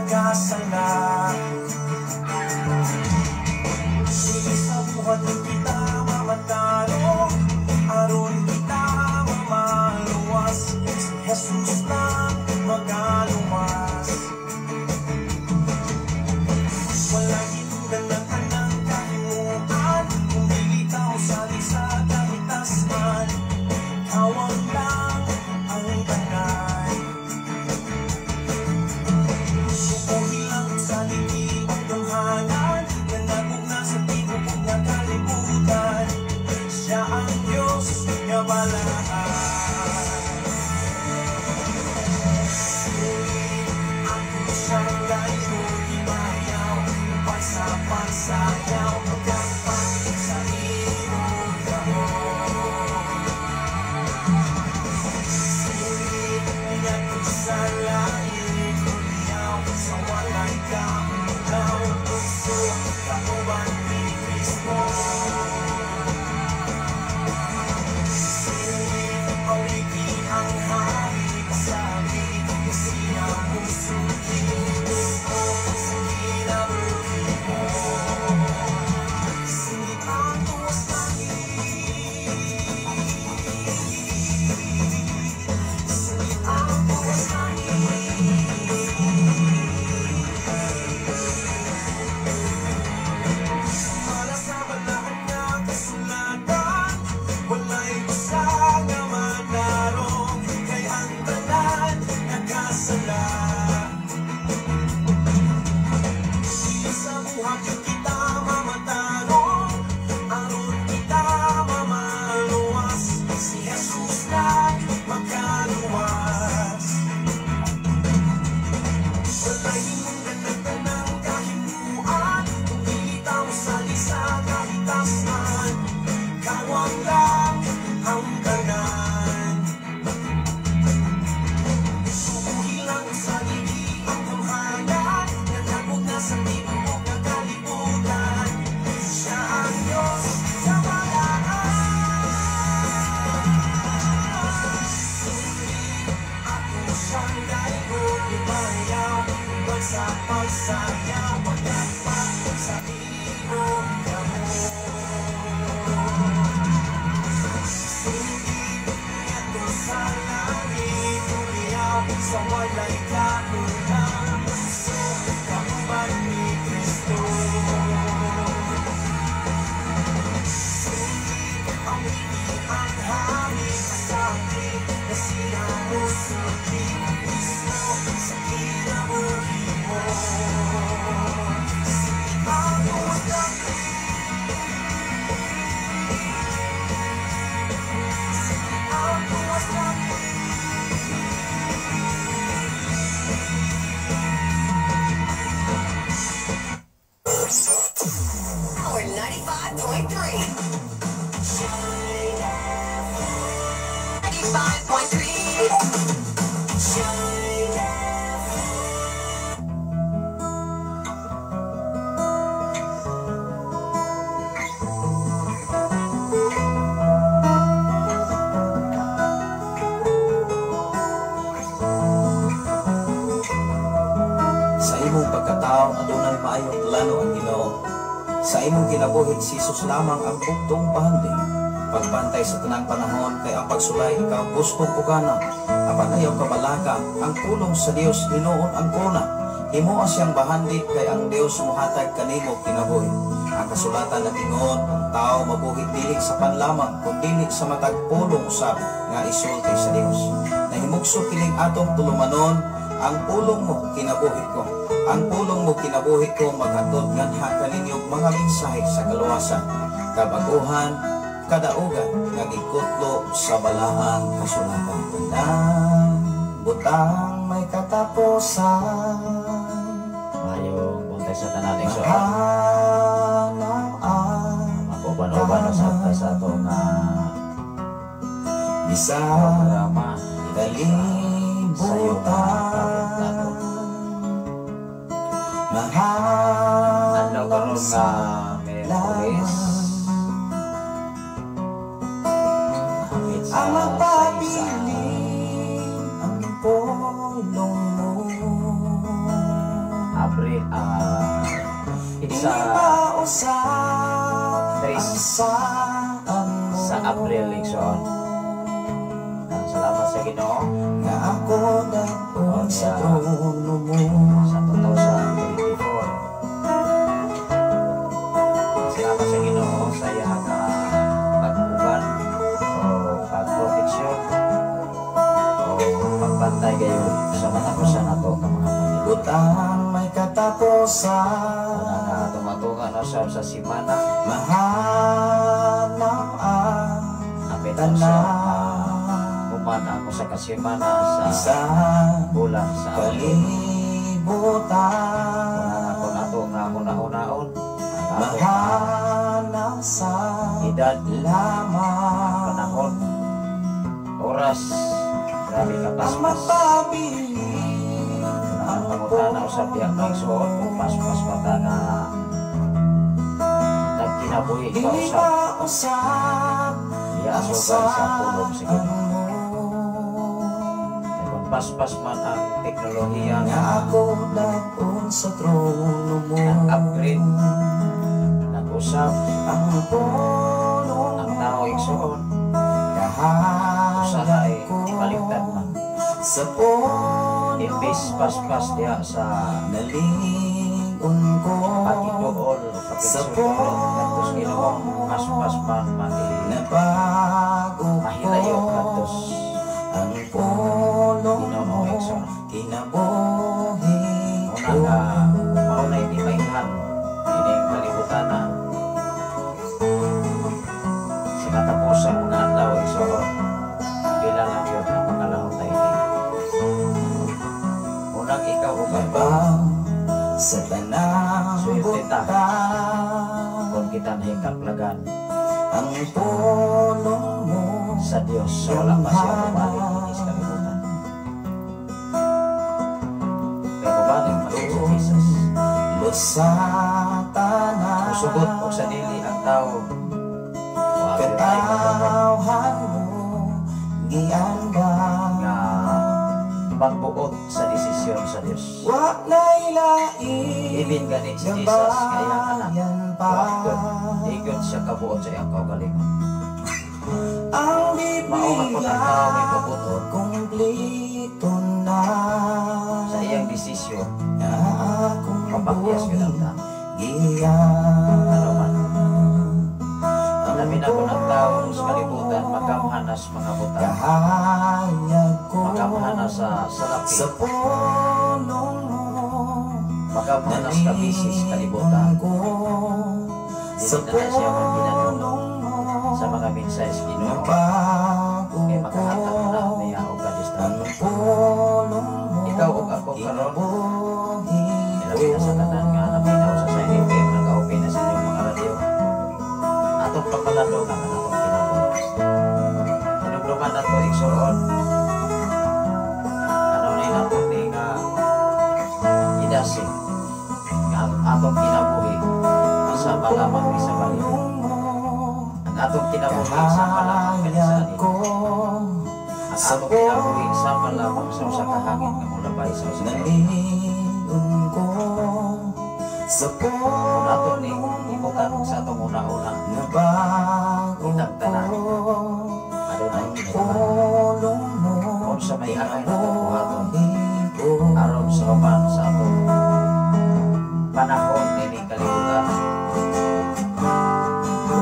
Nagkasala. Sa buhat kita mamatarong, aron kita mamaluwas, si Jesus lang magaluwas. Wala hinungdan ng anang kahimuan, kung dili tao salig sa kahitasman, kawang lang ang tanan. Sukuhi lang sa ligi ang gamhanan, nga nagugna sa tibuok nga kalibutan. Siya ang Diyos nga balaan. Sulit ako siyang dayon ibayaw, sa pagsayaw, pagkapat sa imong kamot. Sulit ngadto sa langit, uliyaw sa walay kaulaw, tukso kauban ni Kristo. Sulit awiti ang hari, kasabi nga siya musuki o sa kinabuhi mo. Sulit ang tuwas langit, sulit ang tuwas langit. Para sa balaan nga kasulatan, walay usa nga manarong, kay ang tanan nagkasala. Sa buhat yun kita mamatarong, aron kita mamaluwas, si Jesus lang magkaluwas. Walay hinungdan ng tanang kahimuan, kung dili tao salig sa kahitasman, kawang lang ang tanan. Sukuhi lang sa ligi ang gamhanan, nga nagugna sa tibuok nga kalibutan. Siya ang Diyos sa balaan. Sulit ako siyang dayon ibayaw, sa pagsayaw, pagkapat sa imong kamot. Sulit ngadto sa langit, uliyaw sa walay kaulaw, tukso kauban ni Kristo. Sulit awiti ang hari, kasabi nga siya musuki mismo sa kinabuhi mo. Sulit ang tuwas langit, sulit ang tuwas langit. Power 95.3. 95.3. Sa imong pagkatao adunay maayong plano ang Ginoo. Sa imong kinabuhi si Jesus lamang ang bugtong bahandi. Pagbantay sa tanang panahon kay ang pagsulay ikaw gustong pugana. Apan ayaw kabalaka ang pulong sa Dios hinuon ang kuna. Himoa siyang bahandi kay ang Dios mohatag kanimo kinabuhi. Ang kasulatan nag-ingon ang tao mabuhi dili sa panlamang kun dili sa matag pulong usab nga isulti sa Dios. Nahimugso kining atong tulumanon, ang pulong mo kinabuhi ko. Ang pulong mo kinabuhi ko maghatod nganha kaninyo mga mensahe sa kaluwasan, kabaguhan, kadaugan nga gikutlo sa balaang kasulatan. Tanang butang may katapusan. Mayong buntag sa tanan igsoon. Mahanap ang Makuban-uban usab ta sa atong bisan programa dinhi sa sayo nga kalibutan. kabuntagon. Adlaw Mahanap karon nga sa Miyerkules, hapit sa ang 6 magpabilin ang pulong mo. April Dili sa mausap tres ang saan mo. Sa April, igsoon. Salamat sa Ginoo Nga ako dag-on sa trono mo. Sa 2024. Salamat sa Ginoo sa iyang pag-uban o pagproteksyon o pagbantay kayo sa mga usa nato ka mga pamilya. Butang may katapusan. Una nga tumatungan na siya sa simana. Mahanaw ang Apit na siya human ang usa ka semana sa sa bulan sa Abril. Kalibutan. Una nga kung ato nga huna-hunaon ang ato nga Mahanaw sa edad, lamang. Panahon, oras, grabe ka Ang paspas. mapabilin Ang pangutana usab diha, mga igsoon, kung paspas pa ta nga nagkinabuhi pa Dili usab mausap diha ang subay sa pulong sa saan Ginoo. mo. Kay kung paspas man ang teknolohiya Nga nga ako dag-on sa trono mo. Nag-upgrade, nag-usab Ang pulong ang tao, igsoon, Kahayag usahay ko baliktad man. sa pulong. Imbis paspas diha sa Nalingon ko pagkiduol, sa pagkitsulod ngadto sa Ginoo, paspas man maki Nabago mahilayo ko ngadto ang pulong Ginoo, mo. Igsoon. Kinabuhi Una ko. nga mao na hindi mailhan ining kalibutan na sa katapusan mga adlaw, igsoon, pila lang yun ang makalahutay ini. Unang ikaw ug ako, Labaw sa tanang swerte ta butang. Kung kita nahikaplagan Ang pulong mo sa Dios sa wala pa siya bumalik ini sa kalibutan. Kay bumalik man si Jesus. Sa tanan. Musugot og sa dili ang tao, wa gyud ay kagamot Katawhan mo giandam. Nga magbuot sa desisyon sa Dios. Wa na'y lain Ibin gani si Jesus nga iyang anak. gabayan pa. Wa gyud, di gyud siya kabuot sa iyang kaugalingon. Ang Mao man pud ang Biblia tao may pabuot kumpleto na. Sa iyang desisyon, Nga akong mapakyas gyud ang tao. giyan. Ano man. Labi na kung ang tao sa kalibutan makamhanas mga butang. Kahayag ko Makamhanas sa salapi. sa pulong mo. Makamhanas ka busy sa kalibutan. ko sa Dili na na siya magginanong pulong mo. Sa mga mensahe sa Ginoo. Nabago Kay makahatag na ko niya og ang kadistrado. pulong mo. Ikaw ug ako karon, Kinabuhi labi na sa tanan nga naminaw sa Sign FM, naka-open na sa inyong mga radyo. Atong pagpalandong ang atong kinabuhi. Hinumduman nato, igsoon. Ano ni nato ni nga idasi nga ang atong kinabuhi sama lamang ni sa bali. Ang atong kinabuhi sama lamang kani sa Kahayag anino. ko Ang atong kinabuhi sama lamang sa usa ka hangin nga molabay sa usa ka Nalingon ko sa Kung ato ni pulong ibutang sa atong una-una, Nabago kitang tanan, ko adunay ang kinaibahan. pulong mo. Unsa may angay natong buhaton Kinabuhi ko. Aron sa human sa atong panahon nining kalibutan,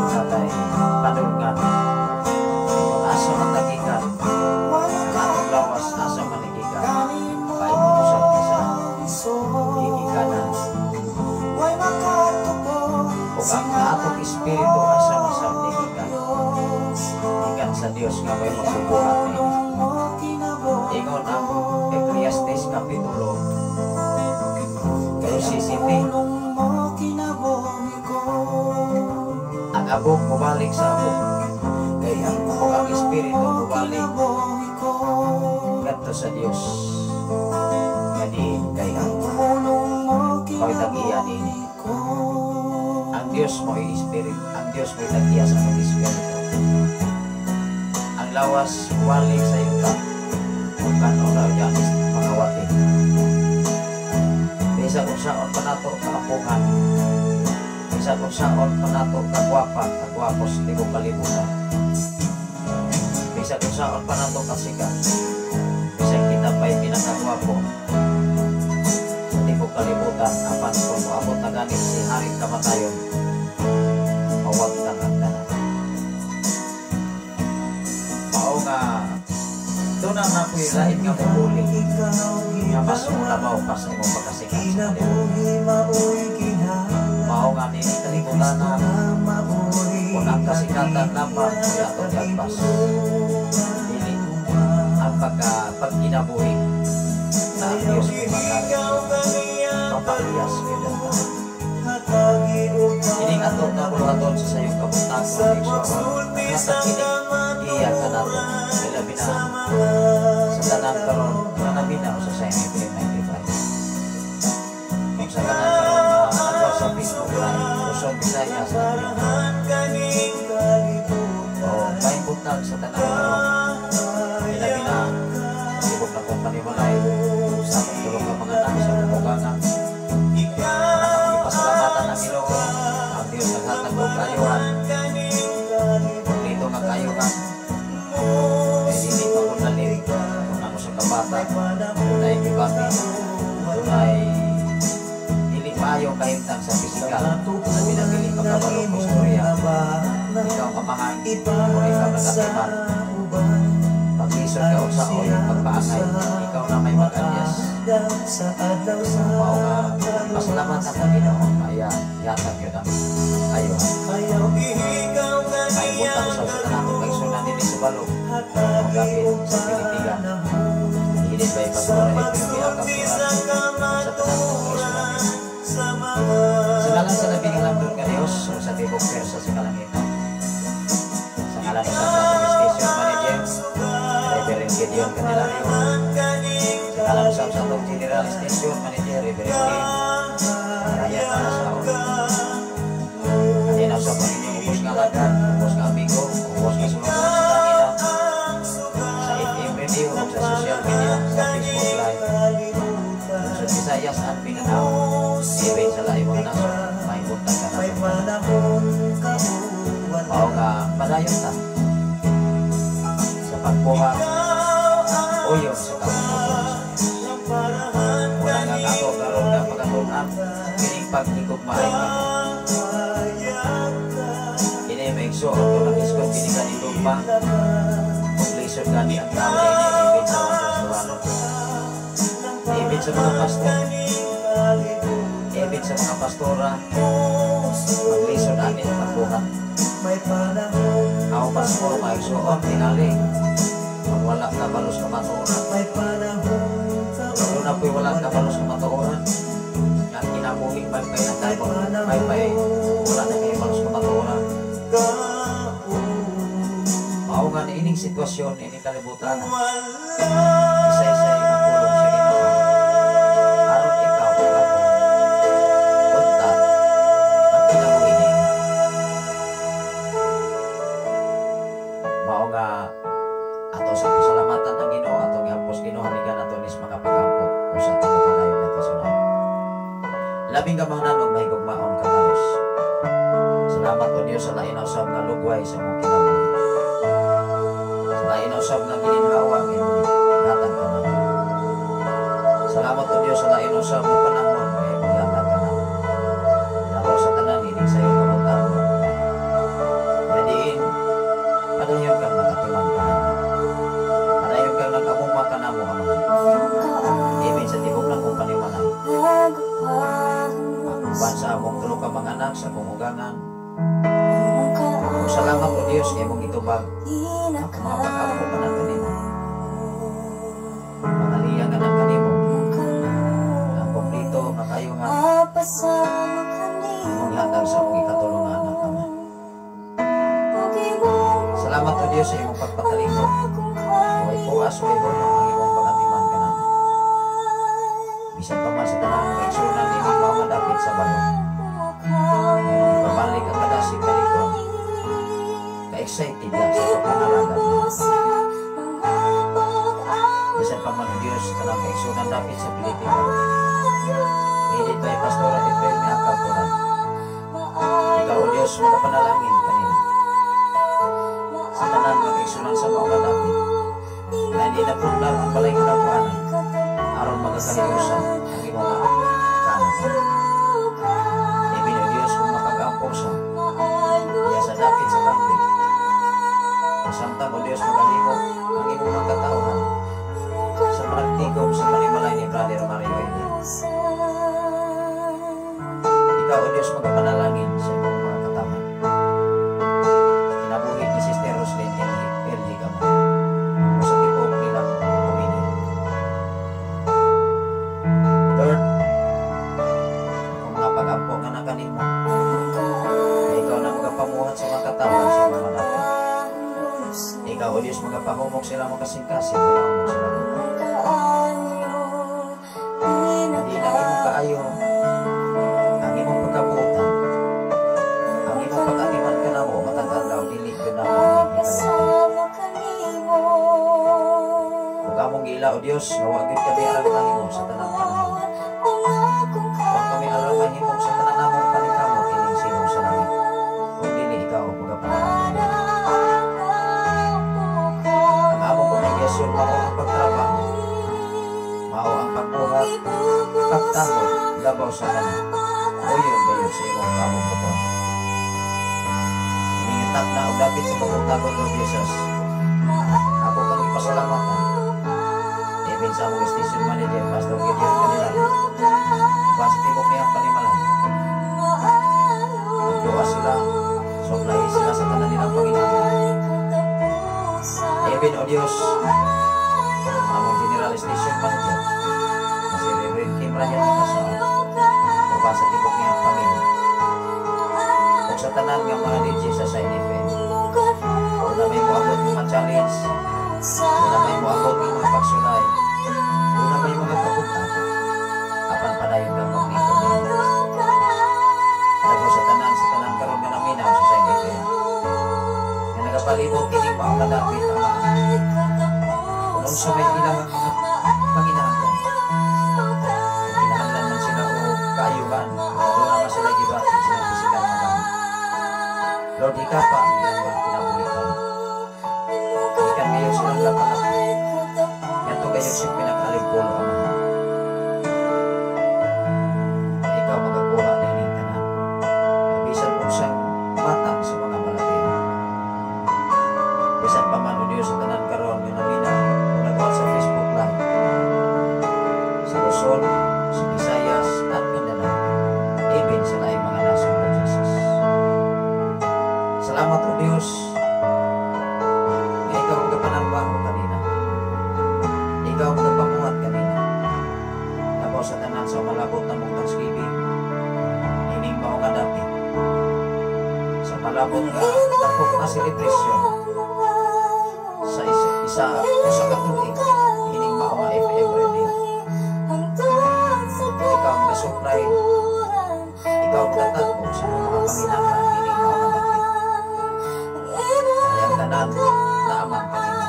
natay padulngan kung asa man tagikan ang atong lawas, asa man gikan, paingon usab ni sa gigikanan, ug ang atong espiritu asa man sad ni gikan, gikan sa Dios nga may magbubuhat ni. Ingon ang Ecclesiastes Kapitulo 17, ang abog mobalik sa abog ug ang espiritu mobalik ngadto sa Dios nga diin mao'y tag-iya niini. Ang Dios mo'y spirit, ang Dios mo'y tag-iya sa atong espiritu. Ang lawas walik sa yuta ug kano raw niya mga wati. Bisan unsaon pa. Bisan unsaon pa nato kagwapa, kagwapo sa tibok kalibutan, bisan unsaon pa nato kasikat, bisan kita pa'y pinakagwapo sa tibok kalibutan, apan kung moabot na ganit si Haring Kamatayon, mawagtang ang tanan. Mao nga doon na napoy lain nga mubuli nga mas labaw pa sa imong pagkasikat sa kalibutan. Mao nga niini kalibutan na kung ang kasikatan lamang ay atong giagpas, dili ang pagkinabuhi na ang Diyos mapakiyas gyud ang tanan. Kining ato nga buluhaton sa sayong kabuntagon, igsoon, hatag kini iya kanato, ilabi na sa tanan karon nga naminaw sa Sign FM 95 ug sa tanan karon nga adlaw sa Facebook Live Luzon, Visayas at Mindanao. O maayong buntag sa tanan karon, ilabi na sa tibok nakong panimalay, sa akong tulo ka mga anak, sa akong uganga. Akong ipasalamatan ang Ginoo, ang Dios naghatag og kaayuhan, kompleto nga kaayuhan. Kay dili pa ko lalim kung ako sa kabata, dunay gibati, dunay dili maayo kahimtang sa pisikal, labi na dili makabalo ko istorya. Ikaw kamahan, kung ikaw nagatiman, paglisod ka unsaon, pagpaangay, ikaw na may mag-adyas. Mao nga pasalamat ang Ginoo kaya yatag yun ang ayuhan. Ay buntag sa tanan atong kaigsunan dinhi sa balog o gapit sa Pilitigan. Hihilid ba Pastora Efrem Biakap sa tanan atong kaigsunan dinhi. Sa ngalan sa labing halangdon nga Dios o sa tibok pwersa sa kalangitan. Sa ngalan sa atong station manager, Reverend Gideon Candelario. Sa ngalan sa atong general station manager, Reverend King Ryan Malasaon. Adina sa Panginoon ubos nga alagad, ubos nga amigo, ubos nga sulod sa tangina, sa FM radio o sa social media, sa Facebook Live, Luzon, Visayas at Mindanao, even sa laing mga nasod, may buntag ka nato. Mao nga padayon ta sa pagbuhat uyon sa kabubut-on sa Dios. Una nga ato karon nga pagkatun-an kining paghigugmaay kamo. Kini may igsoon kung nag-isgot kini kanitong pa kung lisod gani ang tao niini ibig sa mga pastorano, ibig sa mga pastor, ibig sa mga pastora, maglisod ani ang pagbuhat. Ako pastor, mga igsoon, tingali kung wala ka balos kamatuoran, una po'y wala ka balos kamatuoran, ang kinabuhi may pay natabo, may pay wala na kayo balos kamatuoran. Mao nga niining sitwasyon ining kalibutan, isa-isay ang pulong sa Ginoo aron ikaw ug ako unta magkinabuhi ni. Mao nga ato sa pasalamatan ang Ginoo, atong gihapos Ginoo haligan ato nis makapagampo usa ta padayon nato sa una. Labing gamhanan ug mahigugmaon ka nga Dios. Salamat o Dios sa lain usab nga lugway sa imong kinabuhi. Sa lain usab nga gininhawa nga imong gihatag kanamo. Salamat o Dios sa lain usab nga panahon nga imong gihatag kanamo. Labaw sa tanan ining sayo kabuntagon. Nga diin padayon kang nakatiman kanamo. Padayon kang nag-amuma kanamo, Amahan. Ibig sa tibok nakong panimalay. Uban sa among tulo ka mga anak sa akong ugangan. Ug salamat o Dios kay imong gitubag akong mga pag-ampo pa kanimo. Mga liyang nga kanimo. Ang kompleto nga kaayuhan imong gihatag sa akong ikatulo nga anak, Ama. Salamat o Dios sa imong pagpatalikod. Way puas, way hulong ang imong pagatiman kanamo. Bisan pa man sa tanang mga igsuonan dili pa madapit sa balon. Imong ipabalik ang kadasig kalikon. Ka-excited ka sa pagpangalagad nimo. Bisan pa man o Dios tanang mga igsuonan dapit sa Pilipinas. Hidit ba Pastora Efrem Miakap Turan. Ikaw, O Diyos, magapanalangin kanila. Sa tanan mga kaigsunan sa mao nga dapit na hindi napundar ang balay nga napuanan aron magakaliusan ang imong mga kaanakan. Ibig, O Diyos, kung mapag-ampo sa diya sa dapit sa camping. Samtang, O Diyos, magalimot ang imong mga katauhan sa panagtigom sa panimalay ni Brother Mario Eli. Ikaw, O Diyos, magapanalangin sa imong mga katauhan. Kinabuhi ni Sister Roslyn L. Higama o sa tibuok nilang pamilya. Lord, kung mga pag-ampo nga na kanimo, na ikaw na magapamuhat sa mga katauhan sa mga dapit. Ikaw, O Diyos, magapahumok sila makasing-kasing, humok sila. Hindi lang imong kaayo, ang imong pagkabuotan, ang imong pag-atiman ka namo, matag adlaw, dili yun namo Kasama kanimo. Ug among giila, O Diyos, nga wa gyud kami alang mahimo sa tanang panahon. Wa kami alang mahimo sa tanan namong paningkamot ining silong sa langit kung dili ikaw ang magapanalangin. Ang among obligasyon mao ang pagtrabaho, mao ang pagbuhat, pagtahod, labaw sa tanan. Uyon gayon sa imong kabubut-on. Iningatap na og dapit sa kabuntagon, Lord Jesus. Ako kang ipasalamatan. Even sa among station manager, Pastor Gideon Candelaria, pa sa tibok niyang panimalay. Nagduwa sila, supply sila sa tanan nilang panginahanglan. Even, O Diyos, among General Station Manager, na si Reverend Kim Ryan Makasal, uban sa tibok niyang pamilya. Ug sa tanan nga mga DJ sa Sign FM, kung na may moabot mga challenge, kung na may moabot nga mga pagsulay, kung na may mga kabugtan, apan padayon kang maglingkod nila. Lago sa tanan karon nga naminaw sa Sign FM, nga nagapalibot kining mao nga dapit, Ama. Kung unsa may ilang mga panginahanglan, kung kinahanglan man sila o kaayuhan, doon naman sila gibati sa pisikal nga gamit. Lord, hikapa ang ilang mga kinabuhi karon. Ikan ngayon silang lapalap. Yanto kayo sa pinakalimpolo, Ama. Na ikaw magakuha nining tanan. Bisan unsang matang sa mga balatian. Bisan pa man, O Diyos, sa tanan karon nga naminaw o nagawa sa Facebook Live. Sa Luzon, sa Visayas, at Mindanao. Even sa laing mga nasod, Lord Jesus. Salamat, O Diyos, nga ikaw ang kapanarbaho kanina. Ikaw ang kapamuhat kanina. Labaw sa tanan sa malabot na mong thanksgiving, ining mao nga dapit. Sa malabot nga dapok na selebrasyon sa isa, isa usa ka tuig ining mao nga FM radio. Ikaw ang mag-supply, ikaw ang tatagbo sa mga panginahanglan ining mao nga dapit. Kaya ang tanan naaman kanina.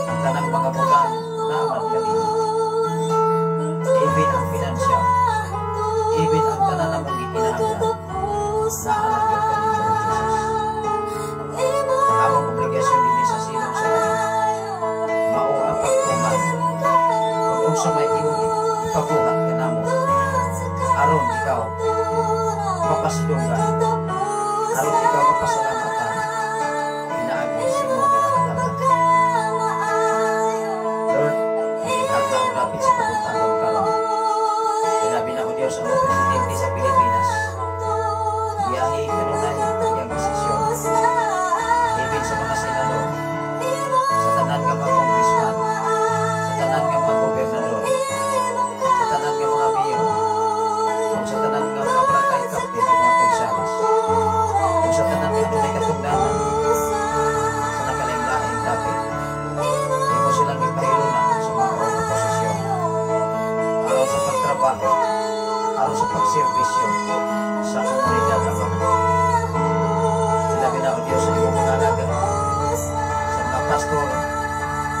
Ang tanang mga butang naaman kanina. Even ang financial, even ang tanan na mong gikinahanglan, naaman gyud kanimo, Lord Jesus. Ang among obligasyon dinhi sa silong sa langit, mao ang pagtuman kung unsa may imong ipabuhat kanamo aron ikaw mapasidunggan, aron ikaw mapasalamatan pinaagi sa imong mga katawhan. Lord, nagtagna ang dapit sa kabuntagon karon. Ilabi na, O Diyos, ang presidente sa Pilipinas. Biyahe kanunay iyang desisyon. Ibig sa mga senador, sa tanan nga mga congressman, sa tanan nga mga gobernador, sa tanan nga mga mayor, ug sa tanan nga mga barangay captain ug mga konsehales, ug sa tanan nga adunay katungdanan sa nakalaing-laing dapit. Imo silang ipahiluna sa mga nga posisyon aron sa pagtrabaho, aron sa pagserbisyo sa komunidad, Ama. Ilabi na, O Diyos, sa imong mga alagad, sa mga pastor,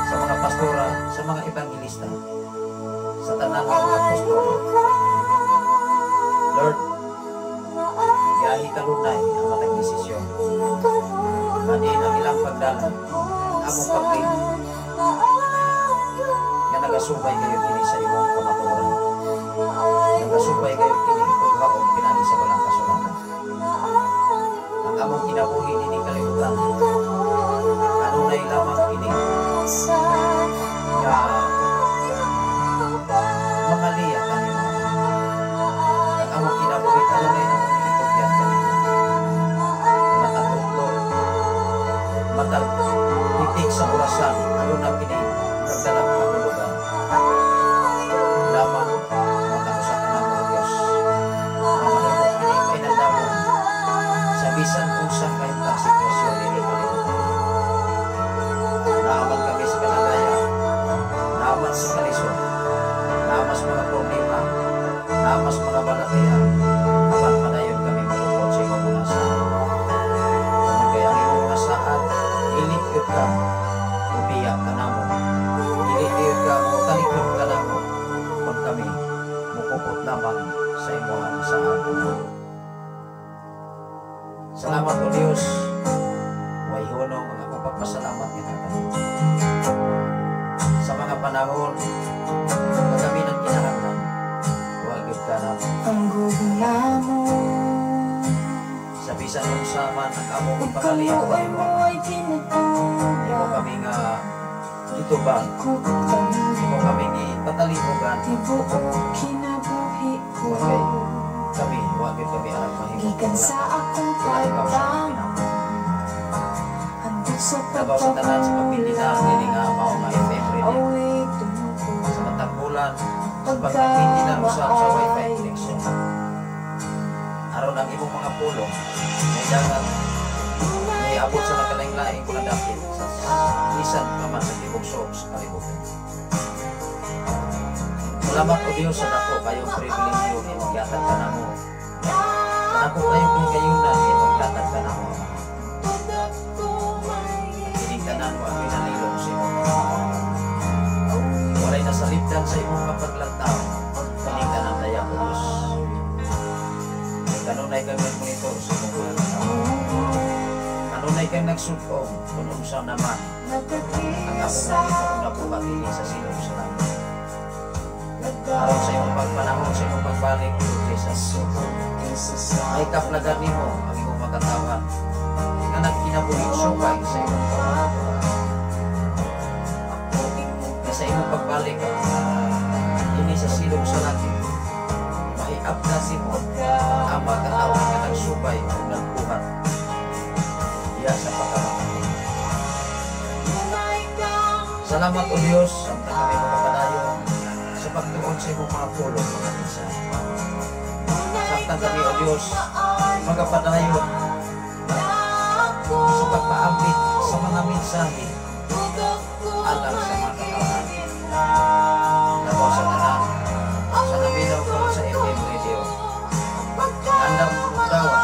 sa mga pastora, sa mga ebanghilista, sa tanan nga mga apostol. Lord, Gahi kanunay ang matag desisyon. Kanin ang ilang pagdala, among pagpili nga nagasubay kayo kini sa imong kamatuoran. Nagasubay kayo kini ug haog pinagi sa balang kasulatan. Ang among kinabuhi nining kalibutan, kanunay lamang kini nga makaliya kanimo. Ang among kinabuhi kanunay namong giitugyan kanimo. Matag udto, matag titik sa orasan, aduna kini nagdalag kahulugan. Lamang matag usa ka namo, Diyos, nga mahimo kini pahinandamon sa bisan unsa kahimtang sitwasyon nining kalibutan. Naaman kami sa kalagayan, naaman sa kalisod, naaman sa mga problema, naaman sa mga balatian, apan padayon kami mukupot sa imong mga saad. Tungod kay ang imong mga saad, dili gyud ka mubiya kanamo. Dili gyud ka mo talikod kanamo kung kami mukupot lamang sa imong saad. Salamat, O Dios. Way hunong ang akong pagpasalamat nga sa mga panahon nga kami nagkinahanglan, wa gyud ka namo. Ang gugma mo Sa bisan unsa man ang among ug ipangaliya kaluoy kanimo, mo ay imo tinatubag. Kami nga gitubag, Ikot imo kami gipatalimugan. Tibuok kinabuhi ko. Okay. Kami, wa gyud kami arang mahimo. Gikan sa akong Wala ikaw sa among pagbangon kinahanglan. hangtod sa Labaw sa tanan sa pagpindinang dili nga mao nga FM radio. Awig tumuko. Sa matag bulan, sa pagpindinang usab sa wifi connection. Aron ang imong mga pulong may dagat may abot sa nakalaing-laing mga dapit sa bisan pa man sa tibuok sa kalibutan. Salamat, O Dios, sa dako kayong pribilehyo nga imong gihatag kanamo. Sa dako kayong kahigayunan nga imong gihatag kanamo, Ama. Kining tanan wa ko'y nalilong sa imong mga kamot. Walay nasalipdan sa imong kapaglantaw. Kining tanan daya, O Dios. Kay kanunay kang nagmonitor sa imong mga katawhan. Kanunay kang nagsug-ong kung unsa naman ang among nahimo kung nabuhat ini sa silong sa langit. Aron sa imong pagpanahon, sa imong pagbalik, Lord Jesus, ay kaplagan nimo ang imong makatawhan nga nagkinabuhi subay sa imong kamatuoran. Nga sa imong pagbalik ini sa silong sa langit, mahiabdan nimo ang mga katawhan nga nagsubay o nagbuhat diya sa pagkamakati. Salamat, O Dios, samtang kami makapadayon sa pagtuon sa imong mga pulong, mga mensahe. Samtang kami, O Dios, magapadayon sa pagpaambit sa mga mensahe alang sa mga katawhan. Labaw sa tanan, sa naminaw karon sa FM radio. Andam dawa,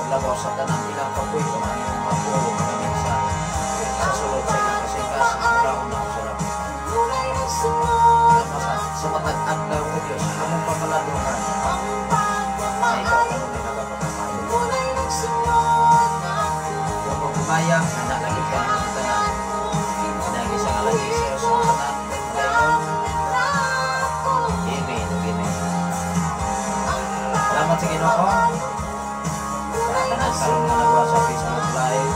ug labaw sa tanan ilang papuyo ang imong mga pulong, mga mensahe sa sulod sa ilang kasing-kasing una sa langit. Sa matag adlaw, O Dios, among pamaladuhan na ikaw kanunay nagapakamayo. Kung magkumaya, handa lagi ka ng tanan. Pinagi sa ngalan ni Jesus ang tanan. Ngayon, amen ug amen. Salamat sa Ginoo. Sa tanan karon nga nagwa sa Facebook Live.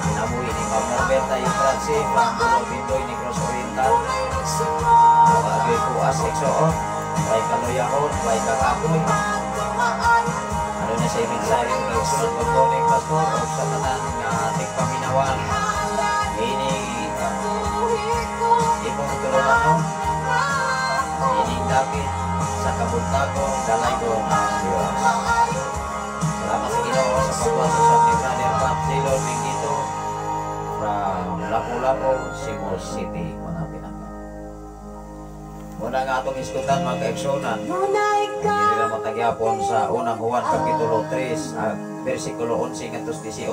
Kinabuhi ni Ma'am Norberta Ifranci from Pulo Bindoy, Negros Oriental. Mga kuas igsoon, way kaluyahon, way kakapoy. Ano na sa mensahe ng igsoon, good morning, Pastor, o sa tanan nga ating paminawan. Ini imong tulunanon, ining dapit sa kabuntagong dalaygon ang Diyos. Salamat sa Ginoo sa pagwaso sa ni Brother Pat Zilon Mingito from Lapu-Lapu, Cebu City, mga pinangga. Muna nga atong iskutan, mga kaigsuonan, diri lang matagyapon sa Unang Juan Kapitulo 3, versikulo 11 ngadto 18.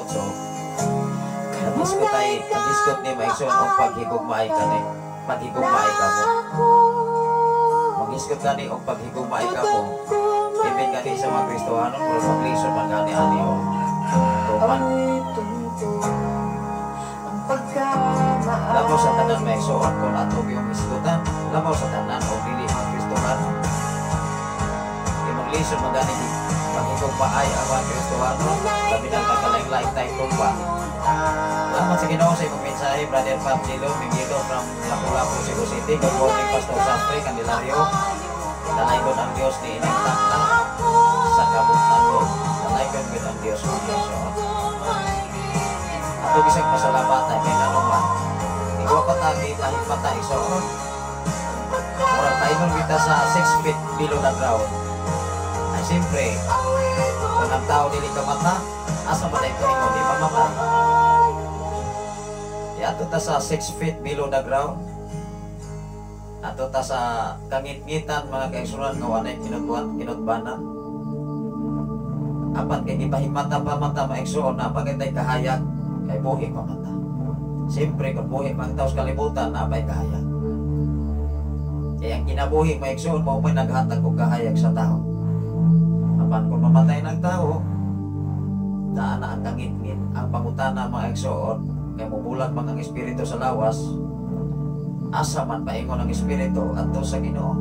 Nag-iskot ay nag-iskot ni maigsoon og paghigugmaay kani, paghigugmaay kamo. Mag-iskot kani og paghigugmaay kamo. Ibig gani sa mga Kristohanon, pero maglisod man gani ani o tuman. Labaw sa tanan, may igsoon, kung ato yung isgutan, labaw sa tanan o dili mga Kristohano. Kay maglisod man gani paghigugmaay ang mga Kristohano, labi na nagkalain-lain tayong tumba. Salamat sa Ginoo sa imong mensahe, Brother Pab Dilo Miguelo from Lapu-Lapu, Cebu City. Good morning, Pastor Sastre Candelario. Dalaygon ang Dios ni ining takna sa kabugtagon. Dalaygon gyud ang Dios, mga igsoon. Ato bisag pasalamatan kay ngano man. Ikaw pa ta gitahimata, igsoon. Murag paingon kita sa 6 feet below the ground. Ay siyempre, kung ang tao dili ka mata, asa man ay paingon, di mamatay. Ato ta sa 6 feet below the ground. Ato ta sa kangit-ngitan, mga kaigsunan, nga walay kinutwan, kinutbanan. Apan kay gipahimata pa man ta, mga igsoon, naa pa kitay kahayag kay buhi pa man ta. Siyempre, kung buhi pa ang tao sa kalibutan, naa pa'y kahayag. Kaya ang kinabuhi, mga igsoon, mao may naghatag og kahayag sa tao. Apan kung mamatay ng tao, daan na ang kangit-ngit. Ang pangutana, mga igsoon, kay mubulag man ang espiritu sa lawas, asa man paingon ang espiritu? Adto sa Ginoo.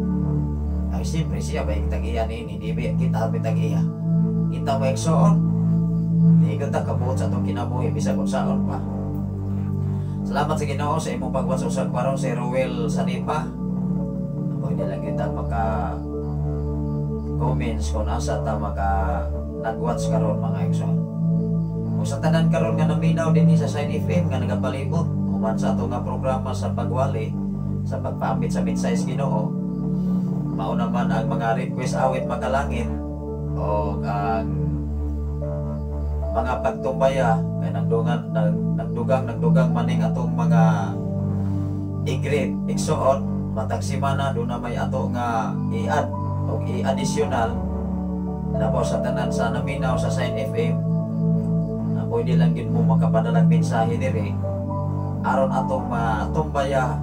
Ay siyempre, siya ba tag-iya niini? Di ba kita ba tag-iya? Kita, mga igsoon, di ta kabuot sa atong kinabuhi bisag unsaon pa. Salamat sa Ginoo sa imong pagwatch usag karon, si Ruel Sanipa. Ako hindi lang kita maka comments kung asa ta maka nag-watch karon, mga igsoon. Kung sa tanan karon nga naminaw dinhi sa Sign FM nga nagapalibot human sa ato nga programa sa pagwali, sa pagpaambit sa mensahe sa Ginoo, mao naman ang mga request awit makalangit o ang mga pagtumbaya kay nagdugang nagdugang nagdugang maning atong mga i-greet, igsoon, matag semana do na may ato nga i-add o i-additional. Labaw sa tanan sa naminaw sa Sign FM na pwede lang gid mo makapadalag mensahe diri aron atong matumbaya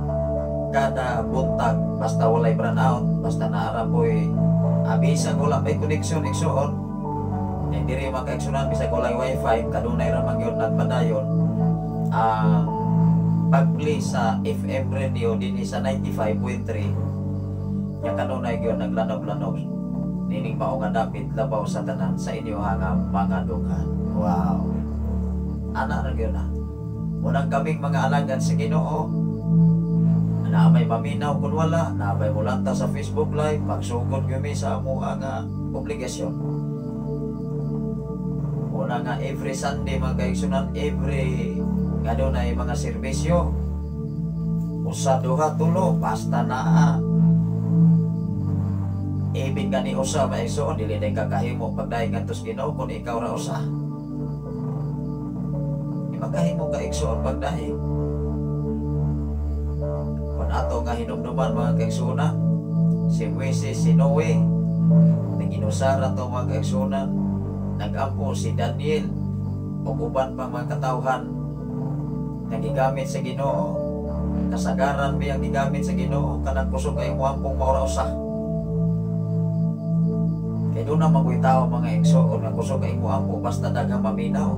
kada buntag, basta walay brown out, basta naara po'y bisag wala pa'y connection, igsoon. Eh, diri, mga kaigsunan, bisag walay wifi, kanunay ra man gyud nagpadayon ang pag-play sa FM radio dinhi sa 95.3 nya kanunay gyud naglanog-lanog nining mao nga dapit. Labaw sa tanan sa inyo nga mga dughan. Wow, ana ra gyud na. Unang kaming mga alagad sa Ginoo na may maminaw, kung wala na may mulanta sa Facebook Live, magsugod gyud mi sa amo nga obligasyon. Una nga every Sunday, mga kaigsunan, every nga doon ay mga serbisyo, usa, duha, tulo, basta naa. Ibig gani usa, mga igsoon, dili day kakahimo pagdaig ngadto sa Ginoo kung ikaw ra usa. Di makahimo ka, igsoon, pagdaig. Kung ato nga hinumduman, mga kaigsuonan, si Moises, si Noe, naginusara to, mga kaigsuonan, nagampo si Daniel, ug uban pang mga katawhan nga gigamit sa Ginoo. Kasagaran biyang gigamit sa Ginoo kanang kusog kay muampong maura usa. Kay doon na magoy tao, mga igsoon, nga kusog kay muampo basta daghang maminaw.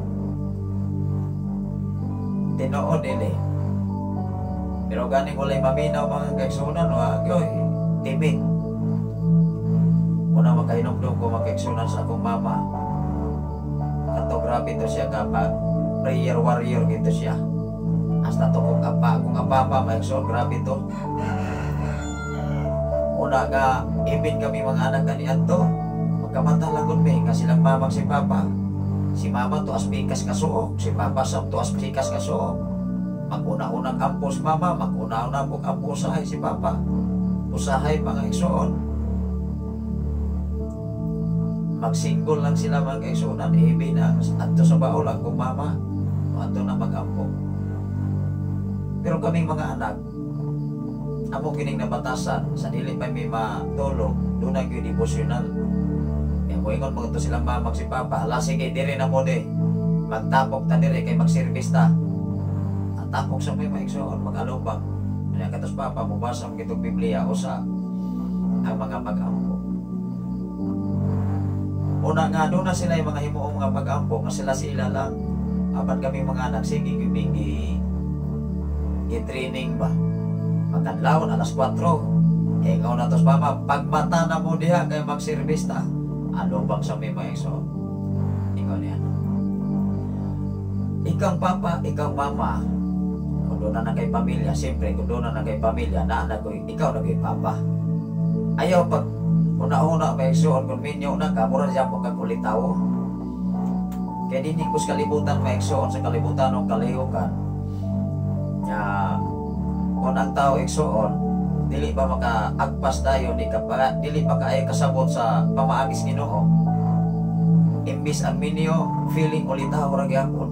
Tinuod dili. Pero ganing walay maminaw, mga kaigsuonan, wa gyoy timid. Una makahinumdum ko, mga kaigsuonan, sa akong mama. Kato grabe to siya kapag prayer warrior gitu siya. Hasta to kung apa, kung apa pa, mga igsoon, grabe to. Una nga ibin kami mga anak kaniadto, magkamata lang gud mi nga silang mamang si papa. Si mama tuas pikas nga suok, si papa sab tuas pikas nga suok. Mag-una-unang ampo si mama, mag-una-una pong ampo usahay si papa. Usahay, mga igsoon. Magsingle lang sila, mga kaigsuonan, ibi na adto sa baol ang kong mama, adto na mag-ampo. Pero kaming mga anak, amo kining nabatasan sa dili pa may matulog, doon ang devotional. Kaya moingon mga to silang mama si papa, "Ala sige, dire na mo de. Magtapok ta dire kay mag-service ta." Ang tapok sa may mga igsoon, mag-alubang. Kaya katos papa, mubasa mo kitong Biblia o sa ang mga pag-ampo. Una nga doon na sila yung mga himuong mga pag-ampo nga sila sila lang. Apan kami mga anak, sige gud gi training ba. Pagkadlawon alas 4. Ingaw na tos mama, pagmata na mo diha kay mag-service ta. Ano bang sa may mga igsoon? Ingaw niya. Ikaw papa, ikaw mama, kung doon na kay pamilya, siyempre kung doon na kay pamilya, naa na ko'y, ikaw na ko'y papa. Ayaw pag una-una may igsoon, kung minyo na ka, mura siya po kag ulitawo. Kaya dinhi ko sa kalibutan may igsoon, sa kalibutan ng kalihukan, nga kung ang tao igsoon, dili pa makaagpas dayon, di ka pa, dili pa kaayo kasabot sa pamaagis Ginoo. Imbis ang minyo, feeling ulitawo ra gyapon.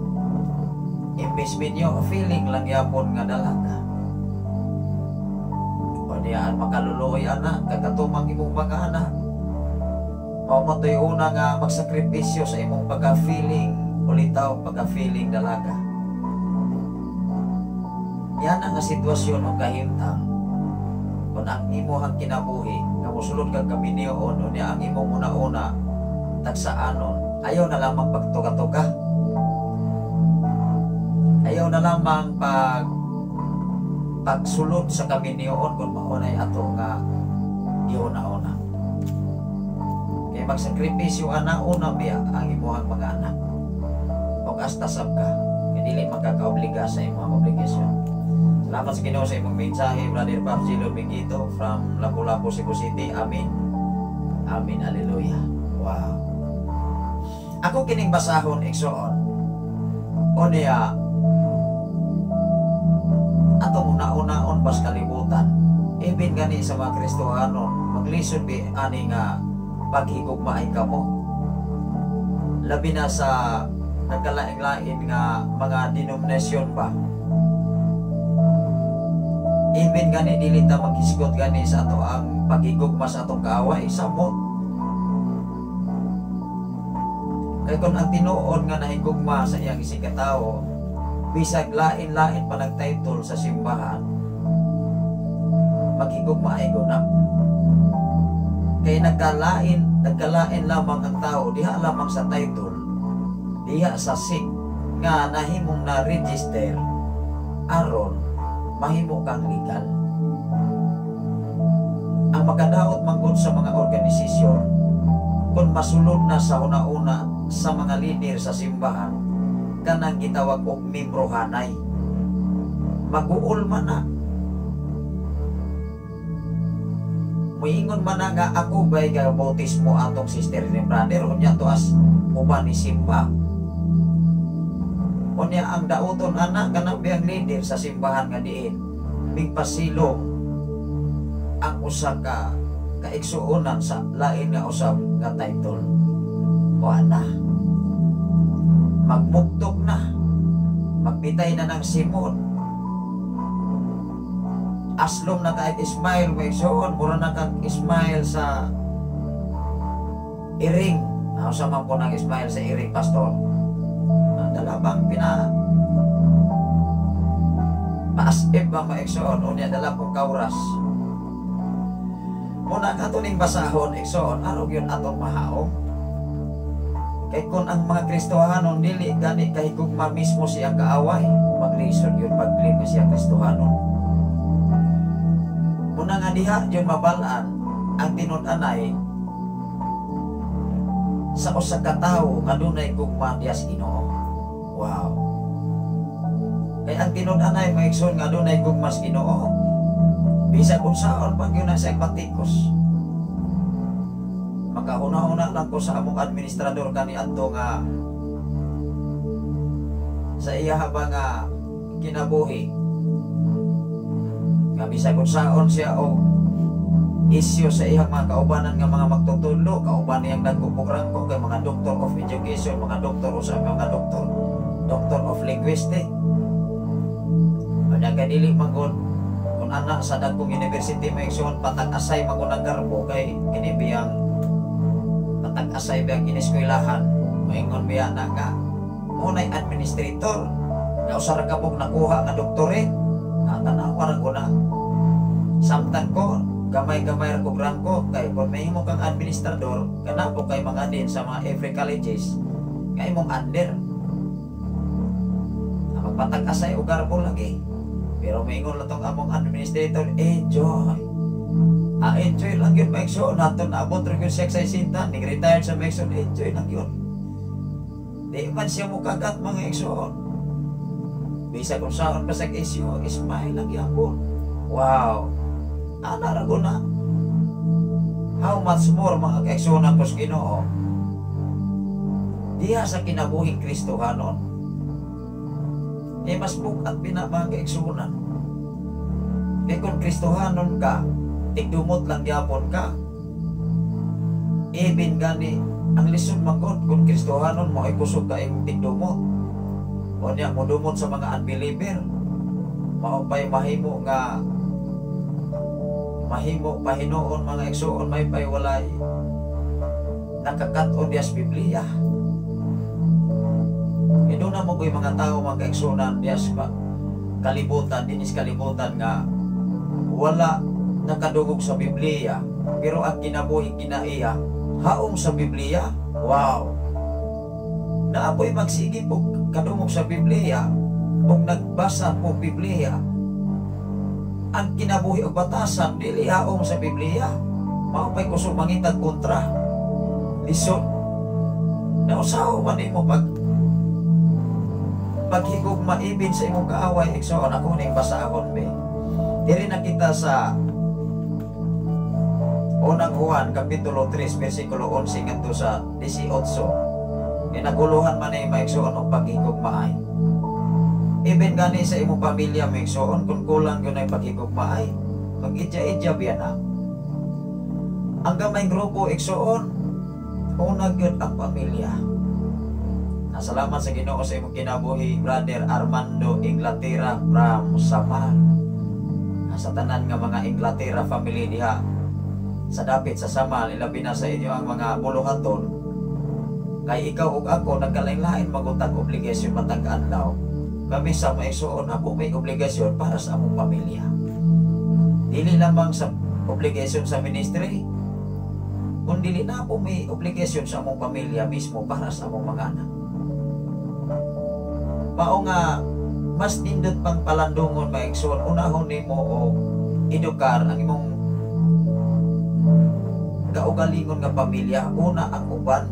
Imbis minyo, feeling lang gyapon nga dalaga. O niya ang makaluluoy ana, kagatumang imong mga anak. Mao man to'y una nga magsakripisyo sa imong pagka-feeling ulitaw, pagka-feeling dalaga. Yan ang nga sitwasyon o kahimtang kung ang imuhang kinabuhi nga mosulod kag kaminyoon o niya ang imong una-una tagsaanon, ayaw na lamang pagtuga-tuga, ayaw na lamang pagsulod sa kaminyoon kung maunay ato nga giuna-una. Kay magsakripisyo ana una biya ang imuhang mga anak og asta sab ka kay dili magkakaobliga sa imong obligasyon. Salamat sa Ginoo sa imong mensahe, Brother Pap Gilo Miguito from Lapu-Lapu, Cebu City. Amen. Amen. Hallelujah. Wow. Ako kining basahon, igsoon. O niya, atong una-unaon bas kalibutan. Ibin gani sa mga Kristohanon, maglisod bi ani nga paghigugmaay kamo. Labi na sa nagkalain-lain nga mga denominasyon ba. Ibin gani dili ta maghisgot gani sa ato ang paghigugma sa atong kaaway samot. Kay kung ang tinuod nga nahigugma sa iyang isig katawo, bisag lain-lain pa nagtitle sa simbahan, maghigugma ay guna. Kay nagkalain lamang ang tao diha lamang sa title, diha sa sik nga nahimong na register aron mahimo kang legal. Ang makadaot manggod sa mga organisasyon kung masulod na sa una-una sa mga lider sa simbahan kanang gitawag og membrohanay, maguol man na, muingon man na nga ako ba'y bautismo atong sister ni brother, unya to as uban ni simba. Unya ang dauton ana kanang biyang leader sa simbahan nga diin migpasilong ang usa ka kaigsuonan sa lain nga usab nga title. Wa na, magmuktok na, magpitay na ng simon, aslom na kahit smile may igsuon, mura na kang smile sa iring. Nausa man po ng smile sa iring, pastor. Dala bang pina paasib ba maigsoon, unya dala pong kauras. Muna ka ning basahon igsoon, arog yun atong mahaom. Kay kung ang mga Kristohanon dili gani kahigugma mismo siyang kaaway, maglisod yun pag-claim nga siya Kristohanon. Muna nga diha yun mabalaan ang tinud-anay sa usa ka tawo nga dunay gugma diha sa Ginoo. Wow. Kay ang tinud-anay mga igsoon nga dunay gugma sa Ginoo, bisag unsaon pag yun na siyang batikos. Makahuna-huna lang ko sa among administrador kaniadto nga sa iya ba nga kinabuhi nga bisag unsaon siya og isyu sa iyang mga kaubanan nga mga magtutudlo, kauban niyang dagko rangko kay mga doctor of education, mga doctor usab mga doctor, doctor of linguistics. Unya kay dili man gud kung anak sa dagkong university may igsoon patag-asay man gud ang garbo kay kini biyang patag-asay biyang ineskwelahan, moingon biya na nga munay administrator nga usa ra ka buok nakuha nga doctorate, natanaw ra ko na. Samtang ko gamay Gamay-gamay ra kog rangko kay kung mahimo kang administrador, kana po kay mga din sa mga every colleges nga imong under. Na magpatag-asay og garbo lagi. Pero maingon lang tong among administrator, "Enjoy." Ah, enjoy lang yun, maigsoon. Nato naabot rin yung 60, nig-retired sa maigsoon, enjoy lang yun. Di man siya mukagat, mga igsoon. Bisa kung saan pa sa issue, smile lang yapon. Wow. Ana ra na. How much more, mga kaigsuonan ko sa Ginoo, diha sa kinabuhing Kristohanon. Eh mas bukat pina, mga kaigsuonan. Kay kung Kristohanon ka, tigdumot lang gyapon ka. Even gani, ang lisod man gud kung Kristohanon mo ay kusog ka imong tigdumot. O niya, modumot sa mga unbeliever. Mao pa'y mahimo nga mahimo pahinuon, mga igsoon, may pay walay nakakat-on diya sa Biblia. E doon na mo ko'y mga tao, mga kaigsuonan, diya sa kalibutan, dinis kalibutan nga wala nakadugog sa Biblia pero ang kinabuhi kinaiya haom sa Biblia. Wow. Naapoy magsige po kadungog sa Biblia ug nagbasa po Biblia, ang kinabuhi og batasan dili haom sa Biblia. Mao pay kusog mangitag kontra. Lisod. Nausaho man nimo pag paghigugma ibin sa imong kaaway, igsoon. Ako ning basahon be. Diri na kita sa Unang Juan kapitulo 3 bersikulo 11 ngadto sa 18. Kay naguluhan man ni maigsoon og paghigugmaay. Even gani sa imong pamilya, maigsoon, kung kulang gyud ay paghigugmaay, mag-idya-idya biya na. Ang gamayng grupo, igsoon, una gyud ang pamilya. Salamat sa Ginoo sa imong kinabuhi, Brother Armando Inglaterra from Samar. Sa tanan nga mga Inglaterra family diha sa dapit sa Samal, ilabi na sa inyo ang mga buluhaton, kay ikaw ug ako nagkalain-lain magutag obligasyon matag adlaw. Kami sa maigsuon, ako may obligasyon para sa among pamilya. Dili lamang sa obligasyon sa ministry, kun dili na po may obligasyon sa among pamilya mismo para sa among mga anak. Mao nga mas nindot pang palandungon, maigsoon, unahon nimo o edukar ang imong kaugalingon nga pamilya. Una ang uban,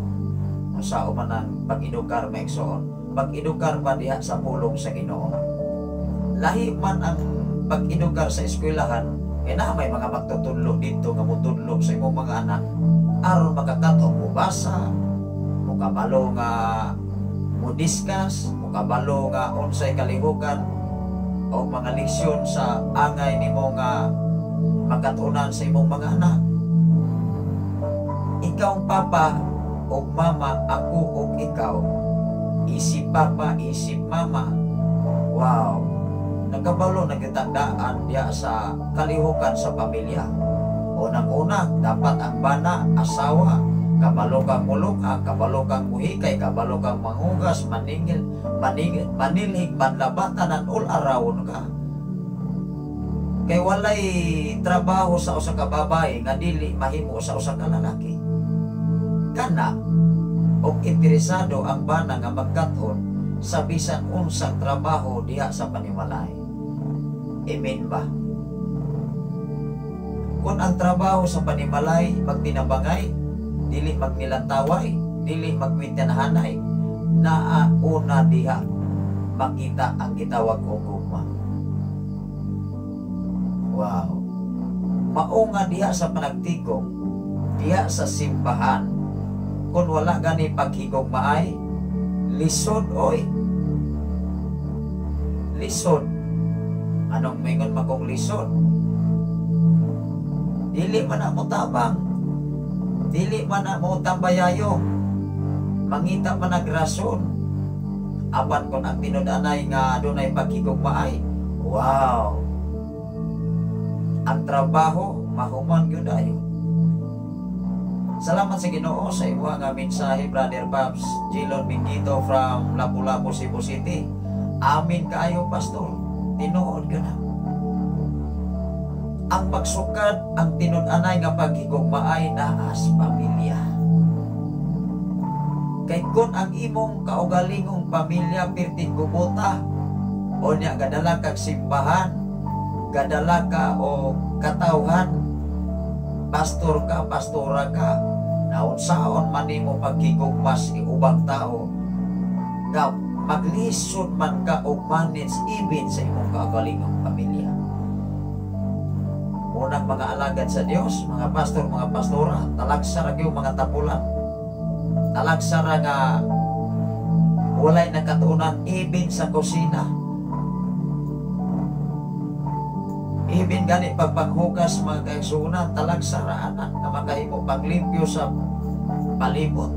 unsa man ang pag-edukar, maigsoon, pag-edukar pa diha sa pulong sa Ginoo. Lahi man ang pag-edukar sa eskwelahan kay na may mga magtutudlo dito nga motudlo sa imong mga anak aron makakato mo basa, mokabalo nga mo discuss, mokabalo nga unsay kalihukan o mga leksyon sa angay nimo nga makatunan sa imong mga anak. Ikaw papa o mama, ako o ikaw, isip papa, isip mama, wow, nagkabalo nagitandaan diya sa kalihukan sa pamilya. Unang-una, dapat ang bana, asawa, kabalo kang muluka, kabalo kang muhikay, kabalo kang manghugas, maningil, maningil, manilhig, manlabatan, and all around ka. Kay walay trabaho sa usa ka babae nga dili mahimo sa usa ka lalaki. Kana og interesado ang bana nga magkat-on sa bisan unsang trabaho diha sa panimalay. Amen ba? Kung ang trabaho sa panimalay magtinabangay, dili magnilantaway, dili magwitanahanay, naa una diha makita ang gitawag og gugma. Wow. Mao nga diha sa panagtikog, diha sa simbahan, kung wala gani paghigugmaay, lisod oy. Lisod. Anong mingon man kong lisod? Dili man na mo tabang. Dili man na mo tambayayo. Mangita man nagrason. Apan kung ang tinud-anay nga dunay paghigugmaay, wow. Ang trabaho mahuman gyud ayo. Salamat sa Ginoo sa imuha nga mensahe, Brother Babs Jilon Mingito from Lapu-Lapu, Cebu City. Amin kaayo, Pastor. Tinuod ka na. Ang magsukad ang tinud-anay nga paghigugmaay naa sa pamilya. Kay kung ang imong kaugalingong pamilya pirting gubota, o niya gadala kag simbahan, gadala ka o katawhan, pastor ka, pastora ka, naunsaon man nimo paghigugmas ubang tao, nga maglisod man ka og manage even sa imong kaugalingong pamilya. Unang mga alagad sa Dios, mga pastor, mga pastora, talagsa ra gyud mga tapulan. Talagsa ra nga walay nakatuonan even sa kusina. Even gani pagpaghugas mga kaigsuonan, talagsa ra ana nga makahimo paglimpyo sa palibot.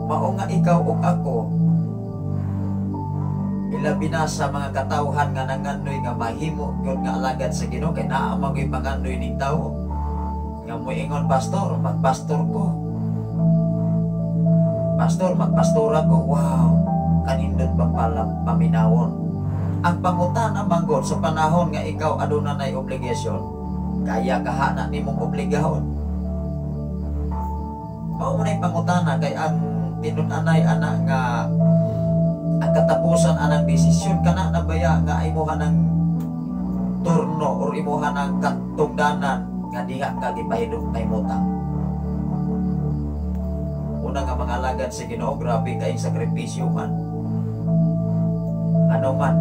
Mao nga ikaw ug ako, ilabi na sa mga katawhan nga nangandoy nga mahimo gyud nga alagad sa Ginoo, kay naa man gyud pangandoy ning tawo nga moingon, "Pastor, magpastor ko. Pastor, magpastora ko." Wow, kanindot bang pala paminawon. Ang pangutana manggod sa panahon nga ikaw aduna nay obligasyon, kaya kahana nimong obligahon? Mao man ay pangutana, kay ang tinud-anay ana nga ang katapusan anang desisyon kana na baya nga imuha ng turno or imuha ng katungdanan nga diha ka gipahidok kay mutang. Una nga mga alagad sa Ginoo, grabe kay sakripisyo man. Ano man,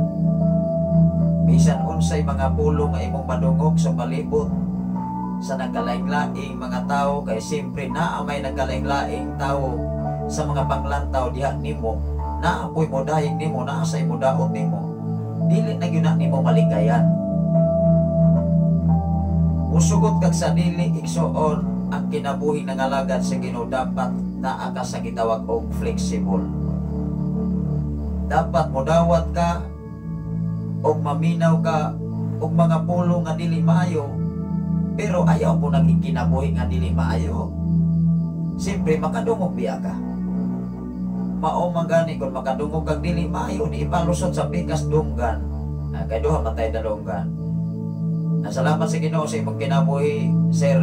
bisan unsay mga pulong nga imong madungog sa palibot sa nagkalaing-laing mga tao, kay siyempre naa may nagkalaing-laing tao sa mga panglantaw diha nimo, naapoy mo dayeg nimo, naa sa imo daot nimo, dili na gyud na nimo malikayan. Musugot kag sa dili, igsuon, ang kinabuhi ng alagad sa Ginoo dapat naa ka sa gitawag og flexible. Dapat modawat ka og maminaw ka og mga pulong nga dili maayo, pero ayaw po nang ikinabuhi nga dili maayo. Siyempre makadungog biya ka. Mao man gani kung makadungog kag dili maayo, ni ipalusot sa pikas dunggan. Kay duha man tayo dalunggan. Salamat sa Ginoo sa imong kinabuhi, Sir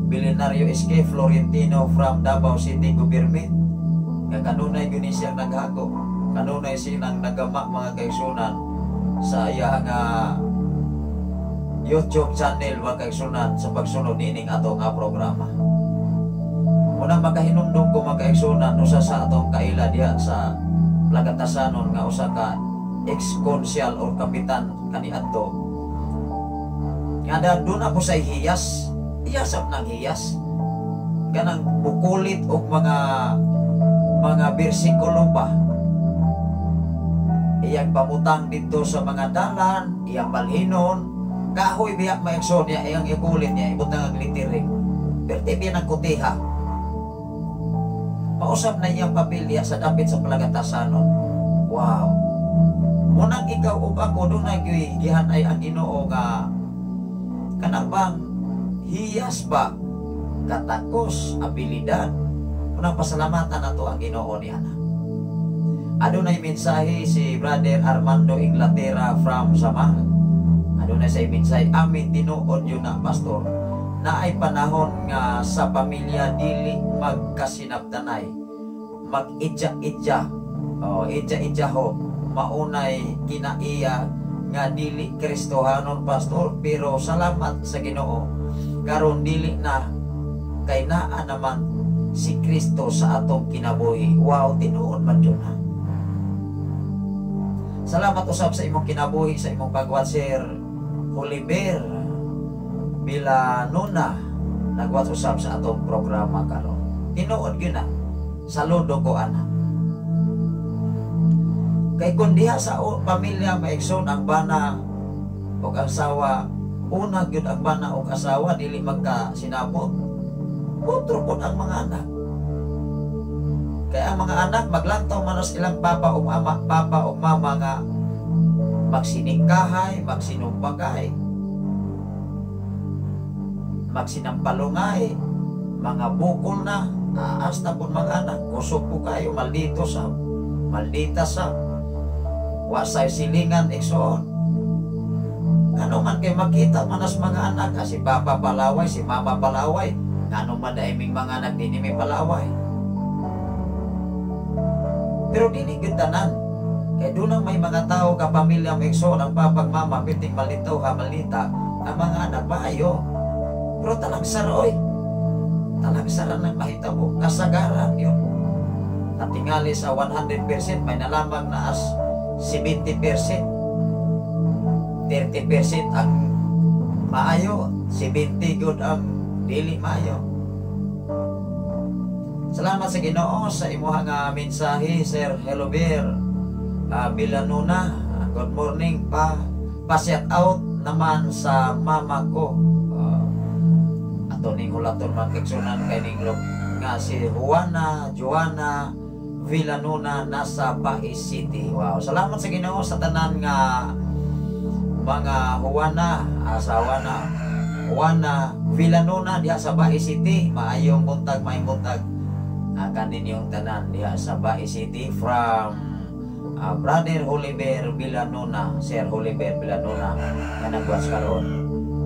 Billionario SK Florentino from Davao City Government. Nga kanunay gyud ni siyang naghago, kanunay siyang nagama mga kaigsunan sa iya nga YouTube channel mga kaigsunan sa pagsunod niining ato nga programa. Unang makahinumdum ko mga kaigsunan, usa sa atong kaila diha sa Plagatasanon nga usa ka ex-consial or kapitan kaniadto. Nga doon ako sa hiyas, hiyasap ng hiyas. Kanang bukulit og mga bersikulo ba. Iyang pamutang dito sa mga dalan, iyang balhinon, kahoy biyak maigsoon niya, iyang ikulit niya, ibutang ang litiring. Perti biya ng kutiha. Mausap na iyang pamilya sa dapit sa Palagatasanon. Wow! Munang ikaw ug ako, doon na gihan ay ang Ginoo nga kanang bang hiyas ba, katakos, abilidad. Unang pasalamatan na to ang Ginoo niya na. Adunay mensahe si Brother Armando Inglaterra from Samar. Adunay sa mensahe, amin tinuod yun na, pastor, na ay panahon nga sa pamilya dili magkasinabtanay, mag-idya-idya, o idya-idya ho, maunay kinaiya nga dili Kristohanon, pastor, pero salamat sa Ginoo karon dili na, kay naa naman si Kristo sa atong kinabuhi. Wow, tinuod man yun ha. Salamat usab sa imong kinabuhi, sa imong pagwat, Sir Oliver Bilanona, nagwat usab sa atong programa karon. Tinuod gyud na. Saludo ko ana. Kay kun diha sa pamilya maigsoon ang bana og asawa, una gyud ang bana og asawa dili magkasinabot. Otro pud ang mga anak. Kaya ang mga anak maglantaw man sa ilang papa o mama, papa o mama nga magsiningkahay, magsinumbagay, magsinampalungay, mga bukol na, hasta po mga anak, kusog po kayo, maldito sa, maldita sa, wasay silingan, igsoon. Ngano man kay makita man as mga anak, si papa palaway, si mama palaway, ngano man dai ming mga anak dinhi may palaway. Pero dili gyud tanan. Kay doon may mga tao ka pamilya may igsoon ang papa ug mama piting malitaw ha malita ang mga anak maayo. Pero talagsara oy. Talagsara nang mahitabo, kasagaran yun. Natingali sa 100% may nalamang na as 70%. 30% ang maayo, 70 good ang dili maayo. Salamat sa Ginoo sa imuha nga mensahe, Sir Helobir Villanuna. Good morning pa. Pa-shout out naman sa mama ko. Ato ning hulaton mga kaigsuonan kay ning nga si Juana Joana Villanuna nasa Bais City. Wow, salamat sa Ginoo sa tanan nga mga Juana, asawa na Juana Villanuna diha sa Bais City. Maayong buntag, maayong buntag kaninyong tanan diha sa Bais City from Brother Oliver Villanuna, Sir Oliver Villanuna nga nagwas karon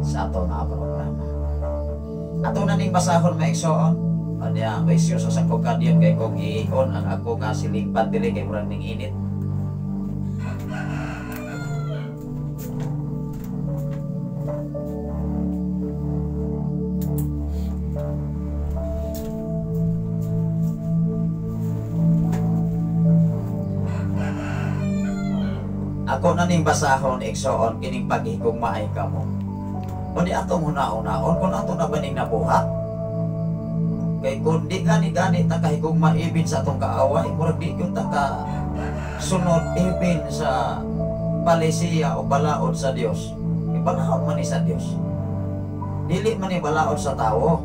sa ato nga programa. Ato na ning basahon maigsoon. Anya, may excuse sa ko kadiyon kay kog i-on ang ako nga siling dili kay murag ning init. Ako na ning basahon igsoon kining paghigugmaay kamo. Uni atong huna-hunaon kung ato na ba ning nabuhat? Kay kung di gani-gani ta kahigugma ibin sa atong kaaway, murag di gyud ta ka sunod ibin sa palisiya o balaod sa Dios. Ibalaod man ni sa Dios. Dili man ni balaod sa tawo.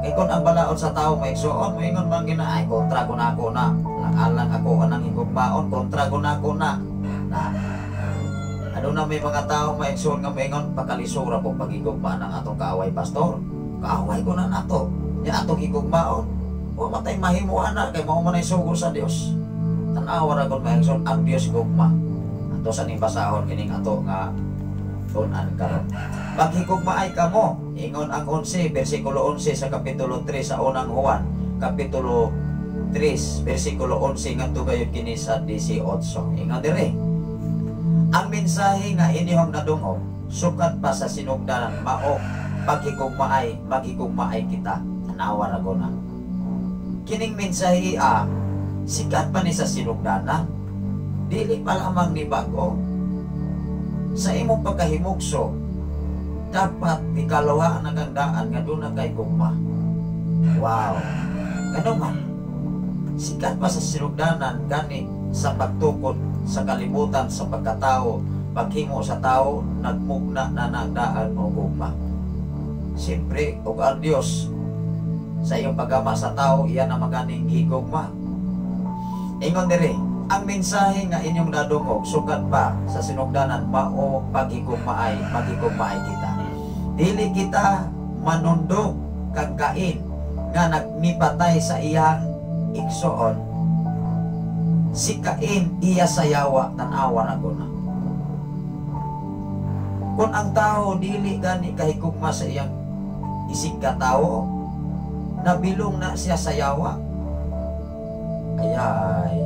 Kay kung ang balaod sa tawo maigsoon, moingon man gina ay kontra ko na ako na, alang ako anang higugmaon, kontra ko na ako na. Na ano na may mga tao maigsoon nga moingon pakalisura po pagigugma ng atong kaaway, pastor. Kaaway ko na nato. Nya atong higugmaon. Wa matay mahimo ana kay mao man ay sugo sa Dios. Tan-awa ra gud maigsoon ang Dios gugma. Ato sa ning basahon kining ato nga tun-an karon. Paghigugmaay kamo, ingon ang 11 bersikulo 11 sa kapitulo 3 sa unang Juan, kapitulo 3 bersikulo 11 ngadto gayud kini sa 18. Ingon dire. Ang mensahe nga inyong nadungog sukat pa sa sinugdanan mao paghigugmaay, maghigugmaay kita. Tanawa ra ko na. Kining mensahe sikat pa ni sa sinugdanan. Dili pa lamang ni bago. Sa imong pagkahimugso dapat ikaluhaan ang gandaan nga doon kay gugma. Wow. Kano man sikat pa sa sinugdanan gani sa pagtukod sa kalibutan sa pagkatao, paghimo sa tao nagmugna na nagdaan o gugma. Siyempre, ug ang Dios sa iyong paggama sa tao, iyan ang maganing higugma. Ingon diri, ang mensahe nga inyong nadungog sukat pa sa sinugdanan mao paghigugmaay, maghigugmaay kita. Dili kita manundog kang Kain nga nagmipatay sa iyang igsoon. Si Cain iya sayawa, tan-awa ra ko na. Kung ang tao dili gani kahigugma sa iyang isig ka tao, nabilong na siya sa yawa. Ayay,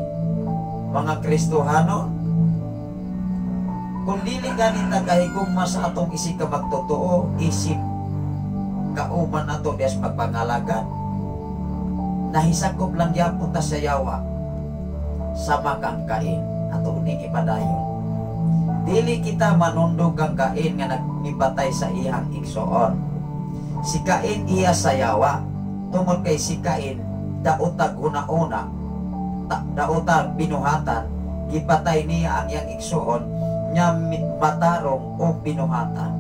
mga Kristohano, kung dili gani ta kahigugma sa atong isig ka magtotoo, isip kauman ato dias pagpangalagan, nahisakop lang gyapon ta sa yawa. Sama kang Kain, ato ning ipadayon. Dili kita manundog kang Kain nga nagmipatay sa iyang igsoon. Si Kain iya sayawa, tungod kay si Kain daotag una-una, daotag binuhatan, gipatay niya ang iyang igsoon nya matarong o binuhatan.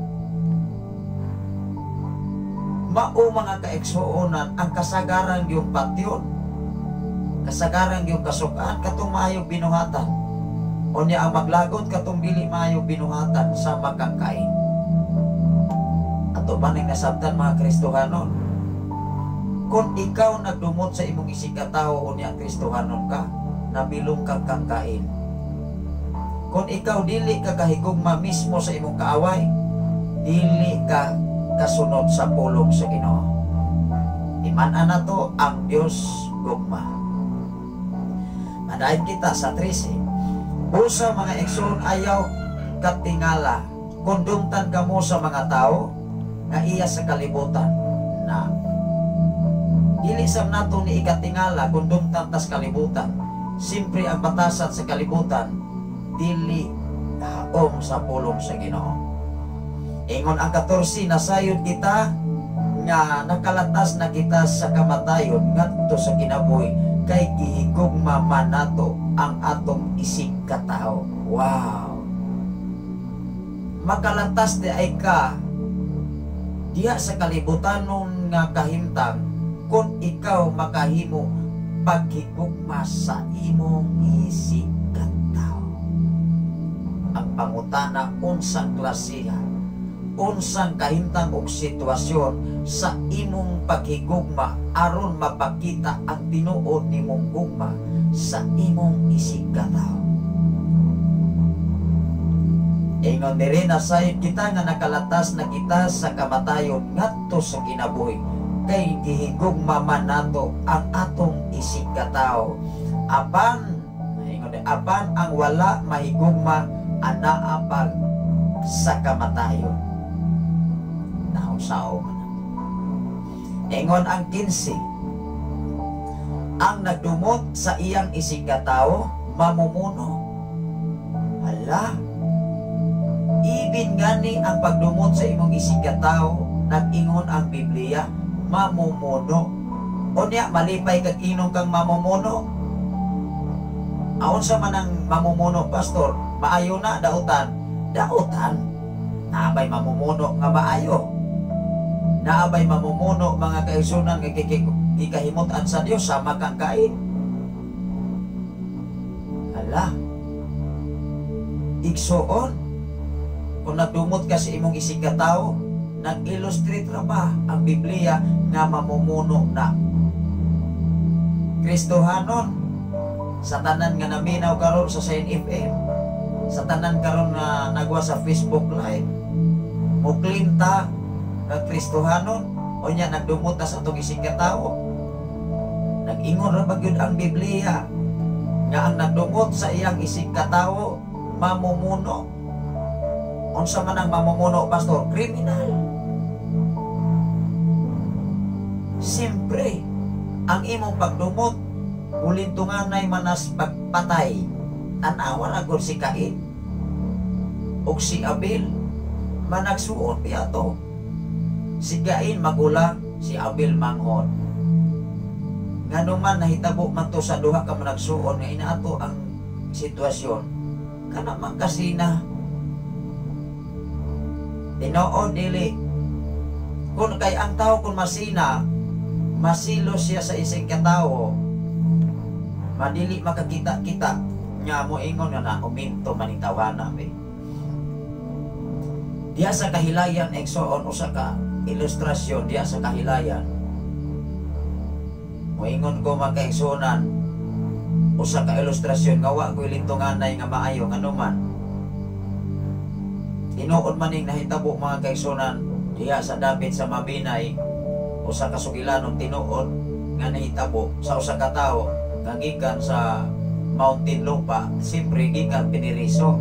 Mao mga kaigsuonan ang kasagaran yung patyon, kasagaran yung kasukaan katong maayong binuhatan. Unya ang maglagot katong dili maayong binuhatan sa kang Kain. Ato ba ning nasabtan mga Kristohanon? Kung ikaw nagdumot sa imong isig ka tawo unya Kristohanon ka, nabilong kang kang Kain. Kung ikaw dili ka kahigugma mismo sa imong kaaway, dili ka kasunod sa pulong sa Ginoo. Timan-an nato ang Dios gugma. Madayon kita sa 13. Busa, mga igsoon, ayaw katingala kung dumtan kamo sa mga tao nga iya sa kalibutan na dili sa nato ni ikatingala kung dumtan tas kalibutan. Siyempre, ang batasan sa kalibutan dili haom sa pulong sa Ginoo. Ingon ang 14, nasayod kita nga nakalatas na kita sa kamatayon ngadto sa kinabuhi kay gihigugma man nato ang atong isig katao. Wow! Makalatas diay ka diha sa kalibutanon nga kahimtang kung ikaw makahimo paghigugma sa imong isig katao. Ang pangutana, unsang klasiha, unsang kahimtang og sitwasyon sa imong paghigugma aron mapakita ang tinuod nimong gugma sa imong isig katao? Ingon diri, nasayod kita nga nakalatas na kita sa kamatayon ngadto sa kinabuhi kay gihigugma man nato ang atong isig katao. Apan ingon diri, apan ang wala mahigugma anaa pa sa kamatayon. Nausao man. Ingon ang 15, ang nagdumot sa iyang isig katao mamumuno. Hala, ibin gani ang pagdumot sa imong isig katao, nag-ingon ang Biblia, mamumuno. Unya, malipay kag inom kang mamumuno. Aon sa man ang mamumuno, pastor? Maayo na, dautan? Dautan? Naabay mamumuno nga maayo. Naabay mamumuno, mga kaigsunan, nga gikahimutan sa Dios sama kang Cain. Hala. Igsuon, kung nagdumot ka sa imong isig katao, nag-illustrate ra ba ang Biblia nga mamumuno na? Kristohanon, sa tanan nga naminaw karon sa Saint FM, sa tanan karon nga nagwa sa Facebook Live, mo-claim ta nga Kristohanon, unya nagdumot ta sa atong isig katao. Nag-ingon ra ba gyud ang Biblia nga ang nagdumot sa iyang isig katao mamumuno? Unsa man ang mamumuno, pastor? Kriminal. Siyempre, ang imong pagdumot ulintunganay manas pagpatay. Tanawa ra gud si Cain ug si Abel, managsuon piato. Si Cain magulang, si Abel manghod. Ngano man nahitabo man to sa duha ka managsuon nga inaato ang sitwasyon? Kana man kasi na tinuod dili. Kung kay ang tao kung masina, masilo siya sa isang katao, madili makakita-kita nga moingon nga na uminto maning tawana be. Diya sa kahilayan, igsoon, usa ka ilustrasyon diya sa kahilayan. Moingon ko, mga kaigsuonan, usa ka ilustrasyon nga wa ko'y lintunganay nga maayo, nganuman tinuod maning nahitabo, mga kaigsuonan, diha sa dapit sa Mabinay, usa ka sugilanon tinuod nga nahitabo sa usa ka tawo nga gikan sa Mountain Lupa, siyempre gikan piniriso.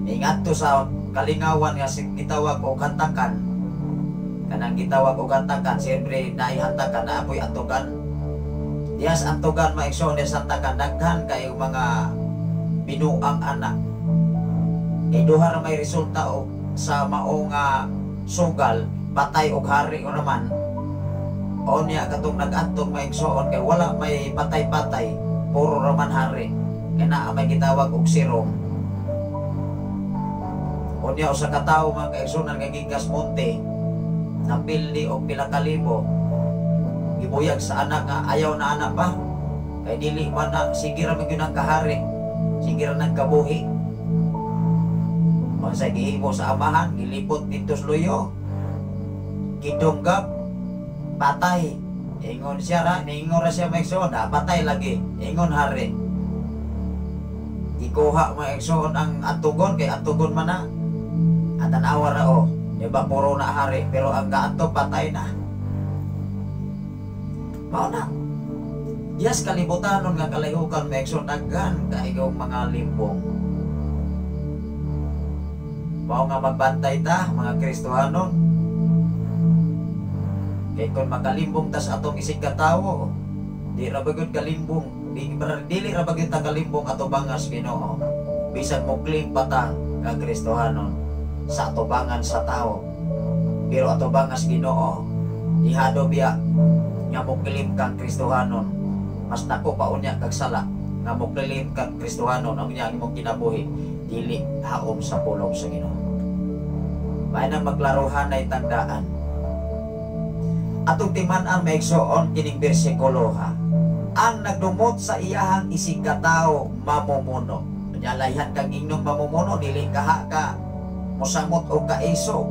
Ingadto sa kalingawan nga gitawag og hantakan. Kanang gitawag og hantakan, siyempre naay hantakan, naapoy antugan. Diha sa antugan, mga igsoon, diha sa hantakan, daghan kayo mga binuang anak. Kay duha ra may resulta og sa mao nga sugal, patay og hari o naman. O niya katong nag-antog, mga igsoon, kay wala may patay-patay, puro raman hari. Kay naa may gitawag og sirom. O niya usa ka tawo, mga kaigsuonan, nga gikas monte, napildi og pila ka libo. Gibuyag sa anak nga ayaw na anak pa. Kay dili man na sige ra man gyud ang kahari. Sige ra nagkabuhi. O sa gihimo sa amahan, gilipot dito sa luyo. Gidunggap, patay. Ingon siya ra, niingon ra siya, mga igsoon, patay lagi. Ingon hari. Gikuha, mga igsoon, ang antugon kay antugon man na. At tanawa ra oh, di ba, puro na hari, pero ang gaanto patay na. Mao na. Diyas kalibutanon nga kalahiukan, mga igsoon, daghan kaayong mga limbong. Mao nga magbantay ta, mga Kristohanon. Kay kung makalimbong tas atong isig katawo, di ra ba gyud kalimbong, di dili ra ba gyud ta kalimbong atubangas Ginoo. Bisan mo claim pa ta nga Kristohanon sa atubangan sa tao. Pero atubangas Ginoo, dihado biya nga mo claim kang Kristohanon, mas dako pa unya kag sala nga mo claim kang Kristohanon ang unya ang imong kinabuhi dili haom sa pulong sa Ginoo. May nang magklaruhan ay tandaan. Atong timan-an, mga igsoon, kining bersikulo ha. Ang nagdumot sa iyahang isig katao mamumuno. Nya layhan kang ingnong mamumuno, dili kaha ka mosamot o kaiso.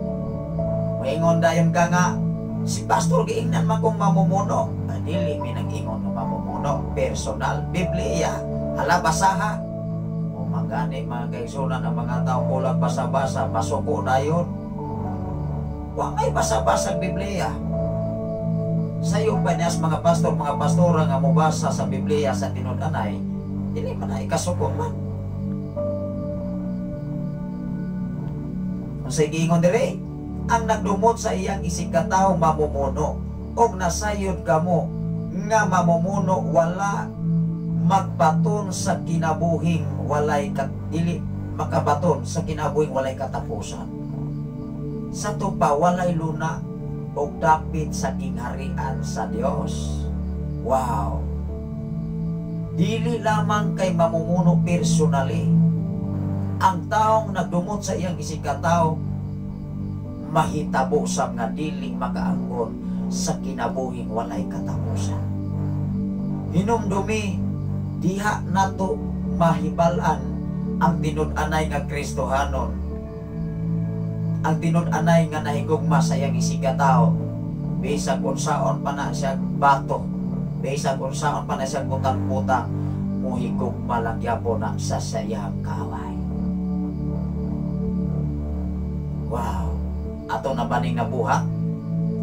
Moingon dayon ka nga si pastor giingnan man kong mamumuno. Ah, dili mi nag-ingon nga mamumuno, personal Biblia. Hala, basaha. O magani, mga kaigsunan, ang mga tao kulang basa-basa, masuko dayon. Wa may basa-basa Biblia. Sayo pa niya mga pastor, mga pastora nga mobasa sa Biblia sa tinud-anay, dili man na ikasuko man. Unsay giingon diri? Ang nagdumot sa iyang isig katawo mamumuno, og nasayod kamo nga mamumuno wala magbaton sa kinabuhing walay kat dili makabaton sa kinabuhing walay katapusan. Sa pa walay luna og dapit sa gingharian sa Dios. Wow. Dili lamang kay mamumuno personally. Ang taong nagdumot sa iyang isig katawo mahitabo sa nga dili makaangkon sa kinabuhing walay katapusan. Hinumdumi, diha nato mahibal-an ang tinud-anay nga Kristohanon, ang tinud-anay nga nahigugma sa iyang isig katawo, bisag unsaon pa na siya bato, bisag unsaon pa na siya butang-butang, muhigugma lang gyapon na sa iyang kaaway. Wow! Ato na baning nabuhat?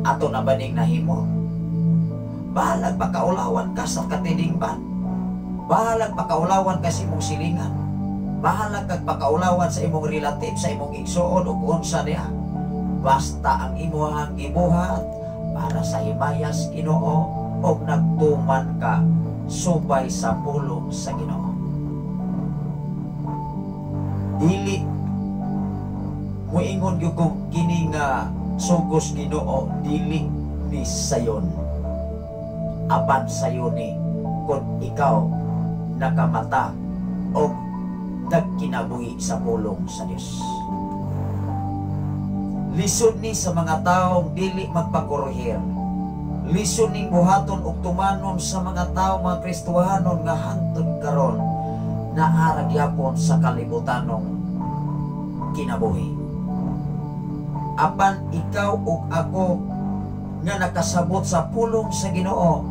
Ato na baning nahimo? Bahalag pakaulawan ka sa katilingban. Bahalag pakaulawan ka sa imong silingan. Bahalag kag pakaulawan sa imong relative, sa imong igsuon o unsa niya. Basta ang imuhang gibuhat para sa himayas Ginoo og nagtuman ka subay sa pulong sa Ginoo. Dili muingon gyud kong kini nga sugos Ginoo dili ni sayon. Apan sayon ni kung ikaw nakamata og nagkinabuhi sa pulong sa Dios. Lisod ni sa mga taong dili magpakorehir. Lisod ning buhaton og tumanon sa mga tao, mga Kristohanon nga hantod karon naa ra gyapon sa kalibutanong kinabuhi. Apan ikaw ug ako nga nakasabot sa pulong sa Ginoo,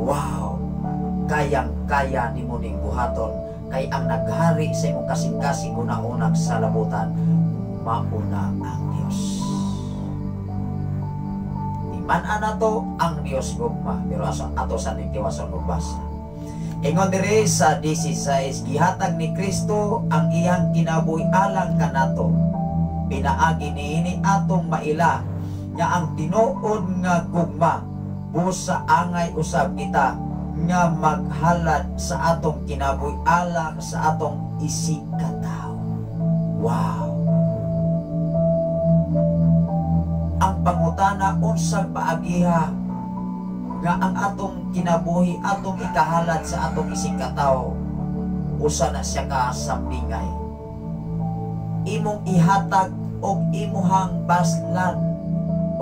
wow, kayang-kaya nimo ning buhaton kay ang naghari sa imong kasing-kasing una-unang sa labutan, mauna ang Dios. Timan-an nato ang Dios gugma, pero aso ato sa ning tiwason og basa. Ingon diri sa 16, gihatag ni Kristo ang iyang kinabuhi alang kanato. Pinaagi niini atong maila nga ang tinuod nga gugma busa angay usab kita nga maghalad sa atong kinabuhi alang sa atong isig katawo. Wow. Ang pangutana, unsang paagiha nga ang atong kinabuhi atong ikahalad sa atong isig katawo, usa na siya ka sambingay. Imong ihatag og imuhang baslan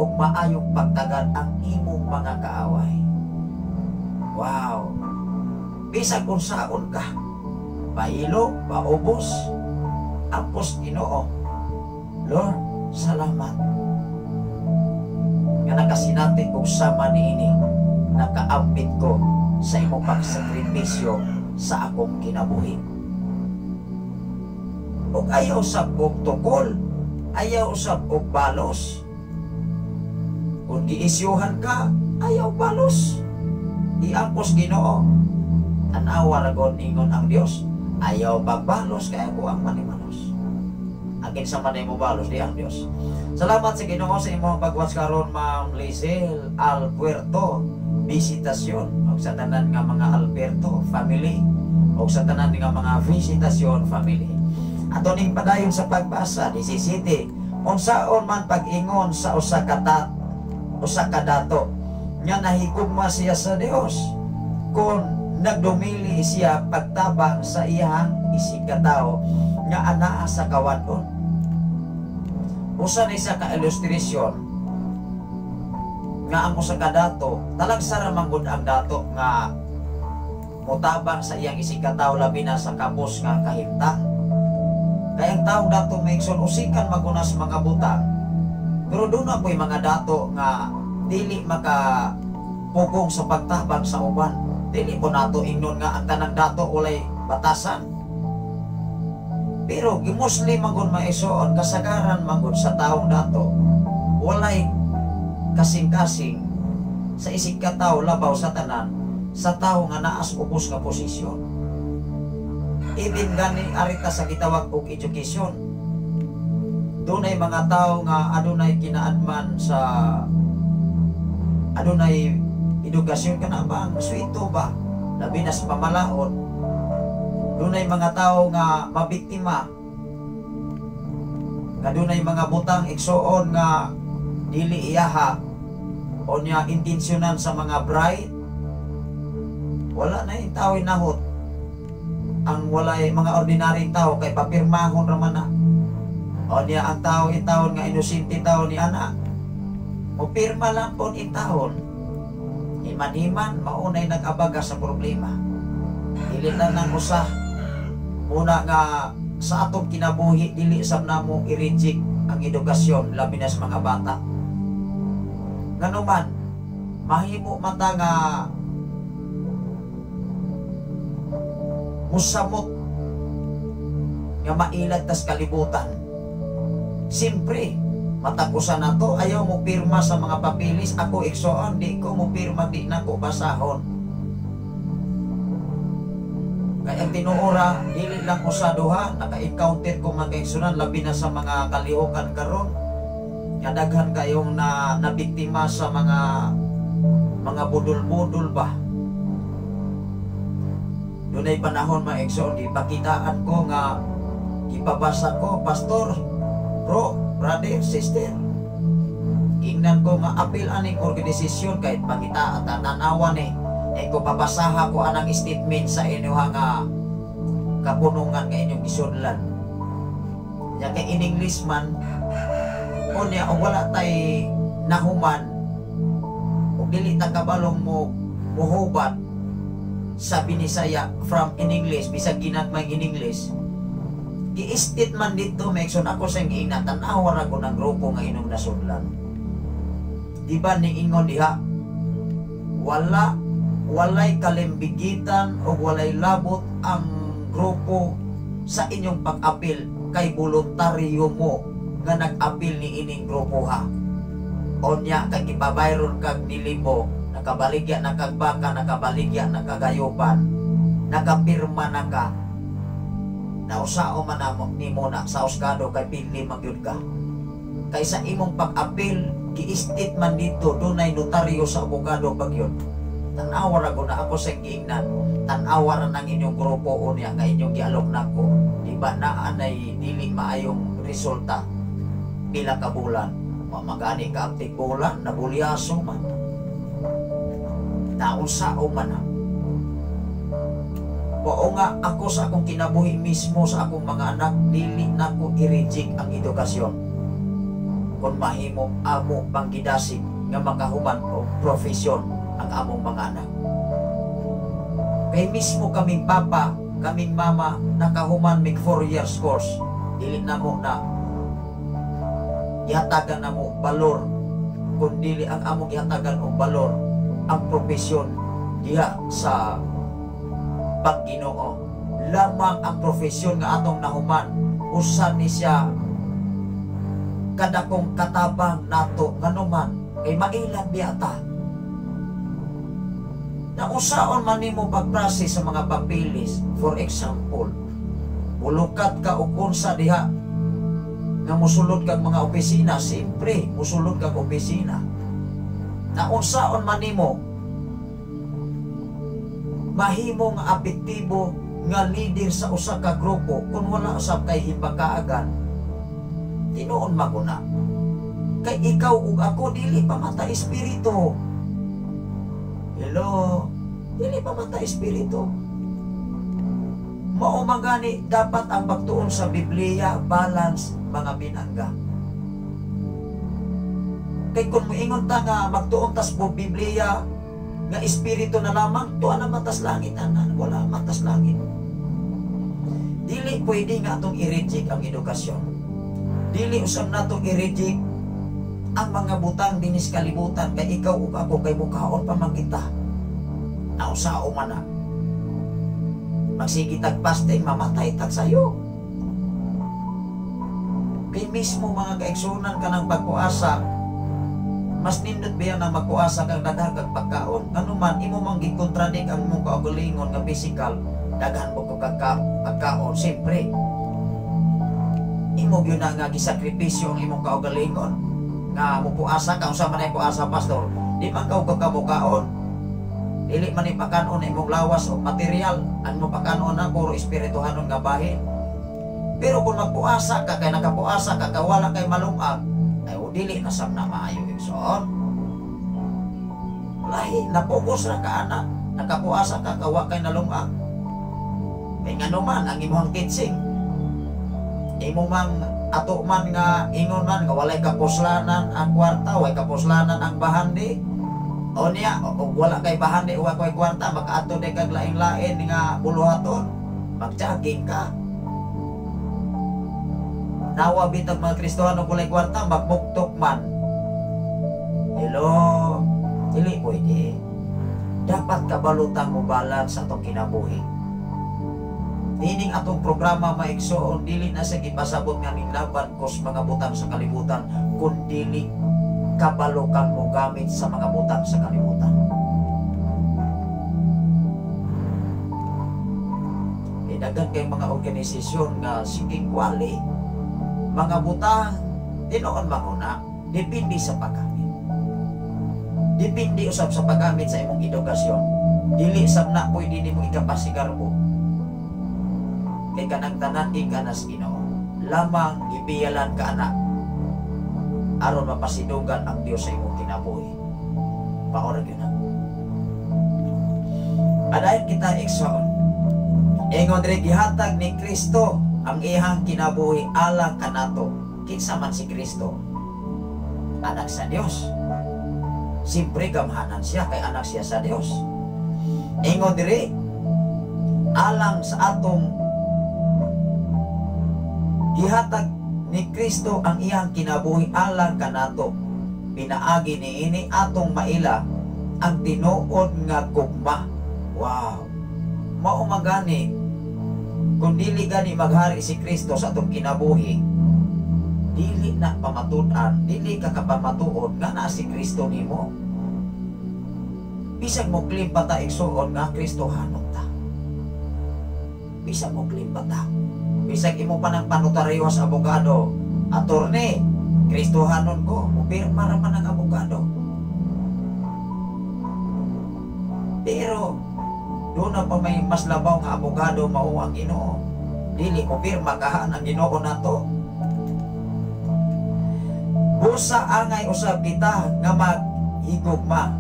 og maayong pagtagan ang imong mga kaaway. Wow! Bisag unsaon ka, pailo, paubos, apos Ginoo. Lord, salamat nga nakasinati kog sama niini, nakaambit ko sa imong pagsakripisyo sa akong kinabuhi. Ug ayaw sab og tukol, ayaw sab og balos. Kung giisyuhan ka, ayaw balos. Iangkos Ginoo. Tanawa ra gud ingon ang Dios. Ayaw pagbalos kay ako ang manimalos. Ang kinsa man ay mobalos di ang Dios. Salamat sa Ginoo sa imong pag-watch karon, Ma'am Lizel Alpuerto Visitasyon, ug sa tanan nga mga Alberto family ug sa tanan nga mga Visitasyon family. Ato ning padayon sa pagbasa 17. Unsaon man pag-ingon sa usa ka dato nga nahigugma siya sa Dios kung nagdumili siya pagtabang sa iyang isigkatawo nga anaa sa kawadon? Usa ni sa ka illustration nga ang usa ka dato, talagsa ra man gud ang dato nga motabang sa iyang isigkatawo, labi na sa kabos nga kahimtang. Kay ang taong dato, mga igsoon, usikan maguna sa mga butang. Pero duna po'y mga dato nga dili maka pugong sa pagtabang sa uban. Dili po nato ingnon nga ang tanang dato walay batasan. Pero gimostly man gud, mga igsoon, kasagaran man gud sa taong dato walay kasing-kasing sa isig katawo labaw sa tanan sa tawo nga naas ubos nga posisyon. Even gani arita sa gitawag og education. Dunay mga tao nga adunay kinaadman sa adunay edukasyon, kana bang swito ba, labi na sa pamalaod, dunay mga tao nga mabiktima nga dunay mga butang, igsuon, nga dili iyaha o niya intensyonan sa mga bride. Wala na yung tao nahot ang walay mga ordinaryong tao kay papirmahon ra man na. O niya ang tao intawon nga inosente tao ni ana, mo pirma lang po intawon, himan-himan maunay nag-abaga sa problema. Dili na nang usa muna nga sa atong kinabuhi, dili sab namo i-reject ang edukasyon, labi na sa mga bata. Nganuman mahimo mata nga musamot nga mailag tas kalibutan. Siyempre, matag usa nato ayaw mo pirma sa mga papilis. Ako, igsoon, di ko mo pirma di na ko basahon. Kaya ang tinuora, dili lang usa duha, naka-encounter ko, mga kaigsunan, labi na sa mga kalihukan karon nga daghan kayong na nabiktima sa mga budol-budol ba. Dunay panahon, mga igsoon, gipakitaan ko nga ipabasa ko, pastor, bro, brother, sister. Ingnan ko nga apil aning organisasyon kahit pangita at tanawan eh. Eh ko pabasaha ko anang statement sa inyo nga kapunungan nga inyong gisudlan. Nya kay in English man, unya og wala tay nahuman ug dili ta kabalong mo muhubat sa Binisaya from in English, bisag ginagmay in English, gi-state man dito, mga igsoon. Ako sa giingnan, tan-awa ra ko ng grupo nga inyong nasudlan. Di ba niingon diha, wala walay kalimbigitan o walay labot ang grupo sa inyong pag-apil kay voluntaryo mo nga nag-apil ni ining grupo ha. Onya kay gibabayron kag nilibo, nakabaligya na kag baka, nakabaligya na kagayopan, nakapirma na ka. Nausao man na nimo na sa husgado kay pili man gyud ka. Kay sa imong pag-apil, gi-state man dito, dunay notaryo sa abogado pag yun. Tan-awa ra ko na ako sa giingnan. Tan-awa ra ng inyong grupo unya nga inyong gialok nako. Di ba naa nay dili maayong resulta pila ka bulan? Wa magani ka aptik bulan, nabulyaso man. Naunsa man na. Oo nga, ako sa akong kinabuhi mismo sa akong mga anak, dili na ko i-reject ang edukasyon. Kung mahimo, amo pang gidasig nga makahuman og profesyon ang among mga anak. Kay mismo kaming papa, kaming mama, nakahuman mig 4 years course. Dili na mo na ihatagan na mo balor, kung dili ang among ihatagan og balor ang profesyon diha sa pagginoo. Lamang ang profesyon nga atong nahuman. Usa ni siya kadakong katabang nato, nganuman kay mailan biya ta na usaon man nimo pag-process sa mga papeles. For example, mulukat ka og unsa diha nga musulod kag mga opisina, siyempre musulod kag opisina na unsaon man nimo mahimo nga apektibo nga leader sa usa ka grupo kung wala usab kay himbakaagan. Tinuon maguna kay ikaw ug ako dili pa mata espiritu. Hello, dili pa mata espiritu. Mao man gani dapat ang pagtuon sa Biblia balance, mga binangga. Kay kung moingon ta nga magtuon tas bo Biblia nga espiritu na lamang, tuwa na matas langit ana, wala matas langit. Dili pwede nga atong i-reject ang edukasyon. Dili usab natong i-reject ang mga butang dinis kalibutan kay ikaw ug ako kay mukaon pa man kita. Nausao man na. Magsige tag fasting, mamatay tag sayo. Kay mismo, mga kaigsunan, kanang pagpuasa, mas nindot biya nang magpuasa kang daghan kag pagkaon. Nganuman imo mang gikontradik ang imong kaugalingon nga physical, daghan mo kag pagkaon, siyempre. Imo gyud na nga gisakripisyo ang imong kaugalingon nga mupuasa ka. Unsa man ay puasa, pastor? Di man ka og kamukaon. Dili man ipakanon imong lawas o material. Ang mo pakanon na puro espirituhanon nga bahin. Pero kung magpuasa ka kay nakapuasa ka ka wala kay malungag, ay o dili na sab na maayo, igsoon. Lahi napokus ra ka ana, nakapuasa ka ka wa kay nalungag. Kay ngano man ang imong teaching, imo mang ato man nga ingon man nga walay kapuslanan ang kwarta, walay kapuslanan ang bahandi. O niya, o wala kay bahandi, wa kay kwarta, makaadto day kag lain-lain nga buluhaton, magjogging ka. Nawa bitag mga Kristohano walay kwarta, magmuktok man. Hello, dili pwede. Dapat kabalutan mo balance sa atong kinabuhi. Nining atong programa, maigsoon, dili na sa gipasabot nga ninglaban kos mga butang sa kalibutan, kun dili kabalo kang mo gamit sa mga butang sa kalibutan. Kay daghan kay mga organisasyon nga siging kwali mga butang. Tinuon man na depende sa paggamit. Depende usab sa paggamit sa imong edukasyon. Dili sab na pwede nimo ikapasigarbo. Kay kanang tanan gikan sa Ginoo. Lamang gibiyalan ka anak aron mapasidugan ang Dios sa imong kinabuhi. Paora gyud na. Padayon kita, igsoon. Ingon diri, gihatag ni Kristo ang iyang kinabuhi alang kanato. Kinsa man si Kristo? Anak sa Dios. Siyempre gamhanan siya kay anak siya sa Dios. Ingon diri, alang sa atong gihatag ni Kristo ang iyang kinabuhi alang kanato. Pinaagi niini atong maila ang tinuod nga gugma. Wow. Mao magani kung dili gani maghari si Kristo sa atong kinabuhi, dili na pamatud-an, dili ka kapamatuod nga naa si Kristo nimo. Bisag mo claim pa ta, igsuon, nga Kristohanon ta. Bisag mo claim pa ta. Bisag imo pa ng panotaryo sa abogado, "Attorney, Kristohanon ko," mupirma ra man ang abogado. Pero doon na pa may mas labaw nga abogado, mao ang Ginoo. Dili mo pirma kahan ang Ginoo nato. Busa angay usab kita nga maghigugma,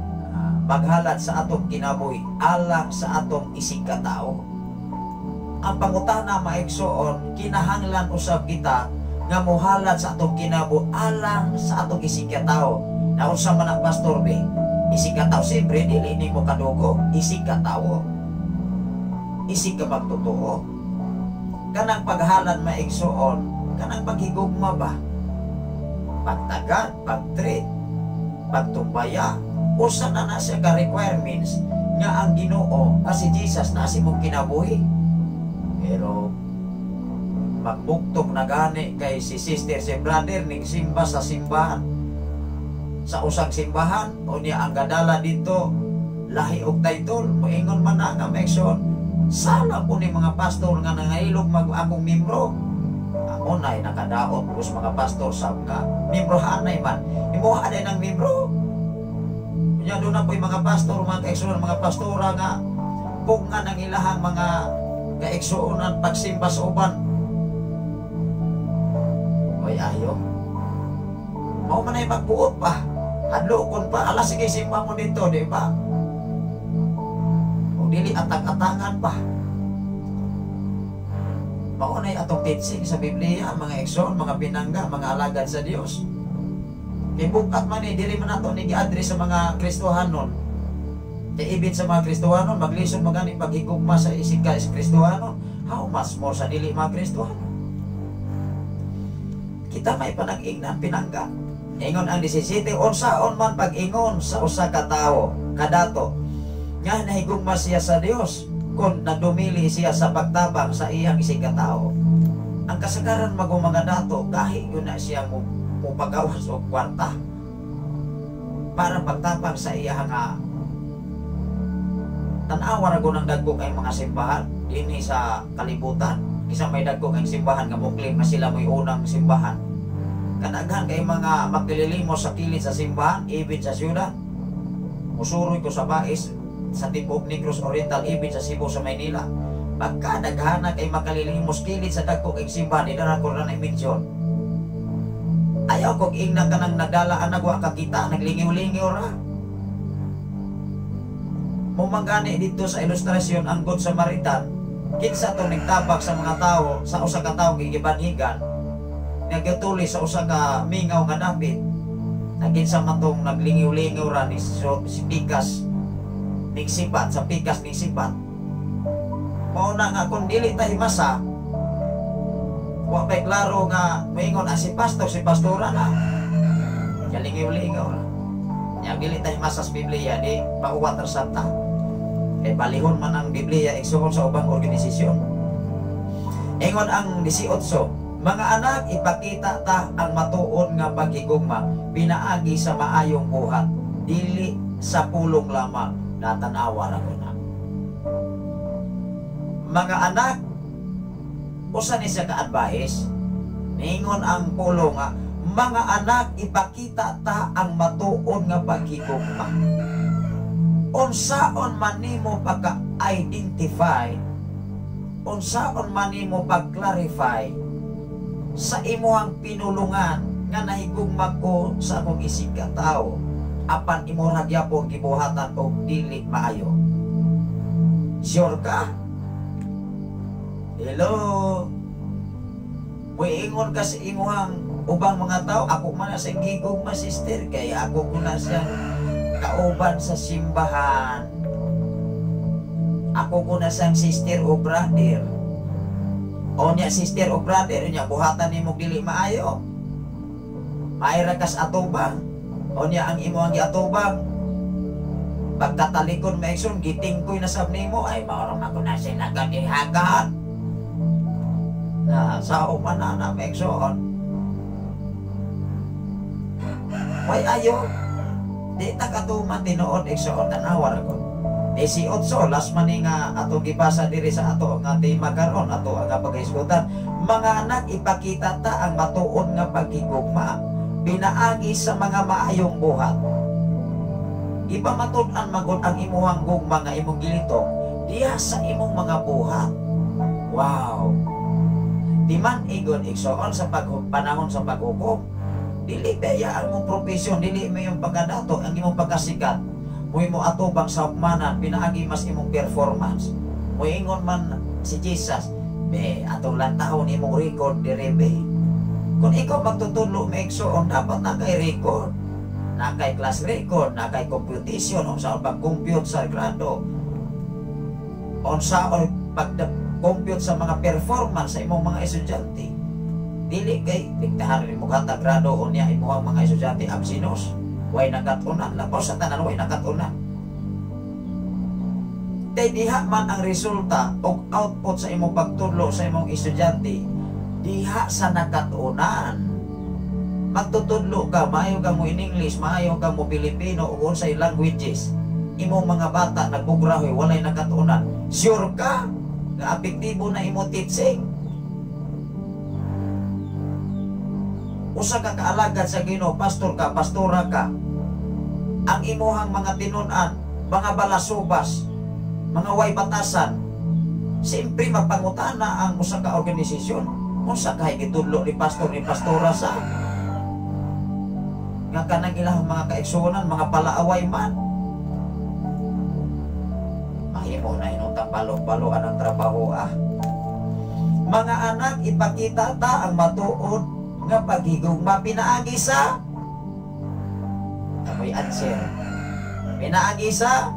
maghalad sa atong kinabuhi alang sa atong isig katao. Ang pangutana, maigsoon, kinahanglan usab kita nga mohalad sa atong kinabuhi alang sa atong isig katao. Naunsa man ang, Pastor B? Isig katao, siyempre dili nimo kadugo, isig katao. Isig ka magtotoo. Kanang paghalad, maigsoon, kanang paghigugma ba? Pagtagad, pagtreat, pagtumbaya, usa na na siya ka requirements nga ang Ginoo nga si Jesus na si mong kinabuhi. Pero Magbuktok na gani kay si sister, si brother ning simba sa simbahan, sa usang simbahan. Unya ang gadala dito lahi og title. Moingon man na nga, mga, sala po ni mga pastor nga nangailog mag akong membro. Ako na'y nakadaot kus mga pastor sa nga membro hanay man imuha day ng membro. Unya doon na po yung mga pastor, mga kaigsuonan, mga pastora nga nga ng ilahang mga kaigsuonan pagsimba sa uban. Oy, ayo. Mao man ay magbuot pa. Hadlokon pa. Ala, sige, simba mo dito, di ba? O dili atang-atangan pa. Mao na atong teaching sa Biblia, mga igsoon, mga pinangga, mga alagad sa Dios. Kay bukat man eh, dili man nato ni gi-address sa mga Kristohanon. Kay ibig sa mga Kristohanon, maglisod magani paghigugma sa isig ka sa Kristohanon. How much more sa dili mga Kristohanon? Kita may panag-ingnan, pinangga. Ingon ang 17, unsaon man pag-ingon sa usa ka tawo, kadato, nga nahigugma siya sa Dios kung nagdumili siya sa pagtabang sa iyang isig ka tawo? Ang kasagaran mago mga dato, kahit yun na siya mo mupagawas og kwarta para pagtabang sa iya nga. Tan-awa ra ng dagko kay mga simbahan dinhi sa kalibutan. Isa may dagko kay simbahan nga mo-claim nga sila mo'y unang simbahan. Kadaghan kay mga makililimos sa kilid sa simbahan, ibin sa syudad. Musuroy ko sa Bais, sa tibuok Negros Oriental, ibin sa Cebu, sa Maynila. Pagkadaghana kay makalilimos kilid sa dagko kay simbahan, idara ko na na-mention. Ayaw kog ingna ka nang nagdala ang nagwa kakita, naglingiw-lingiw ra. Mumangani dito sa ilustrasyon ang Good Samaritan, kinsa to nagtabak sa mga tao, sa usa ka tawo gigibanhigan, nagtuli sa usa ka mingaw nga dapit? Nagin sa matong naglingiw-lingiw ra ni si pikas ning sipat sa pikas ning sipat. Mao na nga kung dili ta himasa, wa pa'y klaro nga moingon ah, si pastor, si pastora na kalingiw-lingaw ra. Nya dili ta himasa sa Biblia, di pauwat ra sa ta. Kay balihon man ang Biblia, igsuon, sa ubang organisasyon. Ingon ang 18, mga anak, ipakita ta ang matuon nga paghigugma pinaagi sa maayong buhat, dili sa pulong lamang. Natanawa ra ko na. Mga anak, usa ni siya ka-advice. Ningon ang pulong nga, mga anak, ipakita ta ang matuon nga paghigugma. Unsaon man nimo pagka-identify, unsaon man nimo pag-clarify sa imuhang pinulungan nga nahigugma ko sa akong isig ka tao, apan imo ra gyapon gibuhatan og dili maayo? Sure ka? Hello? Muingon ka sa imuhang ubang mga tao, ako man na sa gigugma, sister, kaya ako ko na siyang kauban sa simbahan. Ako ko na siyang sister o brother. O niya, sister o brother, niya buhatan nimo dili maayo. Maayra kas atubang. O niya ang imo ang giatubang. Pagkatalikon, maigsoon, gitingkoy na sab nimo, ay mao ra ko na sila gadihagan. Na sa man na na, maigsoon. Way ayo. Di ta katuman tinuod, igsoon, tanawa ra ko. 18, last man ni nga atong gibasa diri sa ato nga tema karon, ato ang paghisgutan. Mga anak, ipakita ta ang matuod nga paghigugma pinaagi sa mga maayong buhat. Ipamatud-an magod ang imuhang gugma nga imong gilitok diha sa imong mga buhat. Wow. Di man igon, igsoon, sa pag panahon sa paghukom, dili baya ang imong profesyon, dili mo yung pagkadato, ang imong pagkasikat. Muy mo atubang sa hukmanan, pinaagi mas imong performance. Muingon man si Jesus, be, atong lantahon imong record dire, be. Kung ikaw magtutudlo, maigsoon, dapat na kay record. Na kay class record, na kay computation, unsa pag-compute sa grado. Unsa pag-compute sa mga performance sa imong mga estudyante. Dili kay diktahan mo hatag grado, unya imong mga estudyante absinos. Way nakatunan, labaw sa tanan way nakatunan. Kay diha man ang resulta og output sa imong pagtudlo sa imong estudyante. Diha sa nakatunan. Magtutudlo ka, maayo ka mo in English, maayo ka mo Pilipino, o unsay languages. Imong mga bata nagbugrahoy, walay nakatunan. Sure ka nga apektibo na imo teaching. Usa ka kaalagad sa Ginoo, pastor ka, pastora ka. Ang imuhang mga tinun-an, mga balasubas, mga way batasan, siyempre mapangutana ang usa ka organisasyon. Unsa kay gitudlo ni pastor ni pastora sa nga kanang ilang mga kaigsuonan, mga palaaway man. Mahimo na inuntang balo-baloan ang trabaho ah. Mga anak, ipakita ta ang matuod nga paghigugma pinaagi sa amoy answer. Pinaagi sa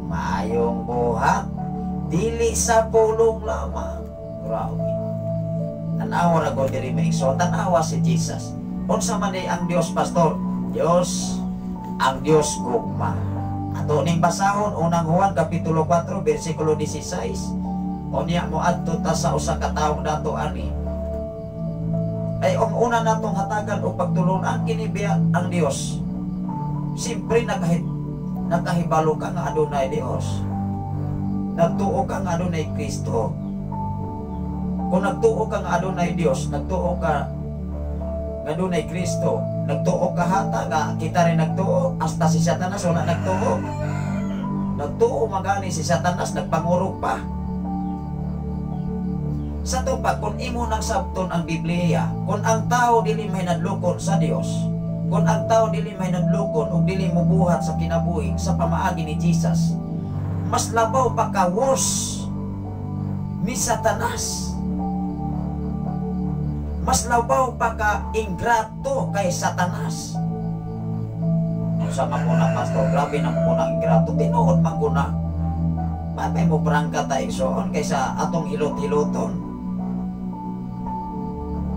maayong buhat, dili sa pulong lamang. Grabe. Tanawa ra ko diri maigsoon, tanawa si Jesus. Unsa man ang Dios, pastor? Dios, ang Dios gugma. Ato ning basahon unang Juan kapitulo 4 bersikulo 16. Unya mo adto ta sa usa ka tawo dato ani. Ay ang una natong hatagan o pagtulunan kini biya ang Dios. Siyempre nakahibalo ka nga adunay Dios. Nagtuo ka nga adunay Kristo. Kung nagtuo ka nga adunay Dios, nagtuo ka nga adunay Kristo, nagtuo ka hata nga kita rin nagtuo, hasta si Satanas wala nagtuo. Nagtuo magani si Satanas, nagpangurog pa. Sa tupa, kung imo nang sabton ang Biblia, kung ang tao dili mahinadlokon sa Dios, kung ang tao dili mahinadlokon ug dili mobuhat sa kinabuhi sa pamaagi ni Jesus, mas labaw pa ka worse ni Satanas. Mas labaw pa ka ingrato kay Satanas. Unsa man po na, pastor, grabe na po na ingrato. Tinuod man ko na. Patay mo prangka ta igsoon kaysa atong hilot-hiloton.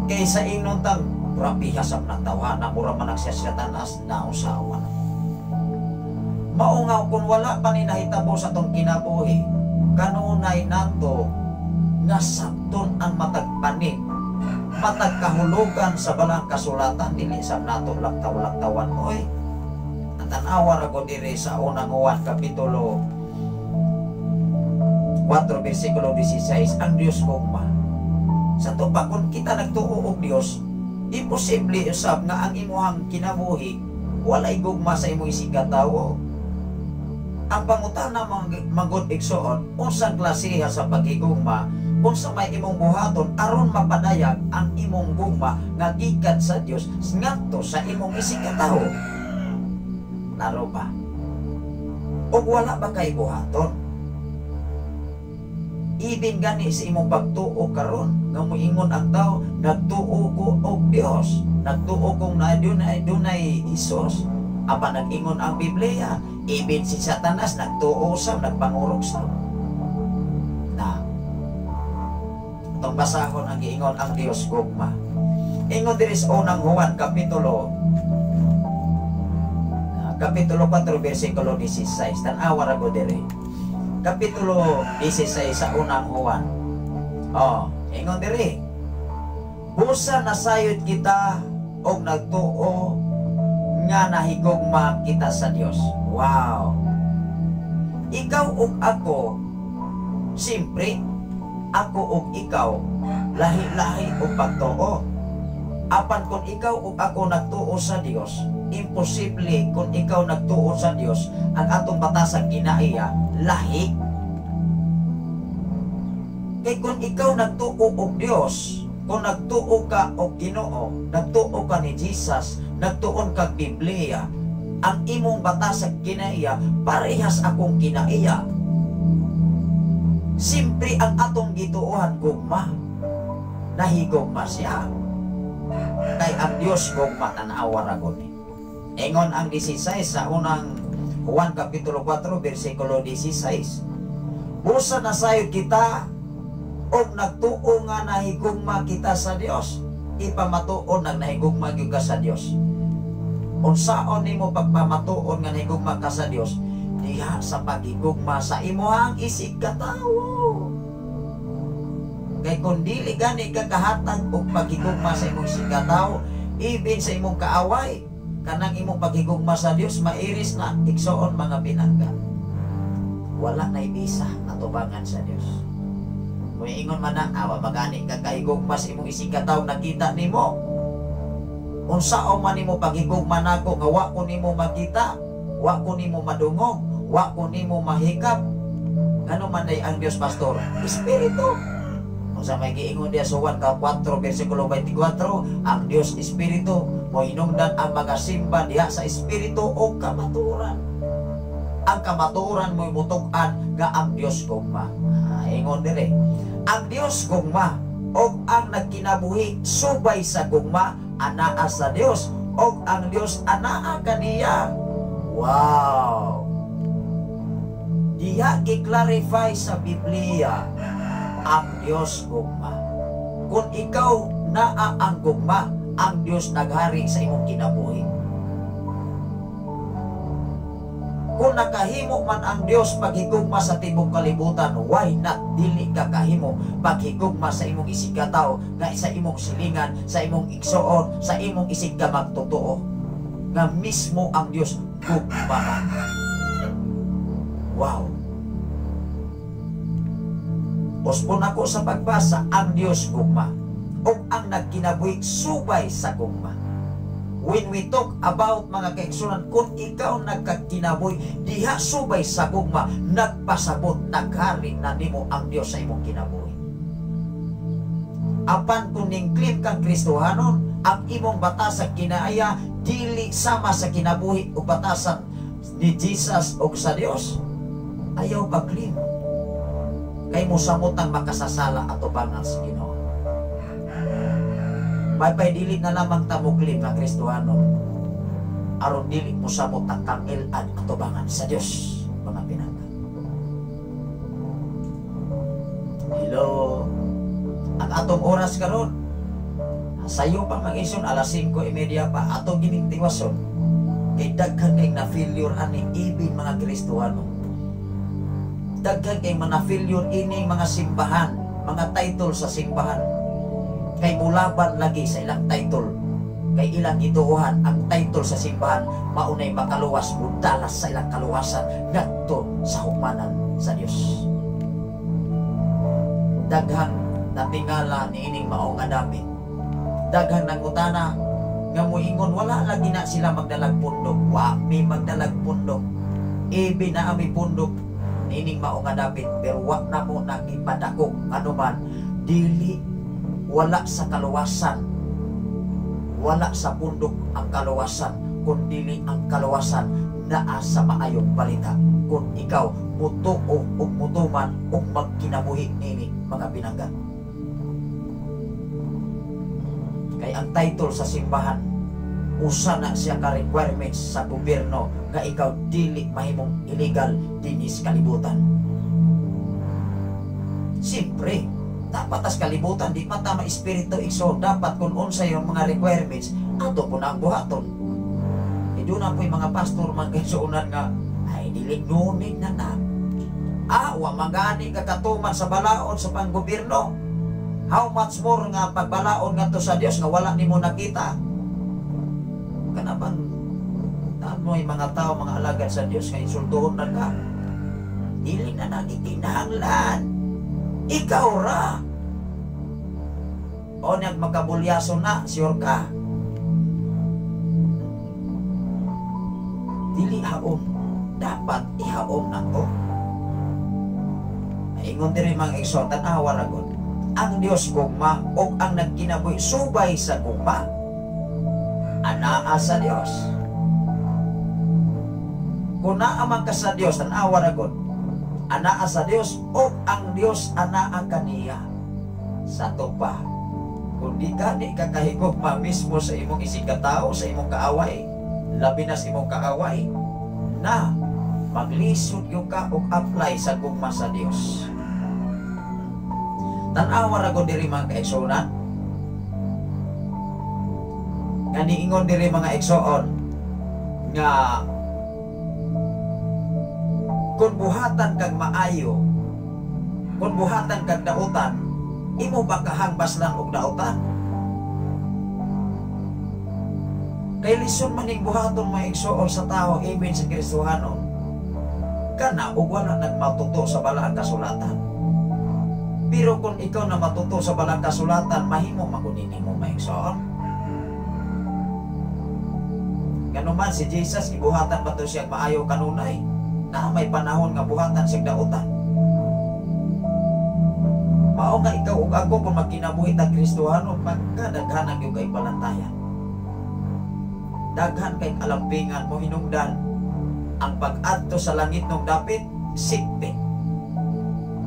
Kaysa ingnon tang grabe hasap ng tawhana, mura man ang siya Satanas na usawa. Mao nga kung wala pa ni nahitabo sa atong kinabuhi, kanunay nato nga sabton ang matag panit, matag kahulugan sa balang kasulatan, dili sa nato laktaw-laktawan. Oy, ang tan-awa ra ko diri sa unang Juan kapitulo 4 bersikulo 16, ang Dios gugma. Sa tupa, kung kita nagtuo og Dios, imposible usab nga ang imuhang kinabuhi walay gugma sa imong isig katawo. Ang pangutana manggod igsoon, unsang klasiha sa paghigugma, unsa may imong buhaton aron mapadayag ang imong gugma nga gikan sa Dios ngadto sa imong isig katawo. Klaro ba? Og wala ba kay buhaton? Ibin gani sa imong pagtuo karon nga moingon ang tao, nagtuo ko og Dios, nagtuo kong na dunay Hesus. Apan nag-ingon ang Biblia, ibin si Satanas nagtuo sa, nagpangurog sa. Na itong basahon ang giingon ang Dios gugma. Ingon diri sa unang Juan kapitulo 4 bersikulo 16. Tan-awa ra ko diri. Kapitulo 16 sa unang Juan. Oh, ingon diri. Busa nasayod kita og nagtuo nga nahigugma kita sa Dios. Wow. Ikaw ug ako, siyempre ako ug ikaw lahi-lahi og pagtuo. Apan kung ikaw ug ako nagtuo sa Dios, imposible kung ikaw nagtuo sa Dios ang atong batasang kinaiya lahi. Kay kung ikaw nagtuo og Dios, kung nagtuo ka og Ginoo, nagtuo ka ni Jesus, nagtuon kag Biblia, ang imong batasang kinaiya parehas akong kinaiya. Siyempre ang atong gituohan gugma. Nahigugma siya. Kay ang Dios gugma, tan-awa ra gud ni. Ingon ang 16 sa unang Juan kapitulo 4 bersikulo 16. Busa nasayod kita og nagtuo nga nahigugma kita sa Dios, ipamatuon nang nahigugma gyud ka sa Dios. Unsaon nimo pagpamatuon nga nahigugma ka sa Dios? Diha sa paghigugma sa imuhang isig katawo. Kay kung dili gani ka kahatag og paghigugma sa imong isigkatawo, even sa imong kaaway, kanang imong paghigugma sa Dios mairis na, igsoon mga pinangga. Wala na ibisa atubangan sa Dios. Muingon man na, awa magani ka kahigugma sa imong isigkatawo, nakita nimo. Unsaon man nimo paghigugma nako nga wa ko nimo makita, wa ko nimo madungog, wa ko nimo mahikap? Ngano man day ang Dios, pastor? Espiritu. Unsa may giingon diya sa 1 ka 4 versikulo 24, ang Dios espiritu, mohinungdan ang mga simba diha sa espiritu o kamatuoran. Ang kamatuoran mo'y mutug-an nga ang Dios gugma. Ah, ingon dire. Ang Dios gugma og ang nagkinabuhi subay sa gugma anaa sa Dios og ang Dios anaa kaniya. Wow! Diha gi-clarify sa Biblia ang Dios gugma. Kung ikaw naa ang gugma, ang Dios naghari sa imong kinabuhi. Kung nakahimo man ang Dios paghigugma sa tibok kalibutan, why not dili ka kahimo paghigugma sa imong isigkatawo, nga sa imong silingan, sa imong igsoon, sa imong isigkamagtotoo, nga mismo ang Dios gugma man? Wow! Usbon ako sa pagbasa, ang Dios gugma ug ang nagkinabuhi subay sa gugma. When we talk about, mga kaigsunan, kung ikaw nagkakinabuhi diha subay sa gugma, nagpasabot, naghari na nimo ang Dios sa imong kinabuhi. Apan kung ning claim kang Kristohanon, ang imong batasan kinaaya dili sama sa kinabuhi o batasan ni Jesus o sa Dios, ayaw pag-claim. Kay mosamot ang makasasala atubangan sa Ginoo. Maypay dili na lamang ta mo claim nga Kristohanon aron dili mosamot ang kangil-ad atubangan sa Dios, mga pinangga. Hello. Ang atong oras karon, sayo pa mga ison, alas 5:30 pa atong gining tiwason. Kay daghan kay na failure ani ibin mga Kristohano. Daghan kay mga failure ini mga simbahan, mga title sa simbahan. Kay mulaban lagi sa ilang title. Kay ilang gituohan ang title sa simbahan, maunay makaluwas, mudalas sa ilang kaluwasan ngadto sa humanan sa Dios. Daghang natingala niining mao nga dapit. Daghang nangutana nga muingon wala lagi na sila magdalag pundok. Wa mi magdalag pundok. Ibi na ami pundok niining mao nga dapit, pero wa na mo nagipadako anuman dili wala sa kaluwasan, wala sa pundok ang kaluwasan, kun dili ang kaluwasan naa sa maayong balita. Kung ikaw mutuo ug mutuman ug magkinabuhi nini mga pinangga. Kay ang title sa simbahan usa na siya ka requirements sa gobyerno nga ikaw dili mahimong illegal dinis kalibutan. Siyempre, dapat as kalibutan di man tama espiritu igso, dapat kung unsa yung mga requirements ato po na ang buhaton. E doon na po'y mga pastor mga kaisuunan nga ay dili nunid na na. Ah, wa magani ka katuman sa balaod sa panggobyerno. How much more nga pagbalaod ngadto sa Dios nga wala nimo nakita? Kanabang tamoy mga tao, mga alagad sa Dios nga insultuhon na ka. Dili na nagikinahanglan. Ikaw ra. O nag makabulyaso na, sure ka. Dili haom. Dapat ihaom na to. Ingon diri mga igsoon, tan-awa ra gud. Ang Dios gugma ug ang nagkinabuhi subay sa gugma anaa sa Dios. Kung naa man ka sa Dios, tan-awa ra gud. Anaa sa Dios ug ang Dios anaa kaniya. Sa tupa, kung di ka di ka kahigugma mismo sa imong isigkatao, sa imong kaaway, labi na sa imong kaaway, na maglisod yung ka og apply sa gugma sa Dios. Tan-awa ra gud diri mga kaigsuonan. Nga niingon diri mga igsoon nga kung buhatan kag maayo, kung buhatan kag dautan, Imo ba kahang baslan og daotan? Kay lison man ning buhaton mga igsoon sa tao even sa Kristohanon. Kana og wala nagmatuto sa balaang kasulatan. Pero kung ikaw na matuto sa balaang kasulatan, mahimo magunin nimo mga igsoon. Nganuman si Jesus gibuhatan pa to siya maayo kanunay. Na may panahon nga buhatan siyang dautan. Mao nga ikaw ug ako kung magkinabuhi ta Kristohano, pagkadaghan ang iyong kay balantayan. Daghan kay kalampingan mo hinungdan ang pag-adto sa langit nung dapit sikpit.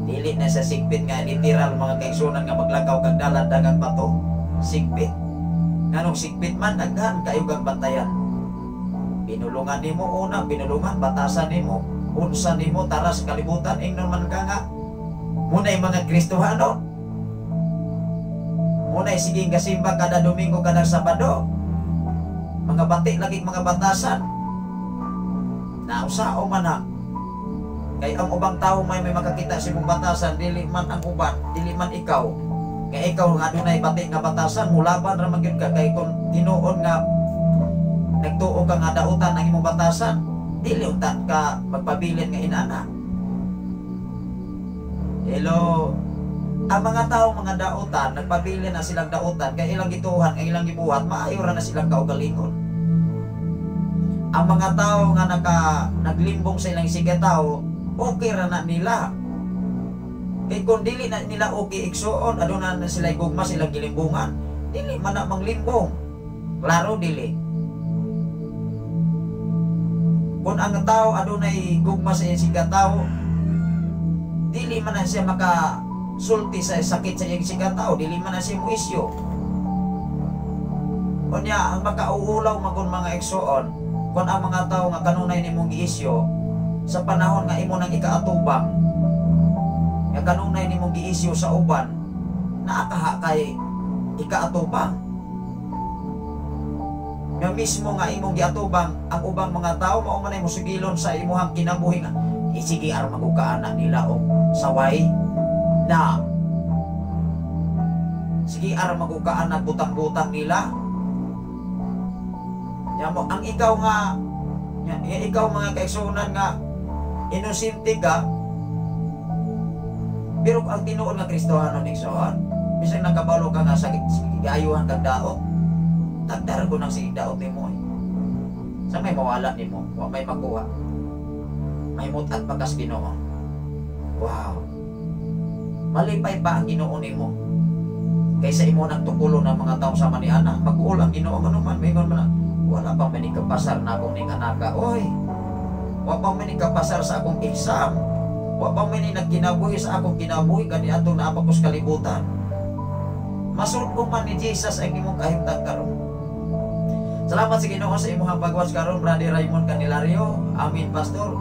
Dili na sa sikpit nga literal mga kaigsunan nga maglakaw kag dalan dagang bato. Sikpit. Nganong sikpit man daghan kayo kag bantayan. Pinulungan nimo una, pinulungan batasan nimo, unsa nimo tara sa kalibutan ingnon man ka nga munay mga Kristohano. Munay sige gasimba kada Domingo kada Sabado. Mga bati lagi mga batasan. Nausao man na. Kay ang ubang tao may makakita sa imong batasan, dili man ang uban, dili man ikaw. Kay ikaw nga adunay bati nga batasan, mulaban ra man gyud ka kay kung tinuod nga nagtuo ka nga dautan ang imong batasan, dili unta ka magpabilin nga inana. Hello. Ang mga tao mga dautan, nagpabilin na silang dautan kay ilang gituhan, ang ilang gibuhat, maayo ra na silang kaugalingon. Ang mga tao nga naglimbong sa ilang sige tao, okay ra na nila. Kay kung dili na nila okay igsuon, aduna na sila gugma silang gilimbungan, dili man na manglimbong. Klaro dili. Kung ang tao adunay gugma sa iyang sige tao, dili man na siya makasulti sa sakit sa iyang sige tao, dili man na siya moisyo. Unya ang makauulaw magun mga igsuon, kung ang mga tao nga kanunay nimong giisyo sa panahon nga imo nang ikaatubang, nga kanunay nimong giisyo sa uban, naakaha kay ikaatubang. Nga mismo nga imong giatubang ang ubang mga tao, mao man ay mosigilon sa imuhang kinabuhi nga isige aron magukaan nila og saway na sige aron magukaan na butang-butang nila. Nya mo ang ikaw nga nya, ikaw mga kaigsuonan nga inosente ka, pero ang tinuod nga Kristohanon igsoon, bisan nakabalo ka nga sakit giayuhan kag daot, tagdar ko nang sige daot nimo eh. Sa may mawala nimo, wa may makuha. May mutat pa kas Ginoo. Wow. Malipay pa ang Ginoo nimo kaysa imo nang tukulo ng mga tao sama ni ana. Mag-uol ang Ginoo man maingon man na, wala pa man kapasar na akong ning anaka. Oy, wa pa man kapasar sa akong exam. Wa pa man nagkinabuhi sa akong kinabuhi kani atong naa pa ko sa kalibutan. Masulbong man ni Jesus ang imong kahimtang karon. Salamat sa Ginoo sa imong pag-watch karon, Brother Raymond Candelario. Amin, Pastor.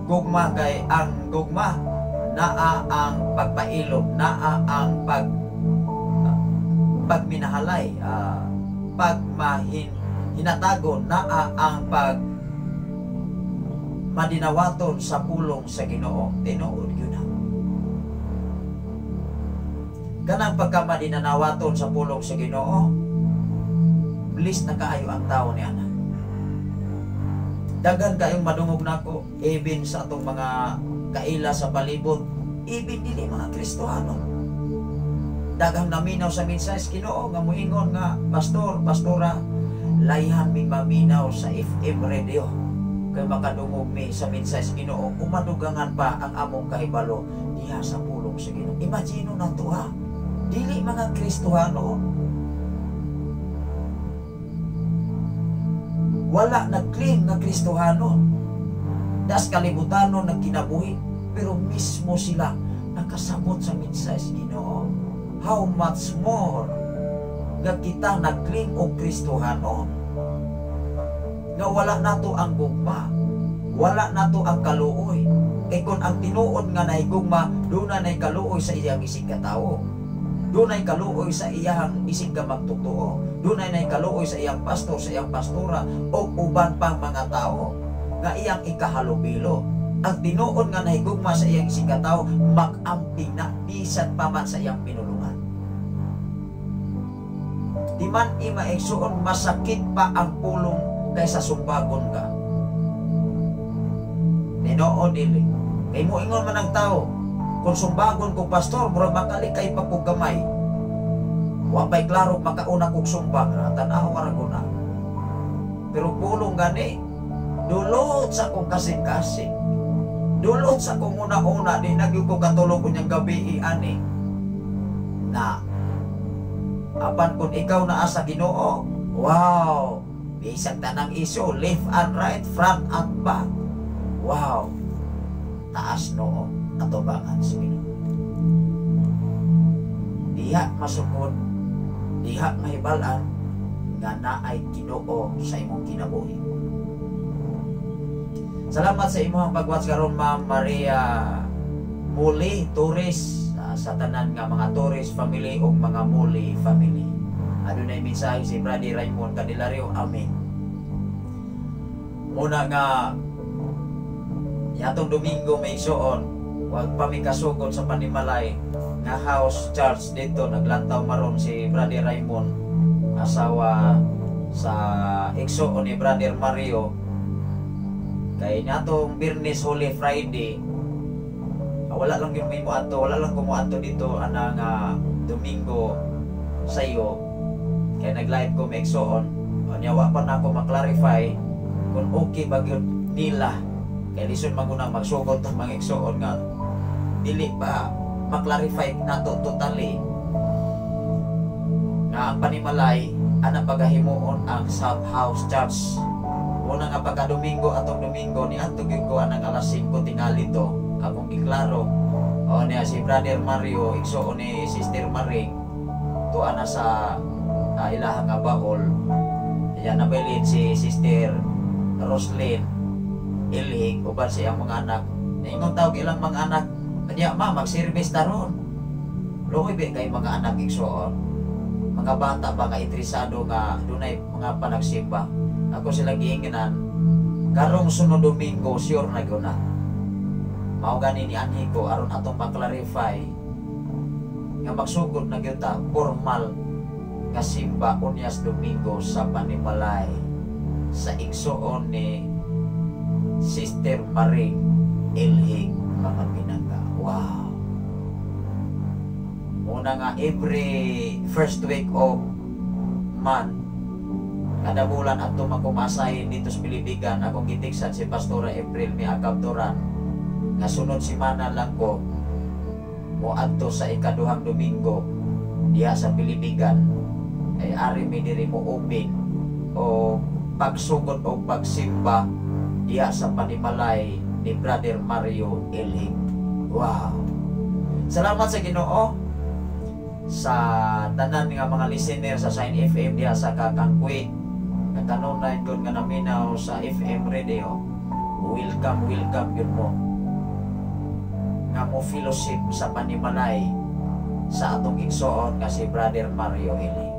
Gugma kay ang gugma naa ang pagpailob, naa ang pagminahalay, pagmahin hinatagon, naa ang pag madinawaton sa pulong sa Ginoo. Tinuod gyud na. Kanang pagkamadinanawaton sa pulong sa Ginoo, bliss na kaayo ang tao niya na. Daghan kayong madungog nako even sa atong mga kaila sa palibot, even dili mga Kristohano. Daghang naminaw sa mensahe sa Ginoo nga moingon nga pastor, pastora, layhan mi maminaw sa FM radio kay makadungog mi sa mensahe sa Ginoo, umadugangan pa ang among kahibalo diha sa pulong sa Ginoo. Imagine na to ha, dili mga Kristohano, wala nag-claim nga Kristohano, das kalibutano nagkinabuhi, pero mismo sila nakasabot sa mensahe sa Ginoo. How much more nga kita nag-claim og Kristohano, nga wala nato ang gugma, wala nato ang kaluoy. Kay kung ang tinuod nga nahigugma, doon na kaluoy sa iyang isig katawo, doon ay kaluoy sa iyang isig ka magtotoo, doon ay kaluoy sa iyang pastor, sa iyang pastora, o uban pang mga tao nga iyang ikahalubilo. Ang tinuod nga nahigugma sa iyang isig katawo, mag-amping na bisan pa man sa iyang pinulungan. Di man ima, igsuon, masakit pa ang pulong kaysa sumbagon ka. Tinuod, dili? Kay moingon man ang tao, kung sumbagon ko pastor, murag makalikay pa kog gamay. Wa pa'y klaro makauna kog sumbag, tan-aw ra na. Pero pulong gani, dulot sa akong kasing-kasing. Dulot sa akong una-una, di na gyud ko katulog unyang gabi ani. Na, apan kung ikaw naa sa Ginoo, wow, bisag tanang iso, left and right, front and back. Wow, taas noo, atubangan sa Ginoo. Diha masukod, diha mahibal-an nga naay Ginoo sa imong kinabuhi. Salamat sa imong pag-watch karon, Ma'am Maria Muli Torres, sa tanan nga mga Torres family ug mga Muli family. Adunay mensahe si Brother Raymond Candelario. Amen. Muna nga yatong Domingo, may igsuon, wag pa mi kasugod sa panimalay nga house church dito. Naglantaw maron si Brother Raymond, asawa sa igsuon ni Brother Mario, kay natong Biyernes, Holy Friday, wala lang yung may muadto, wala lang kumuadto dito ana nga Domingo sa iyo kay nag-live ko, may igsuon. Unya wa pa na ako maklarify kung okay ba gyud nila kay lisod man guna magsugod tong mga igsuon nga dili pa maklarify nato totally nga ang panimalay ana pagahimuon ang South House Church. Una nga pagka Domingo, atong Domingo ni adto gyud ko anang alas 5 tingali to. Akong giklaro. O niya si Brother Mario, igsuon ni Sister Maring, tuwa na sa ilahang nga baol. Yan nabilin si Sister Roslyn Ilhig uban sa iyang mga anak. Naingon tawag ilang mga anak, "Kanya ma, mag-service ta ron." Luoy ba kay mga anak, igsuon? Mga bata ba nga interesado nga dunay mga panagsimba. Ako sila giingnan, karong sunod Domingo sure na gyud na. Mao gani ni anhi ko aron atong ma-clarify nga magsugod na gyud ta formal nga simba unyas Domingo sa panimalay sa igsuon ni Sister Maring Ilhig, mga pinangga. Wow. Muna nga every first week of month, kada bulan ato makumasahin dito sa Pilipigan. Akong gitiksan si Pastora April mi Akabturan nga sunod semana lang ko mo adto sa ikaduhang Domingo diha sa Pilipigan ay ari mi diri mo open o pagsugod o pagsimba diha sa panimalay ni Brother Mario Ilhig. Wow. Salamat sa Ginoo sa tanan nga mga listener sa Sign FM diha sa Kakangkwi nga kanunay gud nga naminaw sa FM radio. Welcome, welcome gyud mo nga mo fellowship sa panimalay sa atong igsoon nga si Brother Mario Ilhig.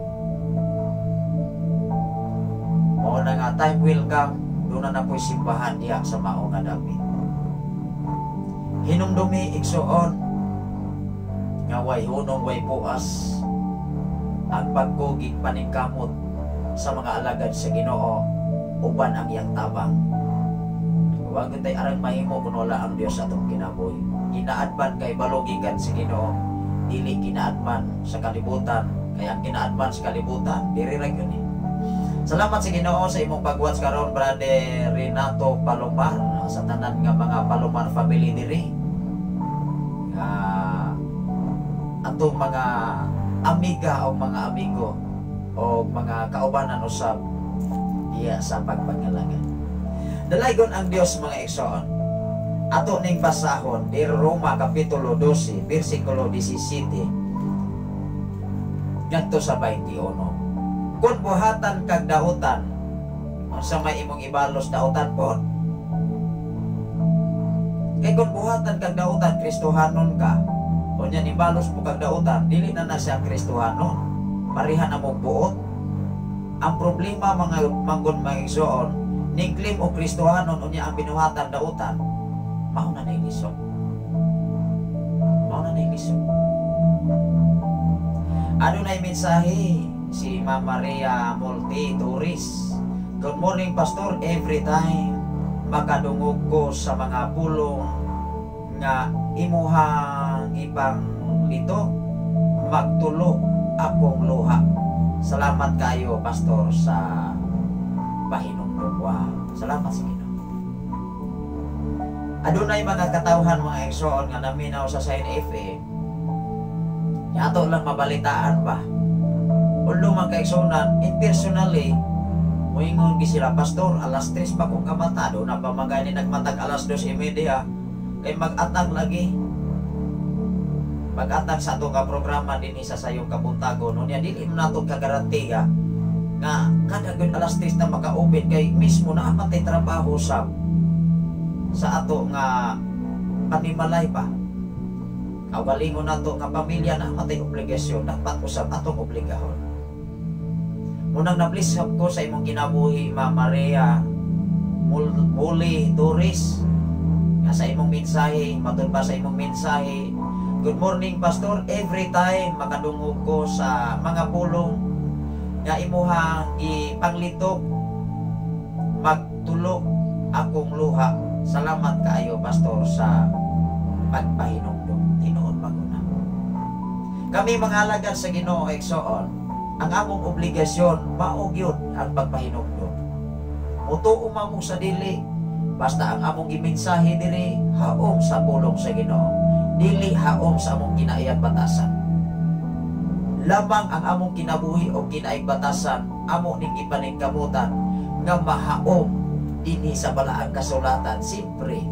Mao na nga time will come, doon na po'y simbahan diha sa mao nga dapit. Hinumdumi, igsoon, nga way hunong, way puas ang pagkugig paningkamot sa mga alagad sa Ginoo uban ang iyang tabang. Wa gyud tay arang mahimo kung wala ang Dios sa atong kinabuhi. Ginaadman kay balogikan sa Ginoo, dili ginaadman sa kalibutan, kay ang ginaadman sa kalibutan diri ra gyud ni. Salamat sa Ginoo sa imong pag-watch karon, Brother Renato Palomar, sa tanan nga mga Palomar family diri. Nga atong mga amiga o mga amigo o mga kaubanan usab diya sa pagpangalaga. Dalaygon ang Dios, mga igsoon. Ato ning basahon di Roma kapitulo 12 bersikulo 17 ngadto sa 21. Kung buhatan kag dautan, unsa may imong ibalos, dautan pod? Kay kung buhatan kag dautan, Kristohanon ka. Unya nibalos mo kag dautan, dili na na siya Kristohanon. Pareha na mo buot. Ang problema mga manggon, mga igsoon, ning claim og Kristohanon unya ang binuhatan dautan, mao na nay lisod. Mao na nay lisod. Ano na mensahe Si Ma'am Maria Multi Torres. "Good morning, Pastor. Every time makadungog ko sa mga pulong nga imuhang ipang lito, magtulo akong luha. Salamat kayo, Pastor, sa pahinumdum." Wow. Salamat sa Ginoo. Adunay mga katawhan, mga igsoon, nga naminaw sa Sign FM. Ato lang mabalitaan ba. Although, mga kaigsunan, in personally, muingon gi sila, "Pastor, alas 3 pa kong kamata." Do na pa magani nagmatag alas 2:30 kay mag-atag lagi. Mag-atag sa ato nga programa dinhi sa Sayong Kabuntagon. Unya dili mo nato kagarantiya nga kada gyud alas 3 na maka-open kay mismo na matay trabaho sa ato nga panimalay pa. Kaugalingon nato nga pamilya na matay obligasyon, dapat usab atong obligahon. Munang na-bless ko sa imong kinabuhi, Ma Maria Muli Torres, nga sa imong mensahe, matud pa sa imong mensahe, "Good morning, Pastor. Every time makadungog ko sa mga pulong nga imuhang ipanglitok, magtulo akong luha. Salamat kaayo, Pastor, sa pagpahinumdum." Tinuod maguna. Kami mga alagad sa Ginoo, igsoon, ang among obligasyon mao gyud ang pagpahinumdum. Mutuo man mo sa dili, basta ang among gimensahe diri haom sa pulong sa Ginoo. Dili haom sa among kinaiyang batasan. Lamang ang among kinabuhi o kinaig batasan, amo ning gipaningkamutan nga mahaom dinhi sa balaang kasulatan. Siyempre,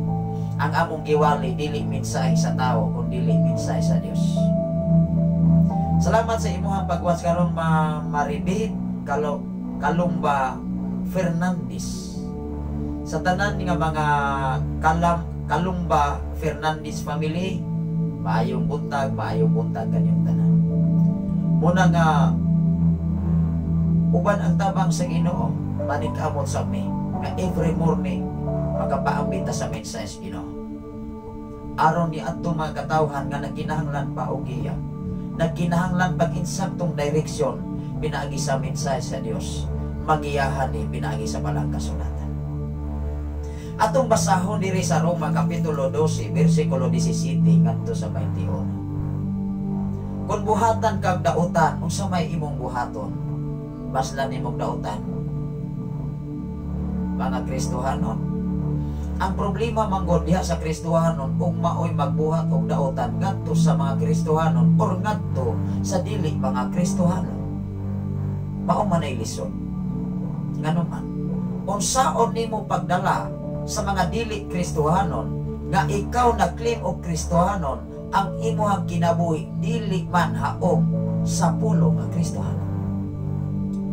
ang among giwali dili mensahe sa tao kun dili mensahe sa Dios. Salamat sa imuhang pag-watch karon, Ma Maribit Kalo Kalumba Fernandez. Sa tanan nga mga Kalumba Fernandez family, maayong buntag kanyong tanan. Muna nga uban ang tabang sa Ginoo, paningkamot sa mi nga every morning makapaambit ta sa mensahe sa Ginoo. Aron ni adto mga katawhan nga nagkinahanglan pa og giya, nagkinahanglan pag insaktong direksyon pinaagi sa mensahe sa Dios, magiyahan ni pinaagi sa balang kasulatan. Atong basahon diri sa Roma kapitulo 12 bersikulo 17 ngadto sa 21. Kung buhatan kag dautan, unsa may imong buhaton? Baslan nimong dautan. Mga Kristohanon, ang problema manggod diha sa Kristohanon ug maoy magbuhat og dautan ngadto sa mga Kristohanon or ngadto sa dili mga Kristohanon. Mao man ay lisod. Ngano man, unsaon nimo pagdala sa mga dili Kristohanon nga ikaw nag-claim og Kristohanon, ang imuhang kinabuhi dili man haom sa pulong nga Kristohanon?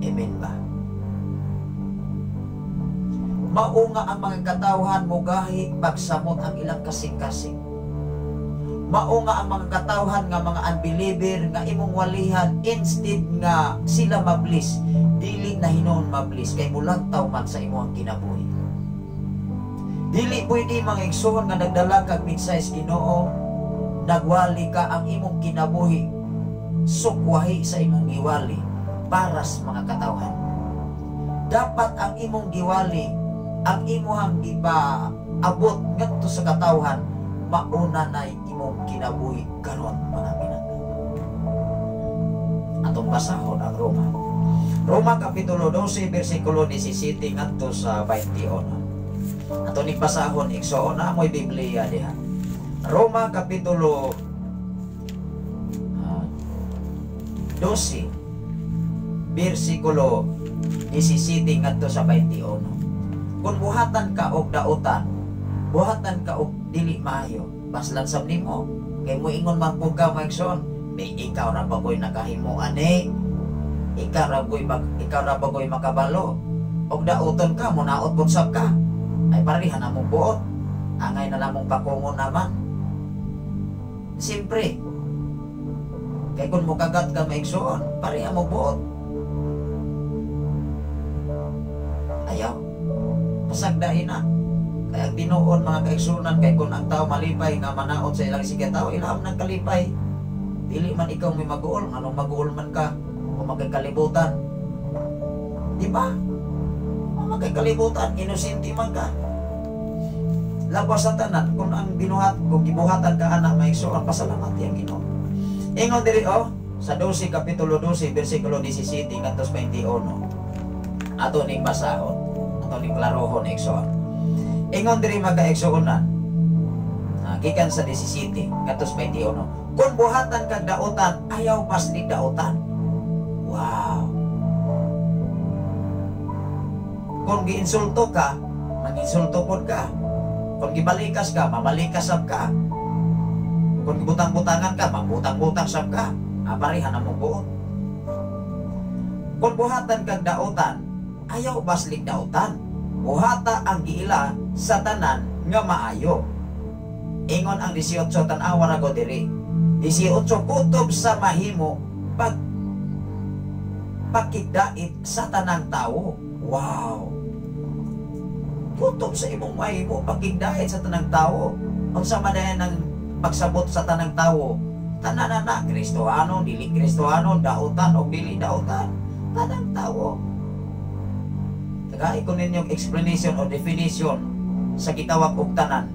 Amen ba? Mao nga ang mga katawhan mogahi pagsamot ang ilang kasing-kasing. Mao nga ang mga katawhan nga mga unbeliever nga imong walihan, instead nga sila ma-bless, dili na hinuon ma-bless kay mulantaw man sa imong kinabuhi. Dili pwede, mga igsoon, nga nagdala kag mensahe sa Ginoo, nagwali ka, ang imong kinabuhi sukwahi sa imong giwali para sa mga katawhan. Dapat ang imong giwali, ang imuhang gipa-abot ngadto sa katawhan, mauna na imong kinabuhi karon, mga pinangga. Atong basahon ang Roma. Roma kapitulo 12 bersikulo 17 ngadto sa 21. Ato ning basahon, igsoon, na mo'y Biblia diha. Roma kapitulo 12 bersikulo 17 ngadto sa 21. Kung buhatan ka og dautan, buhatan ka og dili maayo, baslan sab nimo kay moingon man pud ka, mga igsoon, "May ikaw ra ba ko'y nakahimo ani? Ikaw ra ba ko'y makabalo?" Og dauton ka, munaot pud sab ka. Ay, pareha na mong buot. Angay na lamong pakungon naman. Siyempre, kay kung mukagat ka, maigsoon, pareha mo buot. Ayaw. Pasagdain na. Kaya ang tinuon, mga kaigsunan, kay kung ang tao malipay nga manaot sa ilang sige tao, ilaham ng kalipay. Dili man ikaw may mag-uol, anong mag-uol man ka, Wa man kay kalibutan. Di ba? Wa man kay kalibutan, inosente man ka. Lawas sa tanan, kung ang binuhat, kung gibuhatan ka ana, mga igsoon, pasalamat ang Ginoo. Ingon diri oh, sa 12 kapitulo 12 bersikulo 17 ngadto sa 21. Ato ning basahon, ato ning klarohon, igsoon. Ingon diri, mga kaigsuonan, gikan sa 17 ngadto sa 21. Kung buhatan kag dautan, ayaw paslig dautan. Wow. Kung giinsulto ka, manginsulto pod ka. Kung gibalikas ka, mamalikas sab ka. Kung gibutang-butangan ka, mabutang-butang sab ka. Pareha na mo buot. Kung buhatan kag dautan, ayaw baslig dautan. Buhata ang giila sa tanan nga maayo. Ingon ang 18, tan-awa ra ko diri. 18, kutob sa mahimo pag pakigdait sa tanang tao. Wow. Kutob sa imong mahimo pakigdait sa tanang tao. Unsa man dayon ang pagsabot sa tanang tao? Tanan na na, Kristohano, dili Kristohano, dautan o dili dautan. Tanang tao. Tagai ko ninyong explanation o definition sa gitawag og tanan.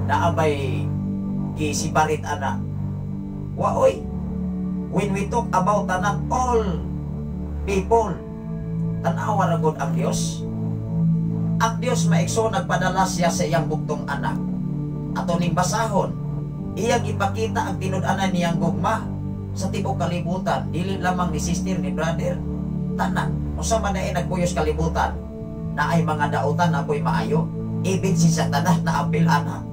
Naabay gisiparit ana? Waoy. When we talk about tanan, all people, tanawa ra gud ang Dios. Ang Dios, mga igsoon, nagpadala siya sa iyang bugtong anak. Ato ning basahon. Iyang ipakita ang tinud-anan niyang gugma sa tibuok kalibutan, dili lamang ni sister, ni brother, tanan. Unsa man na nagpuyos kalibutan, na ay mga dautan na po'y maayo, even si Satanas na apil ana.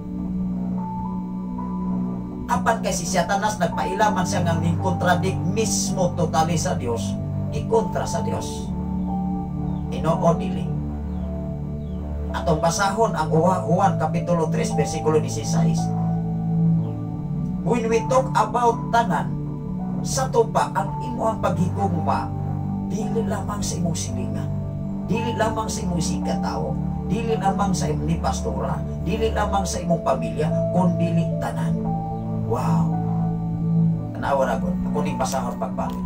Apan kay si Satanas nagpaila man siya nga contradict mismo totally sa Dios, ikontra sa Dios. Inoo dili? Atong basahon ang Juan Kapitulo 3 versikulo 16. When we talk about tanan, sa tupa ang imuhang paghigugma dili lamang sa imong silingan, dili lamang sa imong tao, dili lamang sa imong ni pastora, dili lamang sa imong pamilya, kun dili tanan. Wow. Tanawa na ko, ako ning basahon pagbalik.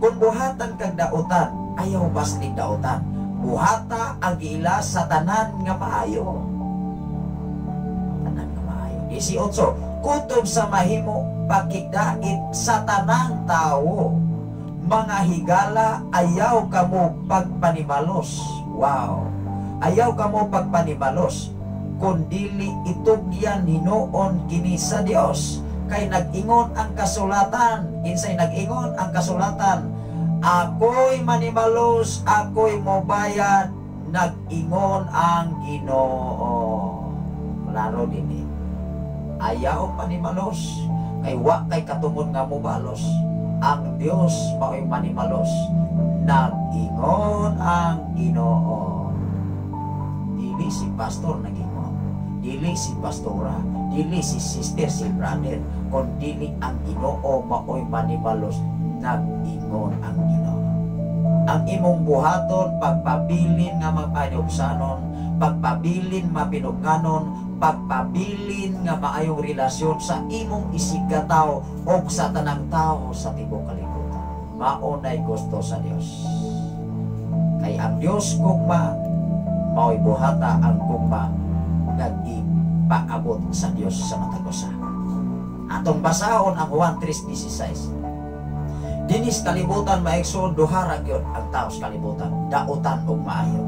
Kung buhatan kag dautan, ayaw baslig dautan. Buhata ang giila sa tanan nga maayo. Tanan nga maayo. 18. Kutob sa mahimo pakigdait sa tanang tao. Mga higala, ayaw kamo pagpanimalos. Wow. Ayaw kamo pagpanimalos. Kung dili itugyan hinuon kini sa Dios. Kay nag-ingon ang kasulatan. Kinsay nag-ingon ang kasulatan? "Ako'y manimalos, ako'y mobayad, nag-ingon ang Ginoo." Klaro din eh. Ayaw panimalos, kay wa kay katungod nga mobalos. Ang Dios mao'y manimalos. Nag-ingon ang Ginoo. Dili si pastor nag-ingon. Dili si pastora, dili si sister, si brother, kun dili ang Ginoo mao'y manimalos. Nag-ingon ang Ginoo. Ang imong buhaton, pagpabilin nga mapanubsanon, pagpabilin mapinugnanon, pagpabilin nga maayong relasyon sa imong isigkatao o sa tanang tao sa tibuok kalibutan. Mao nay gusto sa Dios. Kay ang Dios gugma, mao'y buhata ang gugma nag-ipaabot sa Dios sa matag usa. Atong basahon ang Juan 3:16. Dinis kalibutan, mga igsoon, duha ra gyud ang tao sa kalibutan, dautan ug maayo.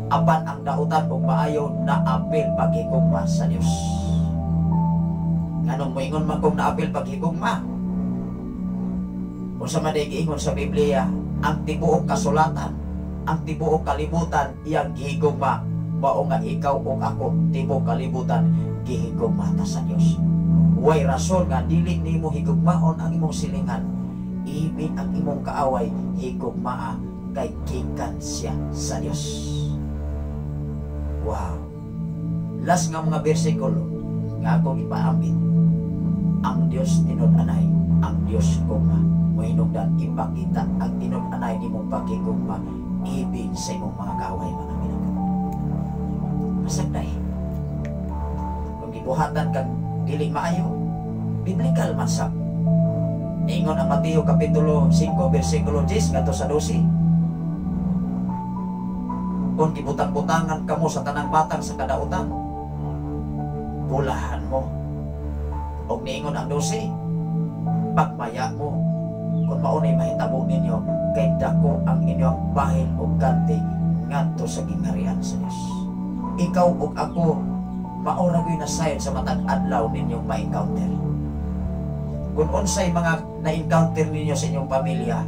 Apan ang dautan ug maayo naapil paghigugma sa Dios. Nganong moingon man kong naapil paghigugma? Kung sa man giingon sa Biblia, ang tibuok kasulatan, ang tibuok kalibutan iyang gihigugma, mao nga ikaw ug ako, tibuok kalibutan gihigugma ta sa Dios. Way rason nga dili nimo higugmaon ang imong silingan. Ibig ang imong kaaway, higugmaa kay gikan siya sa Dios. Wow. Last nga mga bersikulo nga akong ipaambit. Ang Dios tinud-anay, ang Dios gugma. Mohinungdan ipakita ang tinud-anay nimong pagkigugma ibig sa imong mga kaaway, mga minamahal. Pasagday. Kung gibuhatan kang dili maayo, biblical man sab. Niingon ang Mateo Kapitulo 5, versikulo 10 ngadto sa 12. Kung gibutang-butangan kamo sa tanang matang sa kadautan, bulahan mo. Og niingon ang 12, pagmaya mo. Kung maunay mahitabo ninyo, kay dako ang inyong bahin og ganti ngadto sa gingharian sa Dios. Ikaw ug ako, mao ra gyud na sign sa matag adlaw ninyong ma-encounter. Kung unsay mga na-encounter ninyo sa inyong pamilya,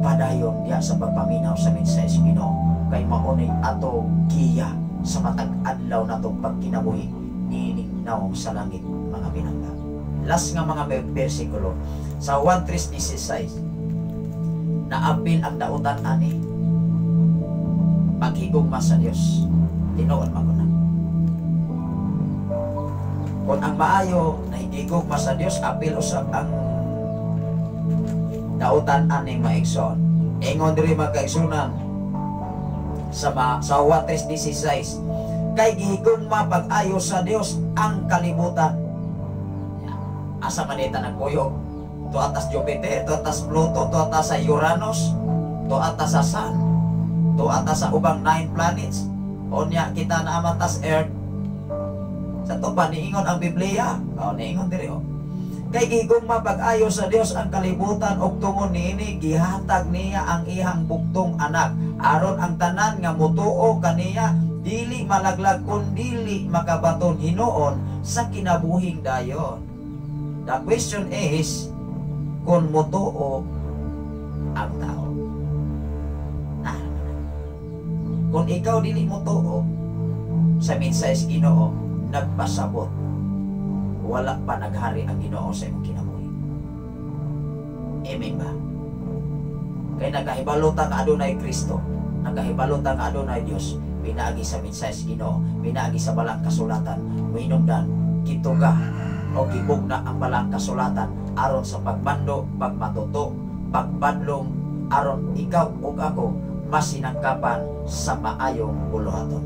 padayon diha sa pagpaminaw sa mensahe sa Ginoo, kay maunay ato giya sa matag adlaw natong pagkinabuhi niining naong sa langit, mga pinangga. Last nga mga bersikulo sa 1:3-16, naapil ang dautan ani paghigugma sa Dios. Tinuod man ko na. Kung ang maayo nahigugma sa Dios, apil usab ang dautan ani maigsoon. Ingon diri mga kaigsunan sa 1:3-16, kay gihigugma pag-ayo sa Dios ang kalibutan. Asa man ita nagpuyo? Tuatas Jupiter, tuatas Pluto, tuatas sa Uranus, tuatas sa Sun, tuatas sa ubang 9 planets. Unya kita na amatas Earth. Sa to pa niingon ang Biblia, o niingon diri o. Kay gihigugma pag-ayo sa Dios ang kalibutan ug tungod niini gihatag niya ang iyang buktong anak aron ang tanan nga motuo kaniya dili malaglag kun dili makabaton hinuon sa kinabuhing dayon. The question is, kung motuo ang tao. Kung ikaw dili motuo sa mensahe sa Ginoo, nagpasabot, wala pa naghari ang Ginoo sa imong kinabuhi. Amen ba? Kay nagahibalo ta nga adunay Kristo, nagahibalo ta nga adunay Dios, pinaagi sa mensahe sa Ginoo, pinaagi sa balang kasulatan, mohinungdan kituga o gibugna ang balang kasulatan aron sa pagmando, pagmatuto, pagbadlong, aron ikaw ug ako masinangkapan sa maayong buluhaton.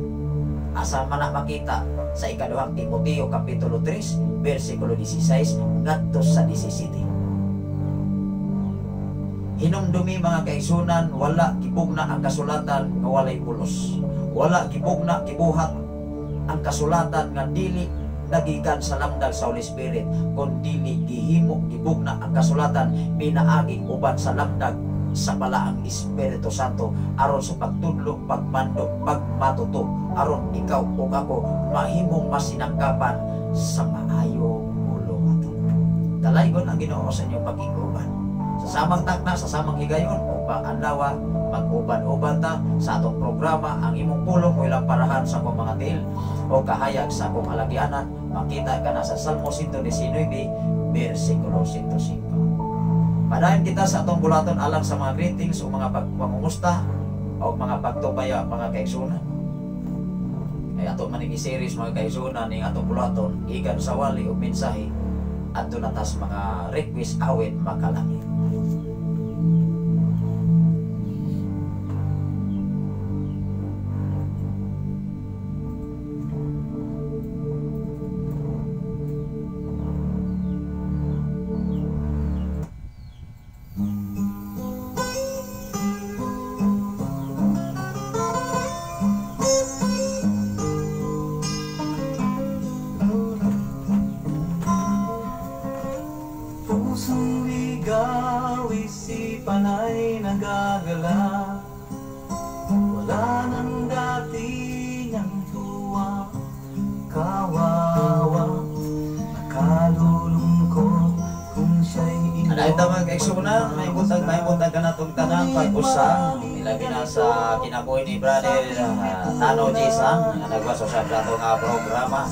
Asa man na makita sa ikaduhang Timoteo Kapitulo 3, versikulo 16 ngadto sa 17. Hinumdumi mga kaigsunan, wala gibugna ang kasulatan nga walay pulos. Wala gibugna gibuhat ang kasulatan nga dili nagikan sa lamdag sa Holy Spirit, kun dili gihimo gibugna ang kasulatan pinaagi uban sa lamdag sa balaang Espiritu Santo aron sa pagtudlo, pagmando, pagmatuto, aron ikaw ug ako mahimong masinangkapan sa maayong buluhaton. Dalaygon ang Ginoo sa inyong pag-iguban. Sa samang takna, sa samang higayon, upang adlaw mag-uban-uban ta sa atong programa ang imong pulong o ilang parahan sa akong mga tiil o kahayag sa akong alagianan. Makita ka na sa Salmo 119, versikulo 105. Padayon kita sa atong bulaton alang sa mga greetings o mga pagpangungusta o mga pagtupaya mga kaigsunan. Ay ato man i-series mga kaigsunan ning atong bulaton gikan sa wali o mensahe adto na tas mga request awit makalangit. Isipan ay nagagala, wala nang dati niyang tuwa, kawawa, nakalulungkot kung siya'y iyong. Ano ito mga kaigsunan, may butag ka na itong tanang pag-usa, ilabi na sa kinabuhi ni Brother Tano Jason, nga nagwaso sa plato nga programa.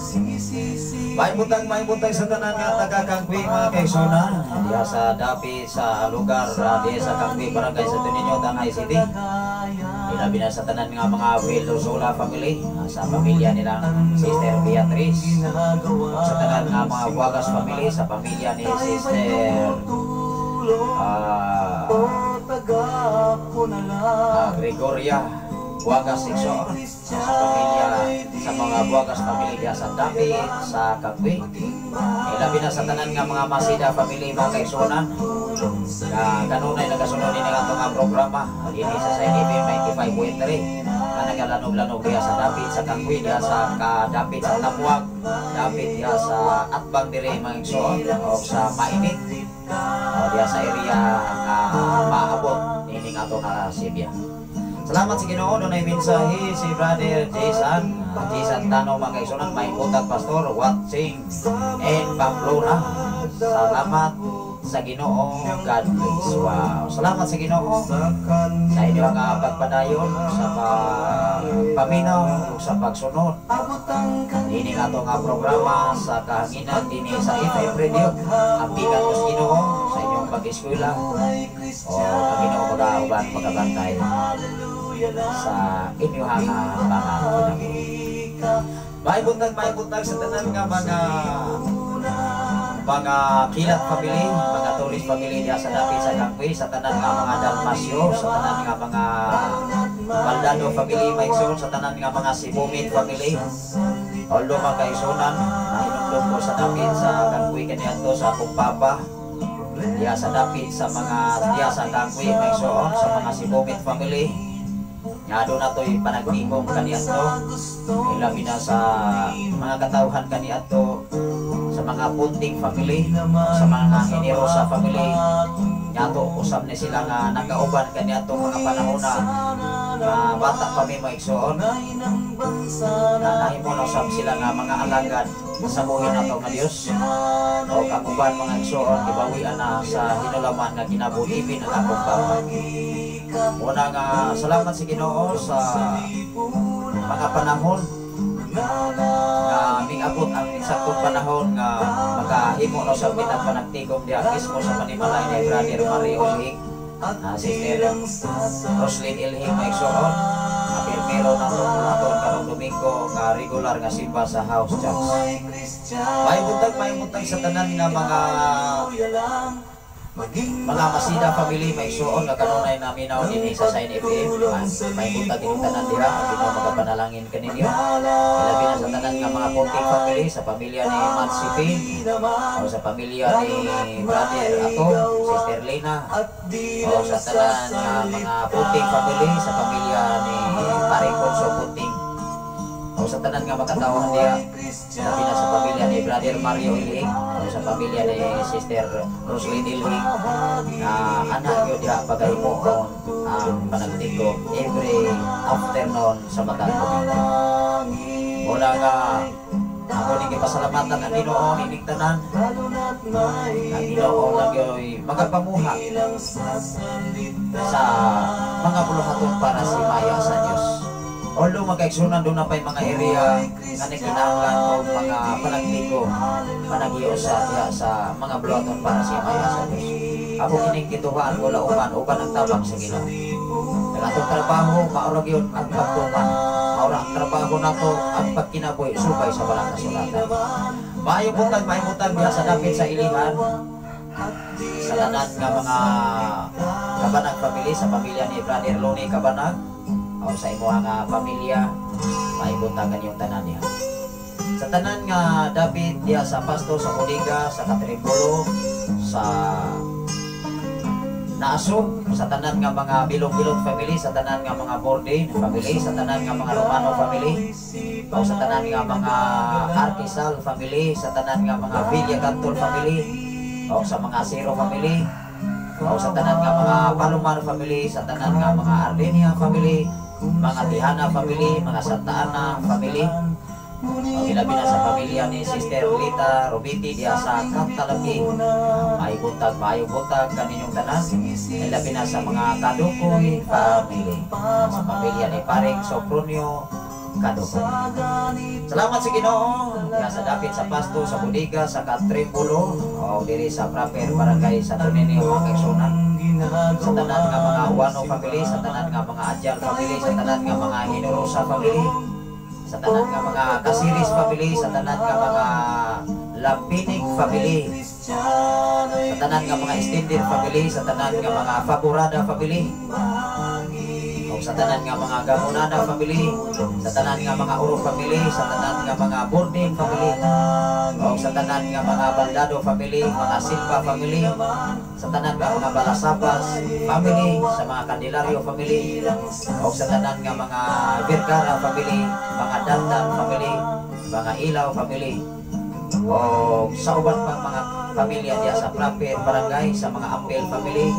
May butag sa tanan nga taga-Kangkwi mga kaigsunan, diha sa dapi sa lugar, diha sa Kangkwi, Barangay Santo Niño, Tanay City. Ilabi na sa tanan nga mga Velosola family, sa pamilya nilang Sister Beatrice, sa tanan nga mga Wagas family, sa pamilya ni Sister Gregoria, Buagas Igsoon, sa pamilya, sa mga Buagas family diha sa Dapit sa Kagwi. Ilabi na sa tanan nga mga Masida family, mga kaigsuonan, nga kanunay nagasunod ini nga atong nga programa dinhi sa Sign FM 95.3 nga nagalanog-lanog diha sa Dapit sa Kagwi, diha sa kadapit sa Tapuag, dapit diha sa Atbang dire, mga igsoon, o sa Mainit o diha sa area nga maabot nining ato nga sibya. Salamat sa Ginoo, dunay mensahe si Brother Jason, Jason Tano, mga kaigsuonan. "May buntag, Pastor, watching in Pamplona. Salamat sa Ginoo. God bless." Wow. Salamat sa Ginoo sa inyong pagpadayon sa pagpaminaw ug sa pagsunod dini nga ato nga programa sa kahanginan dinhi sa FM Radio. Ampigan ko sa Ginoo sa inyong pag-eskwela o ang Ginoo magauban, magabantay sa inyong mga kinabuhi. May buntag sa tanan nga mga Kilat family, mga Tulis family diha sa dapit sa Kangkwi, sa tanan nga mga Dalmasyo, sa tanan nga mga Baldado family, mga igsoon, sa tanan nga mga Sibumit family. Although, mga kaigsuonan, nahinumdum ko sa dapit sa Kangkwi kaniadto sa akong papa, diha sa dapit sa mga diha sa Kangkwi, mga igsoon, sa mga Sibumit family. Nga doon na to'y panagtigom kaniadto. Ilabi na sa mga katawhan kaniadto, sa mga Punting family, sa mga Generosa family, nga usab ni sila nga nakauban kaniadto mga panahon na nga bata pa mi, mga igsoon, na nahimo na usab sila nga mga alagad sa buhi nato nga Dios. O ang uban, mga igsoon, gibawian na sa hinulaman nga kinabuhi ang akong papa. Una nga salamat sa Ginoo sa mga panahon nga mingabot ang saktong panahon nga makahimo na sa kitang panagtigom diha mismo sa panimalay ni Brother Mario Ilhig, Sister Roslyn Ilhig, mga igsoon, nga pirmero na itong buluhaton karong Domingo nga regular nga simba sa house church. May buntag sa tanan nga mga Masida family, may igsoon, nga kanunay naminaw dinhi sa Sign FM. May buntag inyong tanan dira, ang Ginoo magapanalangin kaninyo. Ilabi na sa tanan nga mga Punting family, sa pamilya ni Matt Sipin, o sa pamilya ni Brother Ato, Sister Lena, o sa tanan nga mga Punting family, sa pamilya ni Pare Conso Punting, o sa tanan nga makatawhan diha, labi na sa pamilya ni Brother Mario Ilhig, o sa pamilya ni Sister Roslyn Ilhig, na anak yun diha pagahimuon ang panagtigom every afternoon sa matag Domingo. Una nga ako ning gipasalamatan ang Ginoo nining tanan. Ang Ginoo lang yo'y magapamuha sa mga buluhaton para sa himaya sa Dios. Although, mga kaigsuonan, doon na pa'y mga area nga nagkinahanglan og mga panagtigom, panaghiusa diha sa mga buluhaton para sa himaya sa Dios. Ako kining gituhaan ko lauman uban ang tabang sa Ginoo. Ang atong trabaho mao ra gyud ang pagtuman. Mao ra ang trabaho nato ang pagkinabuhi subay sa Balaang Kasulatan. Maayo buntag diha sa dapit sa Ilihan, sa tanan nga mga Kabanag family, sa pamilya ni Brother Loni Kabanag o sa imuha nga pamilya, may buntag kanyong tanan diha. Sa tanan nga dapit diha sa Pasto, sa Bodega, sa Katribulo, sa Naaso, sa tanan nga mga Bilog-Bilog family, sa tanan nga mga Borden family, sa tanan nga mga Romano family, o sa tanan nga mga Arquisal family, sa tanan nga mga Villa Cantol family, o sa mga Zero family, o sa tanan nga mga Palomar family, sa tanan nga mga Ardenia family, mga Tihana family, mga Santa Ana family, o ilabi na sa pamilya ni Sister Lita Robiti diha sa Kantalaki. May buntag, maayong buntag kaninyong tanan. Ilabi na sa mga Kadukoy family. Sa pamilya ni Paring Sopronio Kadukoy. Salamat sa Ginoo diha sa dapit sa Pasto, sa Bodega, sa Katribulo, o diri sa proper barangay sa Tunini, mga kaigsuonan. Sa tanan nga mga Wano family, sa tanan nga mga Adjal family, sa tanan nga mga Hinorosa family, sa tanan nga mga Kasiris family, sa tanan nga mga Lampinig family, sa tanan nga mga Extended family, sa tanan nga mga Faborada family, o O sa tanan nga mga Gamunana family, sa tanan nga mga Uro family, sa tanan nga mga Bording family, o sa tanan nga mga Baldado family, mga Silva family, sa tanan nga mga Balasabas family, sa mga Candelario family, o sa tanan nga mga Vergara family, mga Dandan family, mga Ilaw family, o sa uban pang mga pamilya diya sa Proper Barangay, sa mga Ampel family,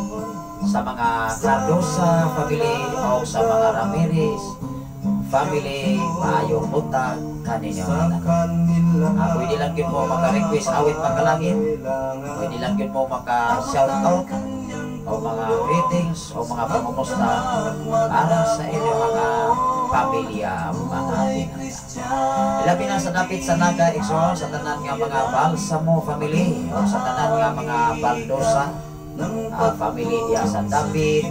sa mga Cardosa family, o sa mga Ramirez family, maayong buntag kaninyo tanan. Pwede lang gyud mo maka-request awit makalangit, pwede lang gyud mo maka-shout out o mga greetings o mga pangumusta para sa inyong mga pamilya, mga pinangga. Ilabi na sa dapit sa Naga, igsoon, sa tanan nga mga Balsamo family o sa tanan nga mga Baldosa family diya sa dapit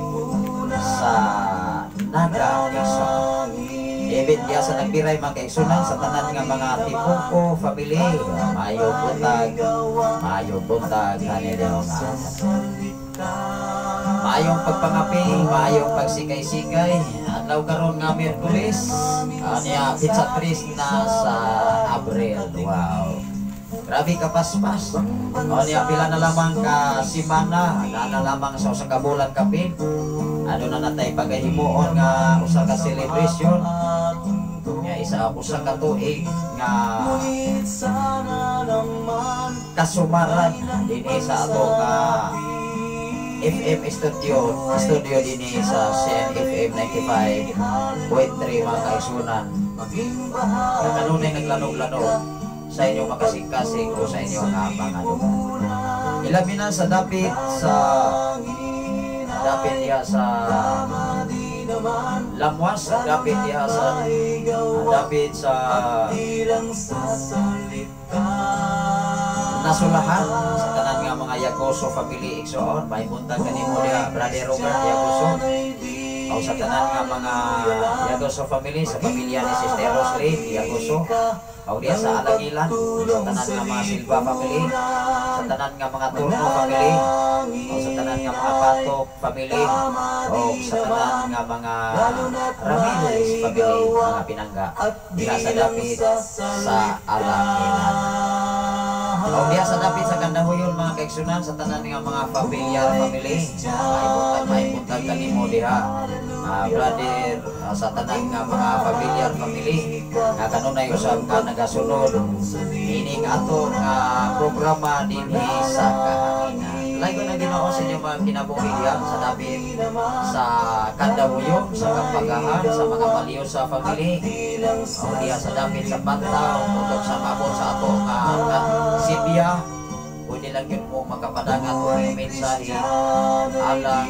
sa Naga, igsoon. Even diya sa Nagbiray, mga kaigsunan, sa tanan nga mga Tipungko family, maayong buntag kanila nga. Maayong pagpangapi, maayong pagsikay-sikay. Adlaw karon nga Miyerkules, niya petsa 3 na sa Abril. Wow. Grabe ka paspas. O niya pila na lamang ka simana, na lamang sa usa ka bulan kapin. Ano na natay pagahimuon nga usa ka celebration nga isa usa ka tuig nga kasumaran dinhi sa ato nga FM studio studio dinhi sa CNFM 95.3, mga kaigsunan, nga kanunay naglanog-lanog sa inyong makasing-kasing o sa inyong mga lugar. Ilabi na sa dapit diha sa Lamwas, dapit diha sa dapit sa Nasulahan, sa tanan nga mga Yagoso family, igsoon, may buntag kanimo diha, Brother Robert Yagoso. O sa tanan nga mga Yagoso family, sa pamilya ni Sister Roslyn Yagoso, o diha sa Alagilan, sa tanan nga mga Silva family, sa tanan nga mga Turno family, o sa tanan nga mga Patok family, o sa tanan nga mga Ramirez family, mga pinangga, diha sa dapit sa Alagilan. O diha sa dapit sa Kandahuyon, mga kaigsunan, sa tanan nga mga familiar family, may buntag kanimo diha. Brother, sa tanan nga mga familiar family nga kanunay usab nga nagasunod ining ato nga programa dinhi sa Kahanginan. Laygo na Ginoo sa inyong mga kinabuhi diha sa dapit sa Kandahuyon, sa Kampagahan, sa mga Maliosa family, o diha sa dapit sa Pantaw, utok sa mabot sa ato nga Sibya, pwede lang gyud mo makapadangat og mensahe alang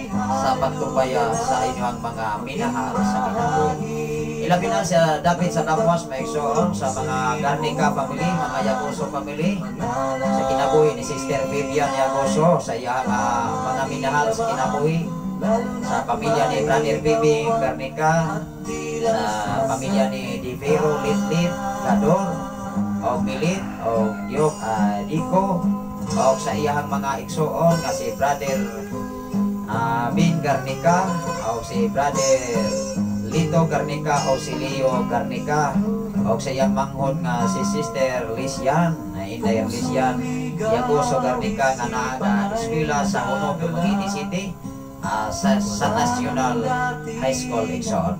sa pagtubaya sa inyong mga minahal sa kinabuhi. Ilabi na sa dapit sa Lamwas, mga igsoon, sa mga Garnica family, mga Yagoso family, sa kinabuhi ni Sister Vivian Yagoso, sa iyang mga minahal sa kinabuhi, sa pamilya ni Brother Bibi Garnica, sa pamilya ni Divero Litlit, Gador, o Milit, o Diok Diko, o sa iyang mga igsoon nga si Brother Bin Garnica, o si Brother Lito Garnica, o si Leo Garnica, o sa iyang manghod nga si Sister Lisian, na Inday Lisian Yagoso Garnica nga naa na eskwela sa Uno, Dumaguete City, sa National High School, igsoon.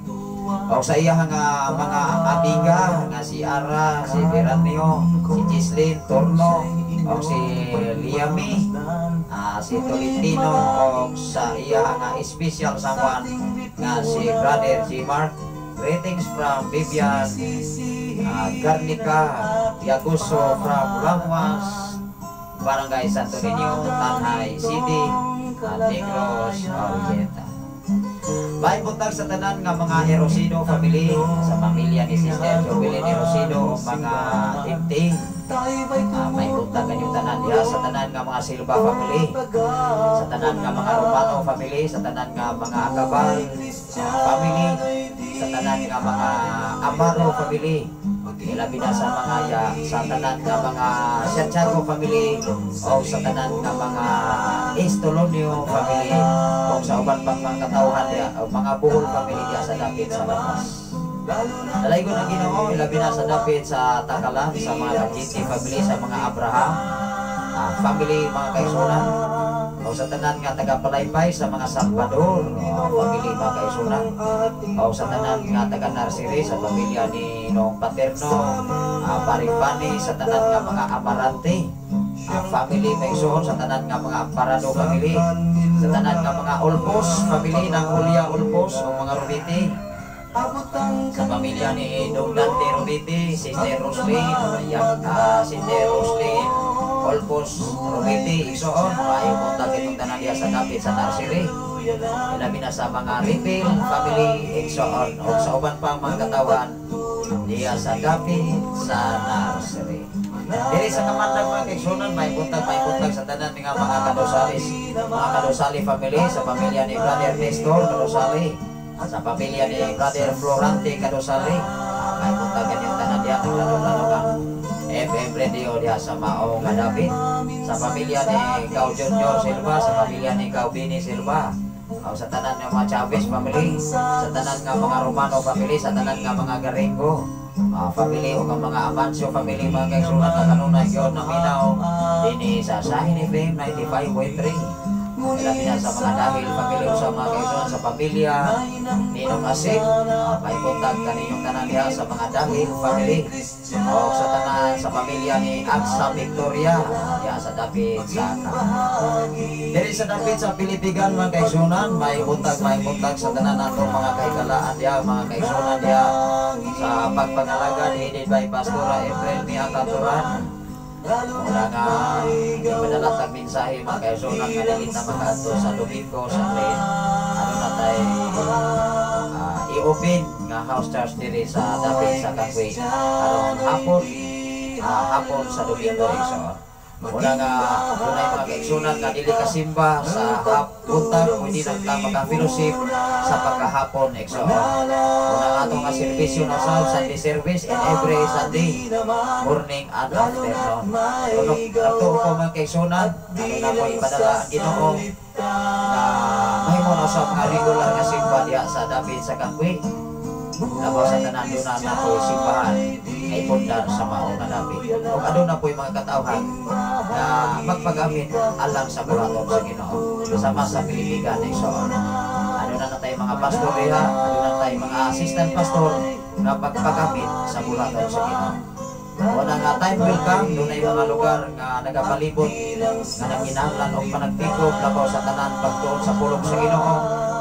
O sa iya nga mga amiga nga si Ara, si Veranio, si Gislin Torno, o si Liami, si Tolentino, o sa iya nga special someone nga si Brother G. Mark. Greetings from Vivian Garnica Yaguso from Lamwas, Barangay Santo Niño, Tanjay City, Negros Oriental. May buntag sa tanan nga mga Herosino family, sa pamilya ni Sister Jovelyn Herosino o mga Timting. May buntag kanyong tanan diha sa tanan nga mga Silva family, sa tanan nga mga Romano family, sa tanan nga mga Acabal family, sa tanan nga mga Amaro family. Ilabi na sa mga ya, sa tanan nga mga Santiago family o sa tanan nga mga Estolonio family o sa uban pang mga katawhan diya o mga Bohol family diya sa dapit sa Lapas. Dalaygon ang Ginoo, ilabi na sa dapit sa Takalan, sa mga Kajiti family, sa mga Abraham family, mga kaigsuonan, o sa tanan nga taga Palaypay, sa mga Salvador family, mga kaigsuonan, o sa tanan nga taga Narsiri, sa pamilya ni Noong Paterno, Paripani, sa tanan nga mga Amarante family, mga igsoon, sa tanan nga mga Amparado family, sa tanan nga mga Ulpos family ng Julia Ulpos o mga Rubiti, sa pamilya ni Dong Dante Rubiti, Sister Roslyn, yak, Sister Roslyn Olpos Rubiti, igsoon, maayong buntag itong tanan diya sa dapit sa Narsiri. Ilabi na sa mga Ripil family, igsoon, o sa uban pang mga katawan diya sa dapit sa Narsiri. Diri sa Kamandag, mga kaigsuonan, may buntag sa tanan nga mga Kadosalis, mga Kadosali family, sa pamilya ni Brother Nestor Kadosali, sa pamilya ni Brother Florante Kadosali, may buntag kanyang tanan diya, lalo-lalo kang FM Radio diha sa Maong Kadapit, sa pamilya ni Gao Junior Silva, sa pamilya ni Gao Bini Silva, o sa tanan nga mga Chavez family, sa tanan nga mga Romano family, sa tanan nga mga Garingo family o ang mga Amancio family, mga kaigsuonan na kanunay gyud naminaw dinhi sa Shine FM 95.3. Ilabi na sa mga Dahil family o sa mga kaigsuonan, sa pamilya Ninong Asik, may buntag kaninyong tanan diha sa mga Dahil family o sa tanan sa pamilya ni Aksa Victoria diha sa dapit sa Diri sa dapit sa Pilipigan, mga kaigsuonan, may buntag sa tanan natong mga kahigalaan diha, mga kaigsuonan, diha sa pagpangalagad headed by Pastora April Mia Katuran. Wala nga ipadala tag mensahe, mga kaigsuonan, nga dili ta makaadto sa Domingo sa late. Ano na tay i-open nga house church diri sa dapit sa Kagwe aron hapon sa Domingo, igsoon. Muna nga dunay mga kaigsuonan nga dili kasimba sa buntag, pwede na ta maka-fellowship sa pagkahapon, igsoon. Una nga atong nga serbisyo na sa Sunday service and every Sunday morning and afternoon. Kuno nagtuo ko, mga kaigsuonan, ano na po ipadala ang Ginoo na mahimo na sa mga regular nga simba diha sa dapit sa Kangwe. Labaw sa tanan, doon na po simbahan nga ipundar sa mao nga dapit. Ug aduna po'y mga katawhan na magpagamit alang sa buhaton sa Ginoo. Sama sa Pilipigan, igsoon. Ano na tayo mga pastor diha, ano na tayo mga assistant pastor nga pagpagamit sa buhaton sa Ginoo. Wala nga time will come, doon ay mga lugar nga nagapalibot, nga nanginahanglan og panagtikop, labaw sa tanan pagtuon sa pulong sa Ginoo.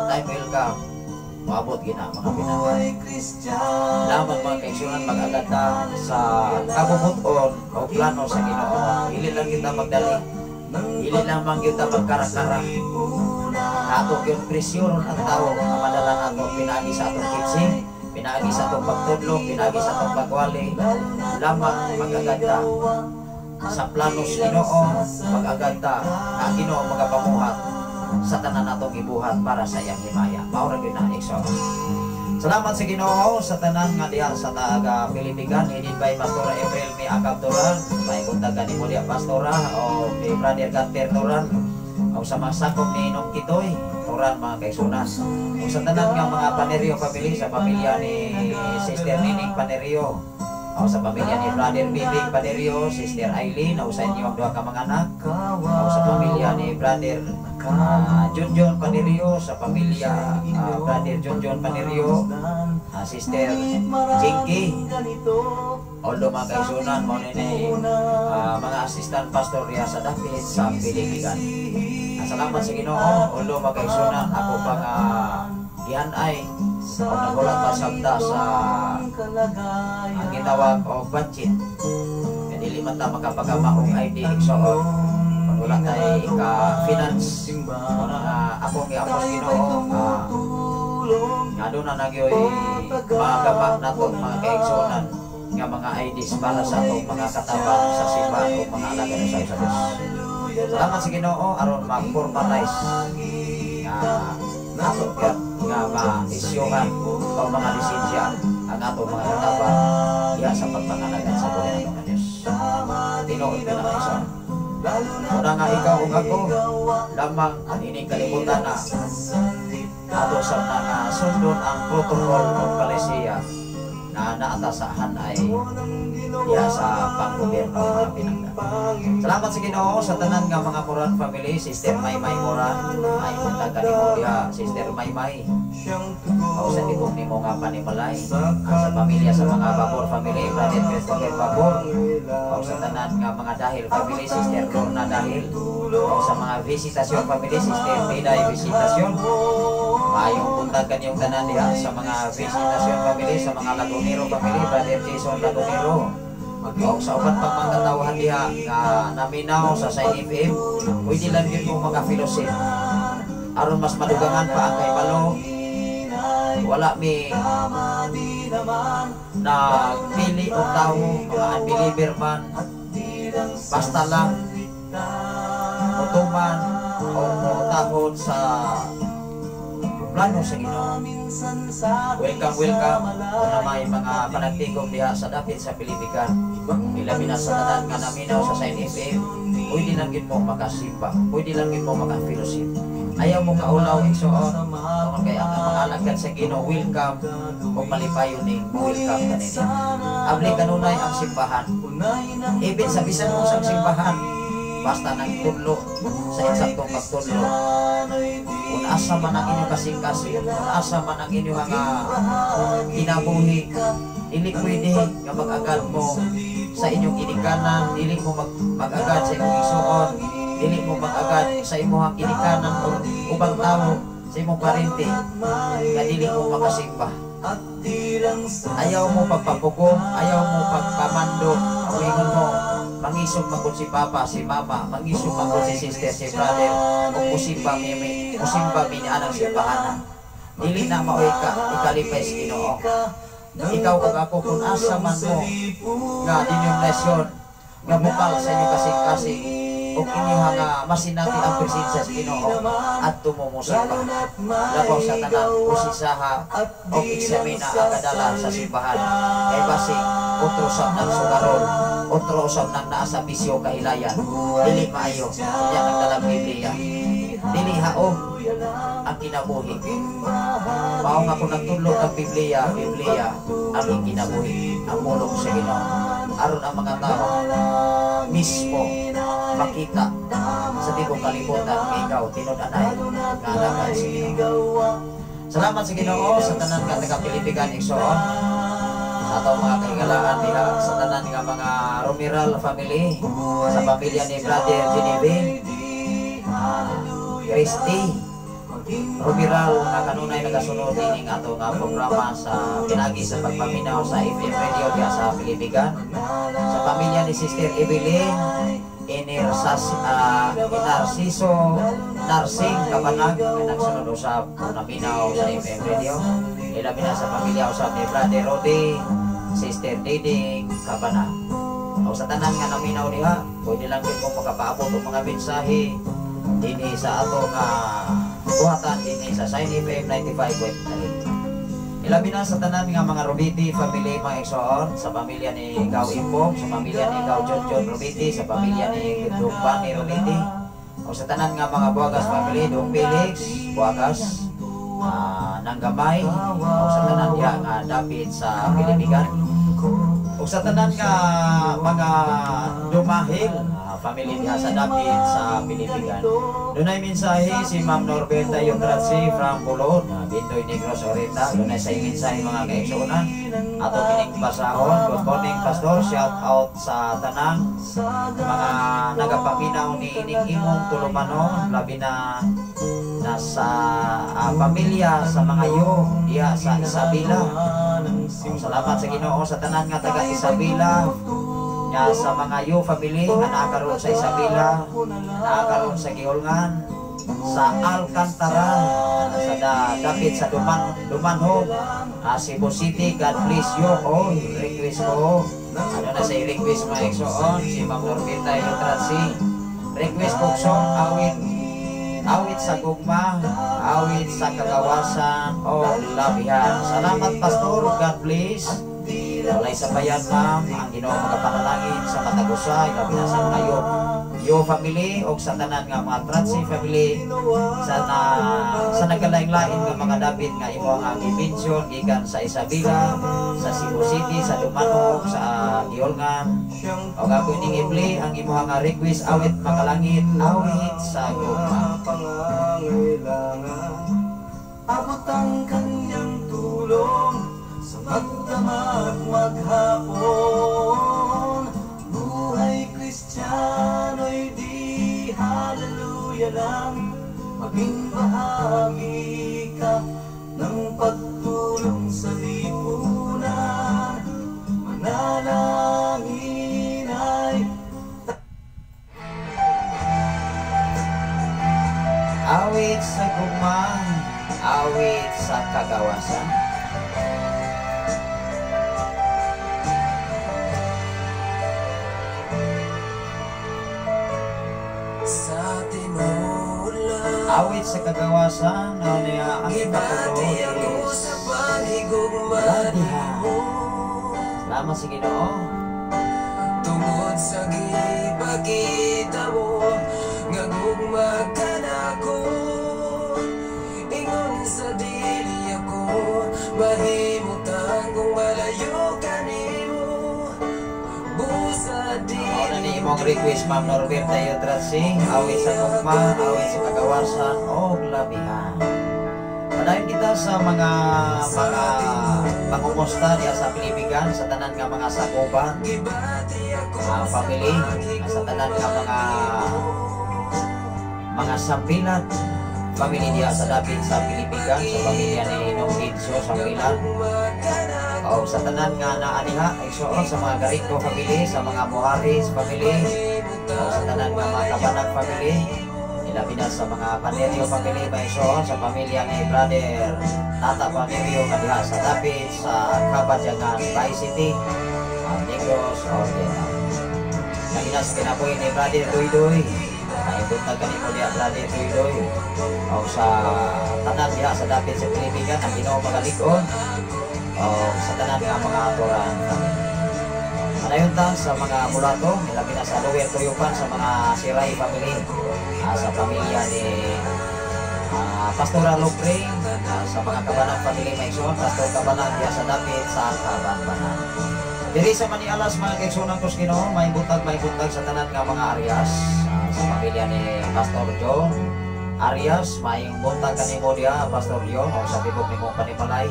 Time will come. Moabot gina, mga pinangga. Lamang, mga kaigsuonan, mag-agad ta sa kabubut-on o plano sa Ginoo. Dili lang kita magdali. Dili lamang kita magkarakara. Ato gyud presyoron ang tao nga madala nato pinaagi sa atong teaching, pinaagi sa atong pagtudlo, pinaagi sa atong pagwali. Lamang mag-agad ta sa plano sa Ginoo, mag-agad ta na ang Ginoo magapamuhat sa tanan natong gibuhat para sa iyang himaya. Mao ra gyud na, igsoon. Salamat sa Ginoo sa tanan nga diha sa taga Pilipigan headed by Pastora April Mi Akab Turan. May buntag kanimo diha, Pastora, o ni Brother Ganter Turan o sa mga sakop ni Nong Kitoy Turan, mga kaigsuonan. O sa tanan nga mga Panerio family, sa pamilya ni Sister Nining Panerio o sa pamilya ni Brother Bibing Panerio, Sister Eileen o sa inyong duha ka mga anak, o sa pamilya ni Brother Junjun Panerio, sa pamilya Brother Junjun Panerio, Sister Jinky. Although, mga kaigsuonan, mo ni mga assistant pastor riya sa dapit sa Pilipigan. Salamat sa Ginoo, although, mga kaigsuonan, ako pa nga gihan-ay o nagulat pa sabta sa ang gitawag og budget. Kaya dili man ta makapagama og ID, igsoon, kung wala tay ka-finance. Muna nga akong giapos Ginoo nga doon na nagyoy magama nato, mga kaigsuonan, nga mga IDs para sa atong mga katabang sa simbahan o mga alagad sa Diyos. Salamat sa Ginoo aron ma-formalize nga ato gyud nga ma-isyuhan o mga lisensya ang atong mga katabang diha sa pagpangalaga. na, igsoon. Una nga ikaw ug ako lamang ang ining kalibutan na ato sa na nga sundon ang protocol o palisiya na naatasahan ay diha sa panggobyerno, mga pinangga. Salamat sa Ginoo sa tanan nga mga Moran family, Sister Maymay Moran, ay buntag kanimo diha, Sister Maymay. O sa tibok nimo nga panimalay, ang sa pamilya sa mga Babor family, Brother Christopher Babor, o sa tanan nga mga Dahil family, Sister Lorna Dahil, o sa mga Visitasyon family, Sister Tiday Visitasyon. Maayong buntag kanyong tanan diha sa mga Visitasyon family, sa mga Lagunero family, Brother Jason Lagunero. O sa uban pang mga katawhan diha nga naminaw sa Sign FM, pwede lang yun mo mga fellowship. Aron mas madugangan pa ang kahibalo, wala mi nagpili og tawo, mga unbeliever man, basta lang mutuman o mutahod sa plano sa Ginoo. Welcome, welcome kung na may mga panagtigom diha sa dapit sa Pilipikan. Ilabi na sa tanan nga naminaw sa Sign FM, pwede lang gid mo makasimba, pwede lang gid mo maka-fellowship. Ayaw mo kaulaw, igsoon, tungod kay ang mga alagad sa Ginoo welcome ug malipayon ning welcome kanini. Abli kanunay ang simbahan. Ibig sa bisan unsang simbahan, basta nagtudlo sa eksaktong pagtudlo. Kung asa man ang inyong kasing-kasing, kung asa man ang inyong mga kinabuhi, dili pwede nga mag-agad mo sa inyong ginikanan, dili mo mag-agad sa imong igsuon, dili mo mag-agad sa imong ginikanan o ubang tawo, sa imong parente, nga dili mo makasimba. Ayaw mo pagpapugong, ayaw mo pagpamando, ang ingon mo, mangisog man gud si papa, si mama, mangisog man gud si sister, si brother, o musimba mi ni anang simbahan. Dili na maoy ka, ikalipay sa Ginoo. Ikaw ug ako, kung asa man mo nga denominasyon nga bukal sa inyong kasing-kasing ug inyo nga masinati ang presensya sa Ginoo, adto mo mosimba. Labaw sa tanan, usisaha og eksamina ang kadala sa simbahan kay basig otro usab nang sugarol, otro usab nang naa sa bisyo kahilayan. Dili maayo unya nagdalang Biblia. Dili haom ang kinabuhi. Mao nga kung nagtudlo kang Biblia, Biblia ang kinabuhi, ang pulong sa Ginoo. Aron ang mga tao mismo makita sa tibok kalibutan nga ikaw tinud-anay nga alagad sa Ginoo. Salamat sa Ginoo sa tanan nga taga Pilipigan, igsoon. Sa atong mga kahigalaan diha sa tanan nga mga Romeral family, sa pamilya ni Brother Genevieve, Christy Romeral nga kanunay nagasunod ining ato nga programa sa pinagi sa pagpaminaw sa FM radio diha sa Pilipigan. Sa pamilya ni Sister Evelyn Enersas, Narciso Narsing Kapanag nga nagsunod usab naminaw sa FM radio. Ilabi na sa pamilya usab ni Brother Rodi, Sister Diding Kapanag. O sa tanan nga naminaw diha, pwede lang din mo makapaabot og mga mensahe dinhi sa ato nga buhatan dinhi sa Sign FM 95.3. Ilabi na sa tanan nga mga Robiti family, mga igsoon, sa pamilya ni Gaw Impong, sa pamilya ni Gaw John John Robiti, sa pamilya ni Dumpani Robiti, o sa tanan nga mga Buagas family, Dong Felix Buagas, Nanggamay, o sa tanan diha nga dapit sa Pilipigan. O sa tanan nga mga Dumahil family diha sa dapit sa Pilipigan. Dunay mensahe si Ma'am Norberta Yutratsi from Bulod, Bindoy, Negros Oriental. Dunay sa mensahe, mga kaigsuonan. Ato kining basahon. "Good morning, Pastor. Shout out sa tanang mga nagapaminaw ni ining imong tulumanon, labi na nasa pamilya sa mga yo diha sa Isabela." Oh, salamat sa Ginoo sa tanan nga taga Isabela, nga sa mga yo family nga naa karon sa Isabela, naa karon sa Giholngan, sa Alcantara, sa dapit sa Dumanhog, Cebu City. God bless you all. Request ko. Ano na sa request, mga igsoon, si Ma'am Norberta Ilutratsi. Request ko song awit, awit sa gugma, awit sa kagawasan o labihan. Salamat, Pastor. God bless. Walay sabayan, ma'am, ang Ginoo magapanalangin sa matag usa, labi na sa mga yo family o sa tanan nga mga Tratsi family sa nagkalain-lain nga mga dapit nga imo nga gi-mention gikan sa Isabela, sa Cebu City, sa Dumanog, sa Giolngan. O ako ining i-play ang imo nga request, Awit Makalangit, Awit sa Gugma. Pangangailangan. Abot ang kanyang tulong sa magdamag maghapon. Buhay Kristiyano'y di hallelujah lang, maging bahagi ka ng pagtulong sa lipunan. Manalangin ay Awit sa gugma, awit sa kagawasan. Sa tinuod lang. Awit sa kagawasan, ano niya ang Gibati ako ipatuloy sa is paghigugma Ladiha. nimo. Salamat sa Ginoo. Tungod sa gipakita mo nga gugma ka nako. Ingon sa dili ako mahimutang kung malayo ka nimo. Busa Mao na ni dili imong request, Ma'am Norberta Yotratsi, awit sa gugma, awit sa kagawasan, og labihan. Padayon kita sa mga pangumusta diha sa Pilipigan, sa tanan nga mga sakuban, Gibati ako sa family, sa tanan nga mga sampilan, family diha sa dapit sa Pilipigan, sa pamilya ni Nong Gidso Sampilan. O sa tanan nga naa diha, igsuon sa mga Gariko family, sa mga Muharis family, o sa tanan nga mga Kabanag family, ilabi na sa mga Panerio family, maigsoon sa pamilya ni Brother Tata Panerio nga diha sa dapit sa Cabadyangan, Bay City, Negros Oriental. Labi na sa kinabuhi ni Brother Duy Duy. Naibuntag kanimo diha, Brother Duy Duy. O sa tanan diha sa dapit sa Pilipigan, ang Ginoo magalig-on. O sa tanan nga mga aturan kami. Padayon ta sa mga mulato, ilabi na sa Lower Tuyupan, sa mga Siray family, sa pamilya ni Pastora Lopre, sa mga Kabanag family maigsoon, Pastor Kabanag diha sa dapit sa Kabanbanan. Diri sa Manialas mga kaigsuonan ko sa Ginoo, may buntag sa tanan nga mga Arias, sa pamilya ni Pastor John Arias, may buntag kanimo diha Pastor John o sa tibok nimong panimalay.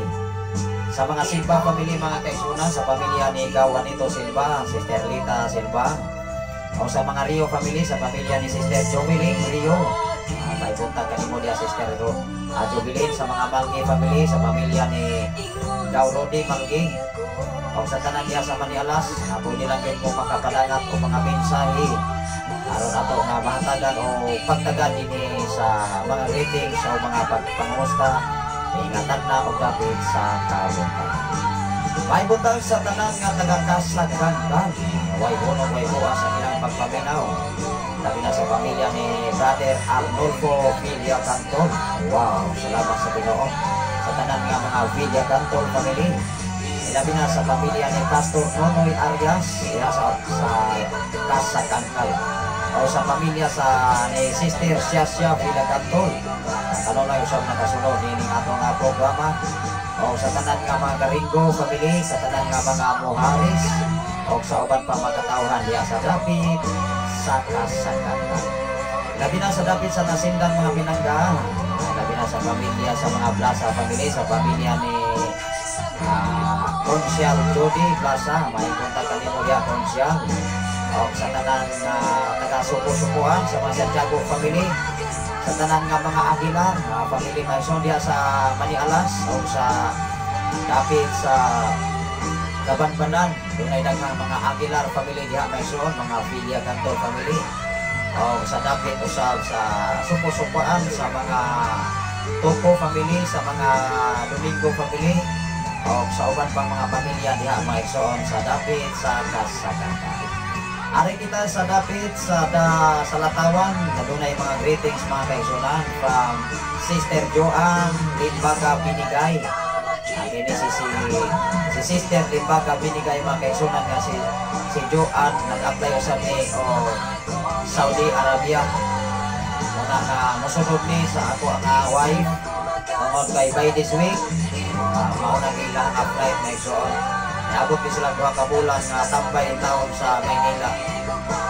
Sa mga Silva family mga kaigsuonan, sa pamilya ni Juanito Silva, Sister Lita Silva, o sa mga Rio family, sa pamilya ni Sister Jovelyn Rio, may buntag kanimo diha Sister Jovelyn. Sa mga Malgi family, sa pamilya ni Daw Rodi Malgi, o sa tanan diha sa Manialas, pwede lang yun mo makapadangat o mga mensahe aron ato nga mahatagan o pagtagan dinhi sa mga greetings o mga pagpangusta, ingatan na og dapit sa kabuntagan. May buntag sa tanan nga taga-Kasagkankan, way hunong way buwas ang ilang pagpaminaw. Labi na sa pamilya ni Brother Arnolfo Villa Cantol. Wow, salamat sa Ginoo. Sa tanan nga mga Villa Cantol family. Labi na sa pamilya ni Pastor Nonoy Arias diha sa Kasagkankan. O sa pamilya sa ni Sister Siasia Villa Cantol. Kanunay usab nakasunod nining atong nga programa. O sa tanan nga mga Garingo family, sa tanan nga mga Muharis, o sa uban pa mga katawhan diha sa dapit sa Kasagkankan. Labi na sa dapit sa Nasindan mga pinangga, labi na sa pamilya sa mga Plaza family, sa pamilya ni Consial Jody Plaza, may kontak kanimo diha Consial. O sa tanan nga taga-suko-sukuan sa mga Santiago family, sa tanan nga mga Aguilar, mga family Maison diha sa Manialas o sa dapit sa Kabanbanan, dunay daghang mga Aguilar family diha Maison, mga Villa Cantor family. O sa dapit usab sa suko-sukuan sa mga Topo family, sa mga Domingo family, o sa uban pang mga pamilya diha mga igsoon sa dapit sa Kasagkankan. Ari kita sa dapit sa Latawan, adunay mga greetings mga kaigsuonan from Sister Joanne Limbaga Binigay. Ang ini si Si Sister Limbaga binigay, mga kaigsunan, nga si Joanne nag-apply usab ni o Saudi Arabia. Muna nga mosunod ni sa ako ang wife tungod kay by this week mao na ilang apply na igsoon. Niabot ni sila 2 ka bulan nga tambay taon sa Maynila.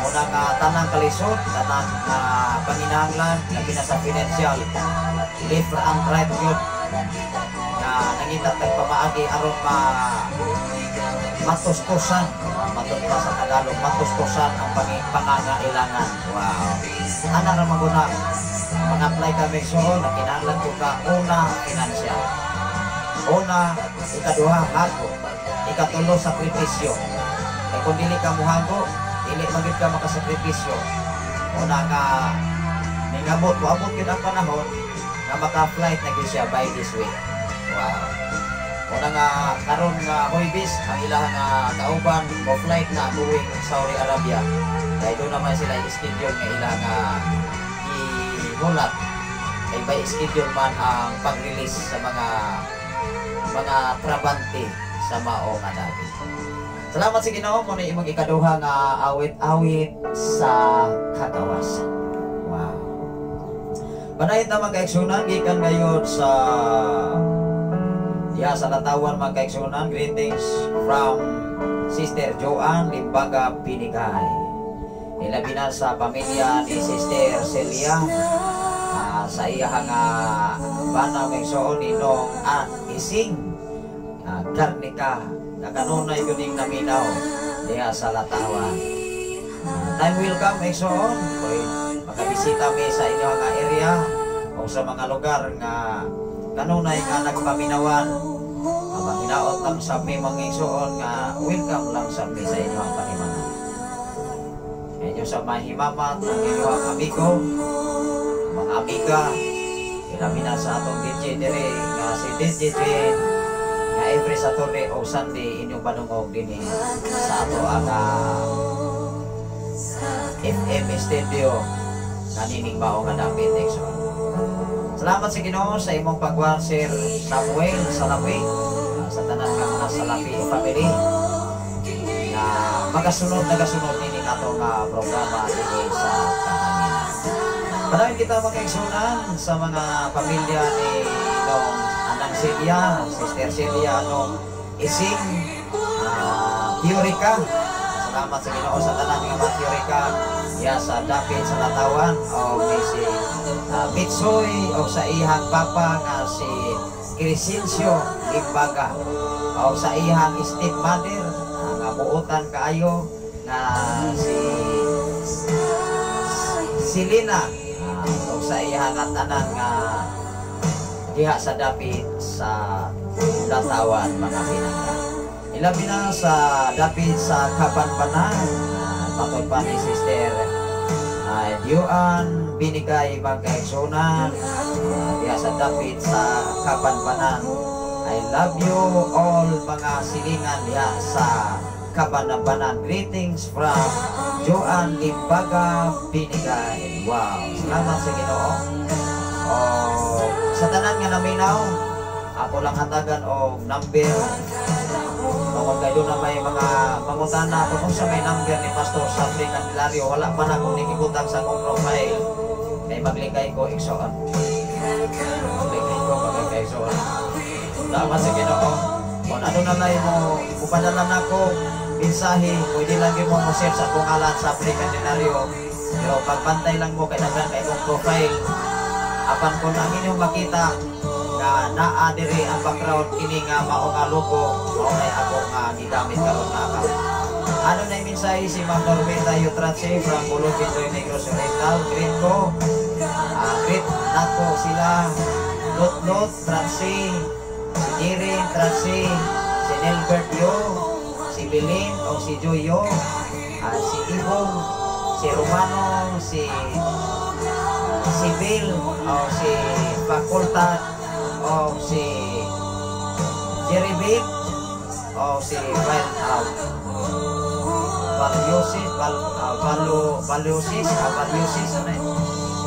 Muna nga tanang kalisod, tanang panginahanglan, labi na sa financial, left and right yun na nangita tag pamaagi aron ma matustusan, matud pa sa Tagalog, matustusan ang pangangailangan. Wow, ana ra man guna mag-apply kami. So na kinahanglan ko ka una financial, una, ikaduha hago, ikatulo sakripisyo, kay kung dili ka muhago, dili man gyud ka makasakripisyo. Una nga ningabot, moabot gyud ang panahon nga maka-flight na gyud siya by this week. Wow. Una nga karon nga Huwebes ang ilang nga kauban mo flight na going Saudi Arabia. Kay doon naman sila i-schedule nga ilang nga ihulat. Kay by schedule man ang pag-release sa mga trabante sa mao nga dapit. Salamat sa Ginoo mo na imong ikaduha nga awit-awit sa kagawasan. Wow. Panahin ta, mga kaigsunan, gikan ngayon sa diha sa Latawan, mga kaigsunan. Greetings from Sister Joanne Limbaga Binigay. Ilabi na sa pamilya ni Sister Celia, sa iya nga bana, mga igsoon, ninong Ann Ising Garnica na kanunay kuning naminaw diha sa Latawan. Time will come, igsoon, koy makabisita mi sa inyo nga area o sa mga lugar nga kanunay nga nagpaminawan. Ang hinaot lang sa mi, mga igsoon, nga welcome lang sa mi sa inyo ang panimanan. Inyo sa mahimamat ang inyong amigo, mga amiga, ilabi na sa atong DJ dire nga si DJ Jane nga every Saturday o Sunday inyong padungog dinhi sa ato ang FM studio nga nining mao nga dapit, igsoon. Salamat sa Ginoo sa imong pagwan, Sir Samuel Salapi, sa tanan nga mga Salapi family na magasunod nagasunod nining ato nga programa dinhi sa kahanginan. Panawin kita, mga kaigsunan, sa mga pamilya ni nung Anang Celia, Sister Celia, nung Ising Theorica. Salamat sa Ginoo sa tanan nga mga Theorica ya sa dapit sa Latawan o ni si Mitsoy o sa iyang papa nga si Crescencio Limbaga o sa iyang stepmother nga buotan kaayo nga si Selena o sa iyang tanan nga diha sa dapit sa Latawan, mga pinangga. Ilabi na sa dapit sa Kabanbanan, matod pa ni Sister Dioan Binigay, mga kaigsunan, diha sa dapit sa Kabanbanan. I love you all, mga silingan diha sa Kabanabanan. Greetings from Joan Limbaga Binigay. Wow, salamat sa Ginoo. Oh, sa tanan nga naminaw, ako lang hatagan og number tungod kay doon na may mga mangutana kung unsa may number ni Pastor Safri Candelario. Wala pa na akong nikibutang sa akong profile kay maglikay ko, igsoon. Maglikay ko, mga kaigsoon. Salamat sa Ginoo. Kung ano na lang mo upadala nako mensahe, pwede lang gyud mo mo-search sa akong ngalan, Safri Candelario, pero pagbantay lang mo kay daghan kay akong profile. Apan kung ang inyong makita nga naa diri ang background kini nga mao nga logo, mao nay ako nga gigamit karon nga account. Ano na yung mensahe si Ma'am Norveta Yutrache from Bulog, Negros Oriental. Greet ko. Greet nako sila. Lot Lot Trache, si Jirin Trache, si Nelbert Yo, si Bilin o si Joyo, si Ibong, si Romano, si Bill o si Facultad o si Jerry Bit o si Val Valiosis, Valiosis, Valiosis, ano eh?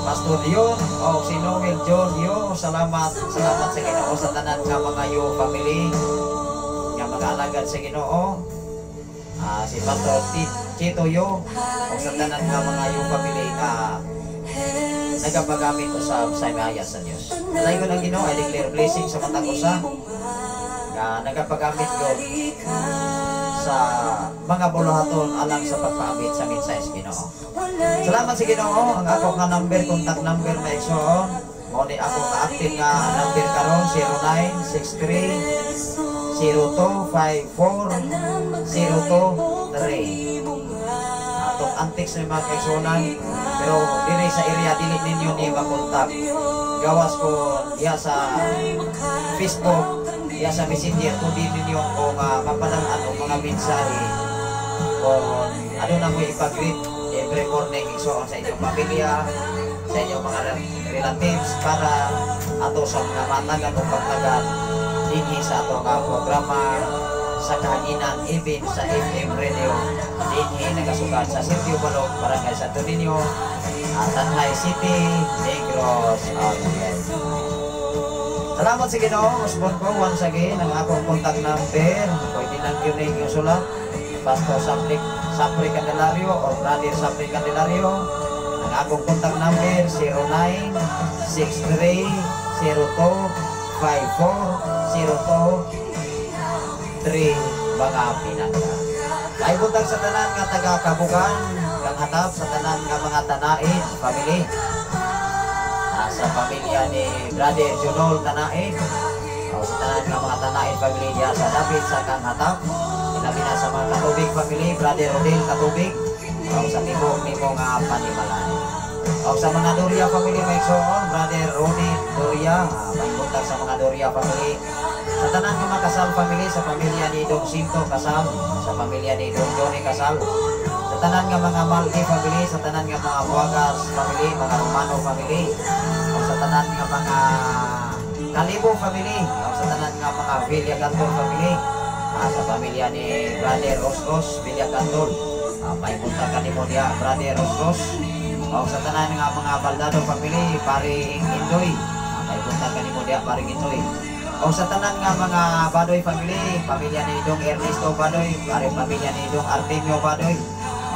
Pastor Leon o si Noel John Yo. Salamat, salamat sa Ginoo sa tanan nga mga Yo family nga mga mga alagad sa Ginoo, si Pastor Chito Yo, o sa tanan nga mga yung family nga nagapagamit usab sa himaya sa Dios. Dalaygon ang Ginoo. I declare blessing sa matag usa nga nagapagamit gyud sa mga buluhaton alang sa pagpaabit sa mensahe sa Ginoo. Salamat sa Ginoo. Ang ako nga number, contact number na, igsoon, mao ni ako nga active nga number karon, 0963 0254 023. Atong antik sa mga kaigsuonan, pero diri sa area dili ninyo ni makontak gawas ko diha sa Facebook, diha sa Messenger, kundi ninyo kung mapadalan og mga mensahe kung ano na mo ipag-greet every morning, igsoon, sa inyong pamilya, sa inyong mga relatives, para ato sa mga matagan o pagtagan dinhi sa ato nga programa sa kahanginan, even sa FM radio dinhi nagasugad sa Sitio Balog, Barangay Santo Niño, Tanjay City, Negros Oriental. Salamat sa Ginoo. Usbon ko once again ang akong contact number. Pwede lang yun ninyo sulat. Pastor Sapri, Sapri Candelario or Brother Sapri Candelario. Ang akong contact number, 0963 02 54 02 3, mga pinangga. Ay buntag sa tanan nga taga Kabugan, kang hatap, sa tanan nga mga Tanaid family. Sa pamilya ni Brother Junol Tanaid. O sa tanan nga mga Tanaid family diya sa dapit sa kang hatap. Ilabi na sa mga Katubig family, Brother Rodel Katubig. O sa tibuok nimo nga panimalay. O sa mga Doria family, may igsoon, Brother Ronnie Doria, may buntag sa mga Doria family. Sa tanan nga mga Kasal family, sa pamilya ni Dong Sinto Kasal, sa pamilya ni Dong Johnny Kasal, sa tanan nga mga Maldi family, sa tanan nga mga Buagas family, mga Romano family, o sa tanan nga mga Kalibo family, o sa tanan nga mga Villacantol family, sa pamilya ni Brother Rosros Villacantol, may buntag kanimo diya, Brother Rosros, o sa tanan nga mga Baldado family, Paring Indoy, may buntag kanimo diya, Paring Indoy. O sa tanan nga mga Badoy family, pamilya ni Dong Ernesto Badoy, pare pamilya ni Dong Artemio Badoy,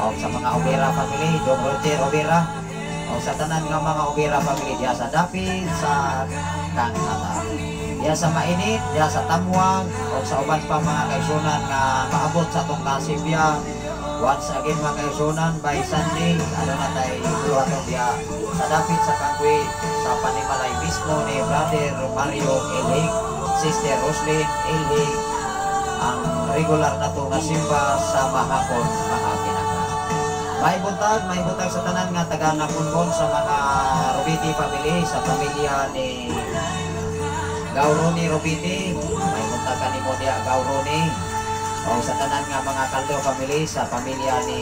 o sa mga Obera family, Dong Roger Obera, o sa tanan nga mga Obera family diya sa dapit sa Kangkata. Diya sa Mainit, diya sa Tamwag, o sa uban pa mga kaigsuonan nga maabot sa atong kasibya. Once again, mga kaigsuonan, by Sunday, ano na tayo buhaton diya sa dapit sa Kangwe, sa panimalay mismo ni Brother Mario Elhig, Sister Roslyn Elhig, ang regular na to nga simba sa mahapon, mga pinaka. May buntag sa tanan nga taga Napunbon, sa mga Robiti family, sa pamilya ni Gauroni Robiti, may buntag kanimo diya, Gauroni. O sa tanan nga mga Kaldo family, sa pamilya ni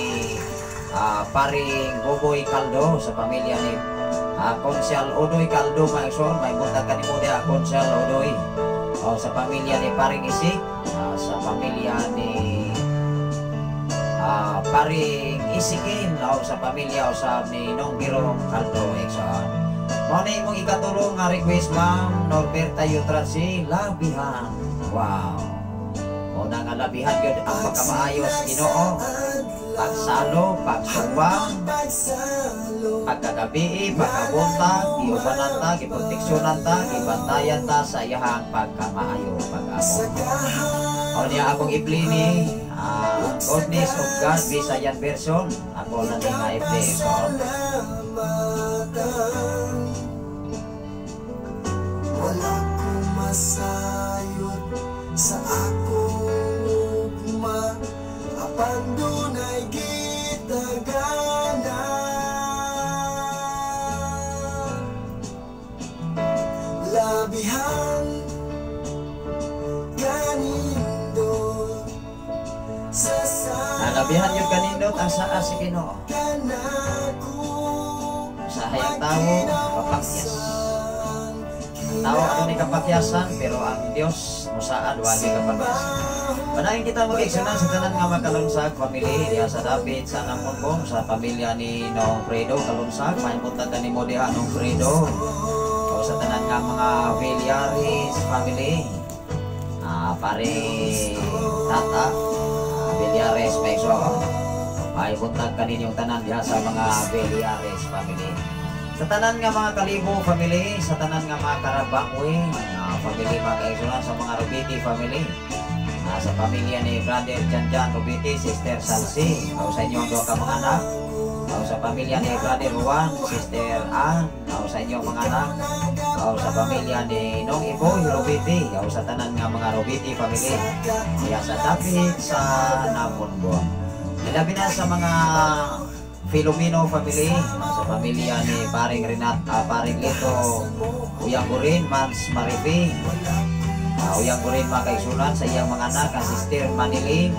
Paring Boboy Kaldo, sa pamilya ni Konsyal Odoy Kaldo, mga igsoon, may buntag kanimo diya, Konsyal Odoy. O sa pamilya ni Paring Isik, sa pamilya ni Paring Isikin, o sa pamilya usab ni Nong Girong Kaldo, igsoon. Mao na imong ikatulong nga request, Ma'am Norberta Yutransi, Labihan. Wow. Mao na nga labihan gyud ang pagkamaayos Ginoo. Pagsalo, pagsubang, pagkagabii, pagkabuntag, giubanan ta, giproteksyonan ta, gibantayan ta sa iyahang pagkamaayo, pag-amo. O niya akong i-play ni Goodness of God Visayan version. Ako na ni nga i-play ko. Salamatan. Wala ko masayod sa akong ugma, apan dunay gitagana. Labihan kanindot sa Labihan yung kanindot ang saa si Ginoo. Kanako. Sa hayang tao, kapakyas. Ang tao ano ni kapakyasan, pero ang Dios musaad wagi kapakyasan. Panahin kita mag-iksyonan sa tanan nga makalunsag family diha sa dapit sa Namunbong, sa pamilya ni Nong Fredo Kalunsag, may buntag kanimo diha, Nong Fredo. O sa tanan nga mga Villares family. Pare Tata Villares, may igsoon. May buntag kaninyong tanan diha sa mga Villares family. Sa tanan nga mga Kalibo family, sa tanan nga mga Karabangwe family, mga kaigsunan, sa mga Rubiti family, sa pamilya ni Brother Janjan Rubiti, Sister Salsi, o sa inyong duha ka mga anak, o sa pamilya ni Brother Juan, Sister Ann, o sa inyong mga anak, o sa pamilya ni Nong Iboy Rubiti, o sa tanan nga mga Rubiti family, diya sa dapit sa Namunbon. Labi na sa mga Filomeno family, sa pamilya ni Paring Renat, Paring Lito, Uyang Gurin, Mans Marifi, Uyang Gurin, mga kaigsunan, sa iyang mga anak, ang Sister Manilin,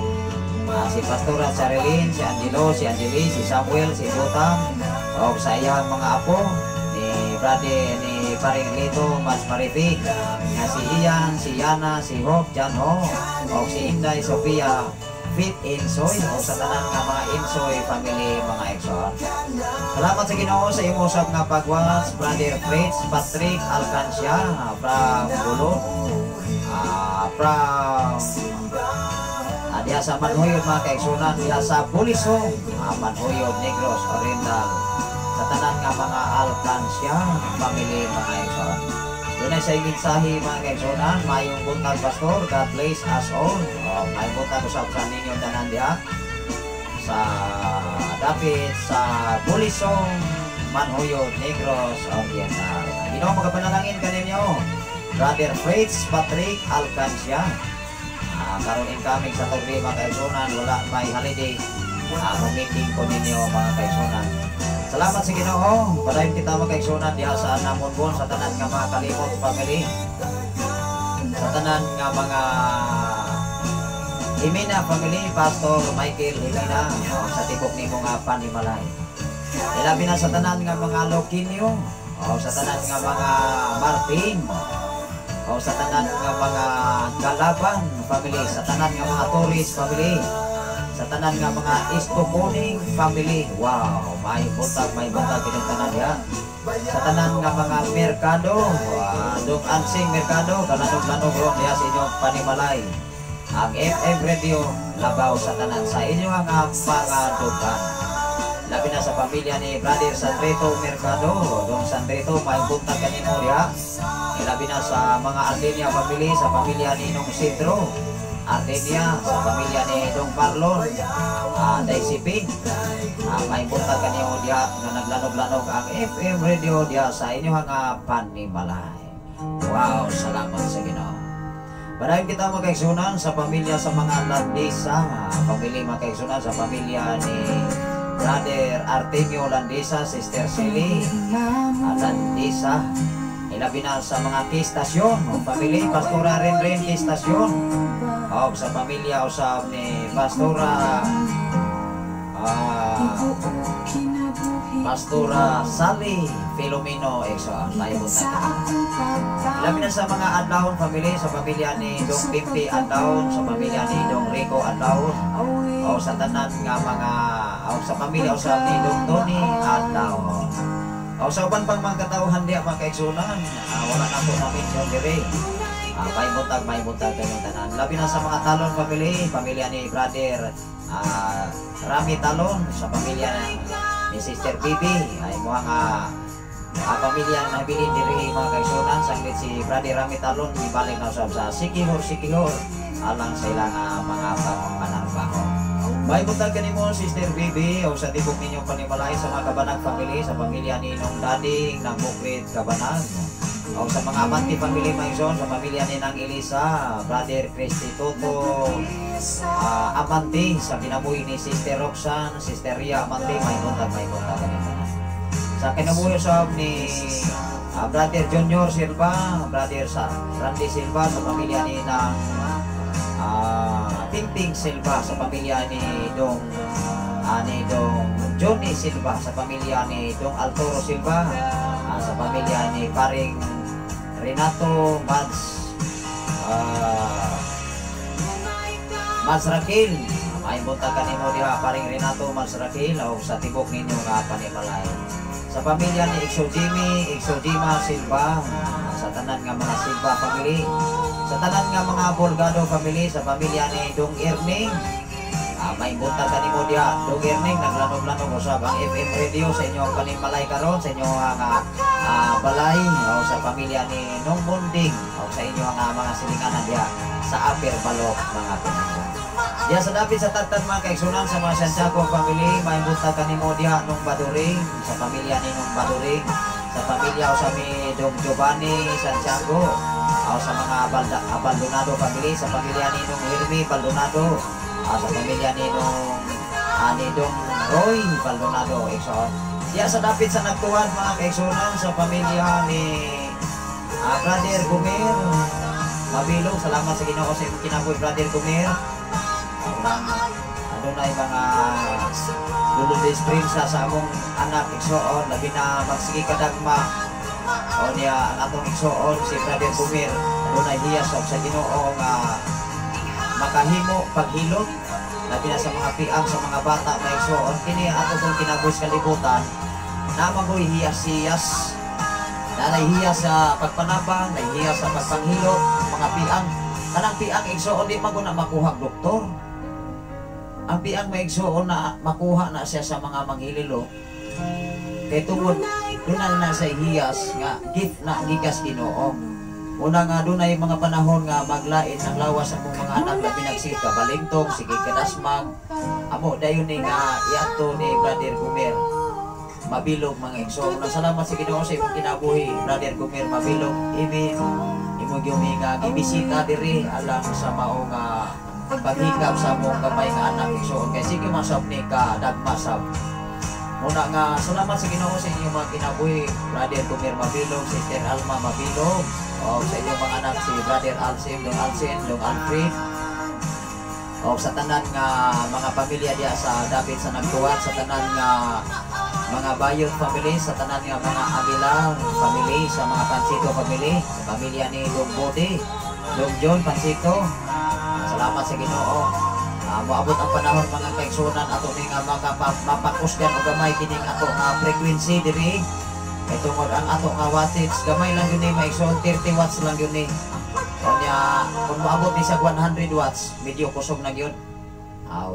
si Pastora Charilyn, si Angelo, si Angeli, si Samuel, si Jotam, o sa iyang mga apo, ni Brother, ni Paring Lito, Mans Marifi, nga si Ian, si Yana, si Hope, Jan Ho, o si Inday, Sofia, Fit Insoy, o sa tanan nga mga Insoy family, mga igsoon. Salamat sa Ginoo sa imo usab nga pag-watch, Brother Fritz Patrick Alcancia from Gulod. From diha sa Manhuyod, mga kaigsunan, diha sa Bulisong, Manhuyod, Negros Oriental. Sa tanan nga mga Alcancia family, mga igsoon. Doon ay sa mensahe, mga kaigsunan, "Mayong buntag, Pastor, God bless us all." Oh, mayong buntag usab sa ninyong tanan diha sa dapit sa Bulisong, Manhuyod, Negros Oriental. Ang Ginoo magapanalangin kaninyo, Brother Fritz Patrick Alcancia. Karon incoming sa Saturday, mga kaigsunan, wala may holiday. Meeting ko ninyo, mga kaigsunan. Salamat sa Ginoo. Padayon kita, mga kaigsunan, diha sa Namonbon, sa tanan nga mga Kalimot family. Sa tanan nga mga Himina family, Pastor Michael Himina, oh, sa tibok nimo nga panimalay. Ilabi na sa tanan nga mga Loquinio, oh, sa tanan nga mga Martin, oh, sa tanan nga mga Galaban family, sa tanan nga mga Torres family, sa tanan nga mga Istoconing family. Wow, may buntag kining tanan diha. Sa tanan nga mga Merkado, Dong Ansing Merkado, kalanog-lanog ron diha sa inyong panimalay. Ang FM Radio labaw sa tanan sa inyong nga mga dugan. Labi na sa pamilya ni Brother Sandrito Mercado. Dong Sandrito, may buntag kanimo diha. Labi na sa mga Ardenia family, sa pamilya ni Nong Sidro Ardenia, sa pamilya ni Dong Marlon Daisipin. May buntag kanimo diha nga naglanog-lanog ang FM Radio diha sa inyong nga panimalay. Wow, salamat sa Ginoo. Padayon kita, mga kaigsunan, sa pamilya sa mga Landesa, pamilya, mga kaigsunan, sa pamilya ni Brother Artemio Landesa, Sister Silly Landesa. Ilabi na sa mga Kistasyon, o family, Pastora Renren Kistasyon. O sa pamilya usab ni Pastora Pastora Sally Filomeno Exo, tayo Sa na. Akong Labi na sa mga Adlaon family, sa pamilya ni Dong Pimpi Adlaon, sa pamilya ni Dong Rico Adlaon, o sa tanan nga mga o sa pamilya usab ni Dong Tony Adlaon. O sa uban pang mga katawhan diha, mga kaigsunan, wala na po na-mention dire. May buntag kayong tanan. Labi na sa mga Talon family, pamilya ni Brother Rami Talon, sa pamilya ni Sister Bibi, ay mga pamilya na nabilin diri, mga kaigsunan, sanglit si Brother Rami Talon ibalik na usab sa Sikihor, Sikihor alang sa ilang mga panarbaho. May buntag kanimo, Sister Bibi, o sa tibok ninyong panimalay, sa mga Kabanag family, sa pamilya ni Nong Dading ng Bukrit Kabanag. O sa mga Amanti family, Maison, sa pamilya ni Nang Elisa, Brother Christy Toto, Amanti, sa kinabuhi ni Sister Roxanne, Sister Ria Amanti, may buntag kanimo. Sa kinabuhi usab ni Brother Junior Silva, Brother sa Randy Silva, sa pamilya ni na Tinting Silva, sa pamilya ni Dong Johnny Silva, sa pamilya ni Dong Altoro Silva, sa pamilya ni Paring Renato Mads Mads Raquel. Maayong buntag kanimo diha, paring Renato Malsaraquil, o sa tibok ninyo nga panimalay. Sa pamilya ni Ikso Jimmy, Ikso Jima Silva, sa tanan nga mga Silva family, sa tanan nga mga Bolgado family, sa pamilya ni Dong Erning, maayong buntag kanimo diha, Dong Erning, naglanog-lanog usab ang FM radio sa inyong panimalay karon, sa inyong balay, o sa pamilya ni Nong Munding, o sa inyong mga silinganan diha sa Upper Balok, mga pinangga. Diha sa dapit sa Tagtad, mga kaigsunan, sa mga Santiago family, maayong buntag kanimo diha, Nong Baduring, sa pamilya ni Nong Baduring, sa pamilya o sa mi Dong Giovanni Santiago, o sa mga Baldonado family, sa pamilya ni Nong Hermie Baldonado, sa pamilya ni Nong ni Dong Roy Baldonado, igsoon. Diha sa dapit sa Nagtuwan, mga kaigsunan, sa pamilya ni Brother Gumer Mabilog, salamat sa Ginoo sa imong kinabuhi, Brother Gumer. Adunay mga Lululis Prinsa sa among anak igsoon, labi na magsige kadagma o niya ang atong igsoon si Brother Gumer, adunay hiyas og sa Ginoo nga makahimo paghilot, labi na sa mga piang sa mga bata, mga igsoon. Kini ato kong kinabuhi sa kalibutan na magoy hiyas-hiyas na nahihiya sa pagpanabang, nahihiya sa pagpanghilot, mga piang. Kanang piang, igsoon, di man na makuha doktor. Ang piang, may igsoon, na makuha na siya sa mga manghililo. Kay tungod doon na sa hiyas nga gift na gikas Ginoo. Una nga doon ay mga panahon nga maglain ang lawas sa mga anak, labi nagsika balingtong, sige kadasmag. Amo dayon ni nga iadto ni Brother Gumer Mabilog, mga igsoon. Na salamat sa Ginoo sa imong kinabuhi, Brother Gumer Mabilog. Imi imo gyud nga gibisita diri alang sa mao nga paghikap sa among gamay nga anak, igsoon, kay sige man sab ni ka dagma sab. Muna nga salamat sa Ginoo sa inyong mga kinabuhi, Brother Gumer Mabilog, Sister Alma Mabilog, o sa inyong mga anak si Brother Alcin, Dong Alcin, Dong Alfred, o sa tanan nga mga pamilya diya sa dapit sa Nagtuwat, sa tanan nga mga Bayot family, sa tanan nga mga Aguilar family, sa mga Pansito family, sa pamilya ni Dong Bode, Dong John Pansito. Salamat sa Ginoo. Moabot ang panahon, mga kaigsunan, ato ni nga mapakusgan og gamay kining ato nga frequency diri. Kay tungod ang ato nga wattage gamay lang yun ni, maigsoon, 30 watts lang yun ni. Unya kung moabot ni sa 100 watts, medyo kusog na gyud.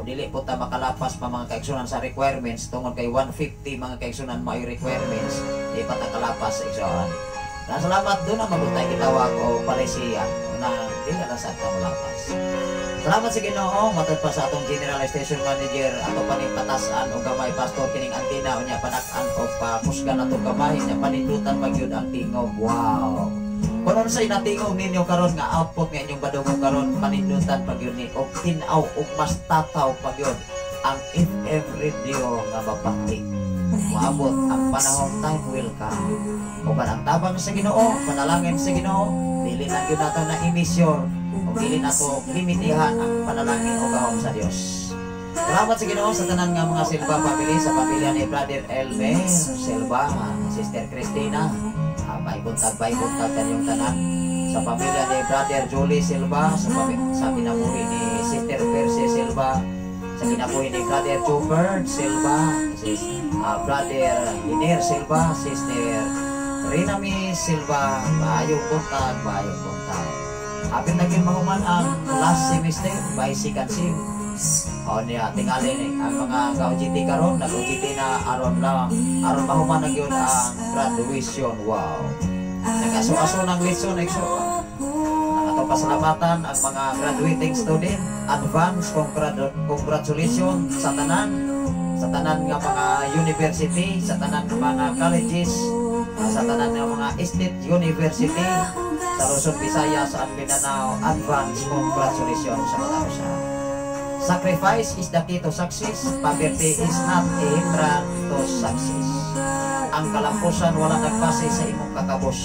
Dili po ta makalapas pa, mga kaigsunan, sa requirements tungod kay 150, mga kaigsunan, mao'y requirements, di pa ta kalapas, igsoon. Na salamat doon na magutay gitawag o palisiya na di na sa ta molapas. Salamat sa Ginoo matod pa sa atong General Station Manager, ato pa ning patasan og gamay, pastor, kining antina, unya panak-an og pakusgan ato gamay, unya panindutan magyud ang tingog. Wow. Kung ano sa inatingog ninyo karon nga output nga inyong badungog karon, panindutan pag yun ni og tin-aw og mas tataw pag yun ang FM radio nga mabati. Moabot ang panahon, time will come. Uban ang tabang sa Ginoo, panalangin sa Ginoo, dili lang yun nato na i-measure o dili nato limitihan ang panalangin o gahom sa Dios. Salamat sa Ginoo sa tanan nga mga Silva family, sa pamilya ni Brother Elmer Silva, Sister Christina, may buntag kanyong tanan. Sa pamilya ni Brother Julie Silva, sa kinabuhi ni Sister Percy Silva, sa kinabuhi ni Brother Jobert Silva, Brother Iner Silva, Sister Rinami Silva, maayong buntag, maayong buntag. Hapit na gyud mahuman ang last semester by second sem. O niya, tingali ni ang mga ka-OJT karon, nag-OJT na aron lang, aron mahuman na gyud ang graduation. Wow. Nag-aso-aso ng litson, igso. Ang atong pasalamatan ang mga graduating student. Advance congratulations sa tanan nga mga university, sa tanan nga mga colleges, sa tanan nga mga state university, sa Luzon, Visayas, and Mindanao. Advance congratulations sa mga usa. Sacrifice is the key to success. Poverty is not a hindrance to success. Ang kalampusan wala nagbase sa imong kakabos.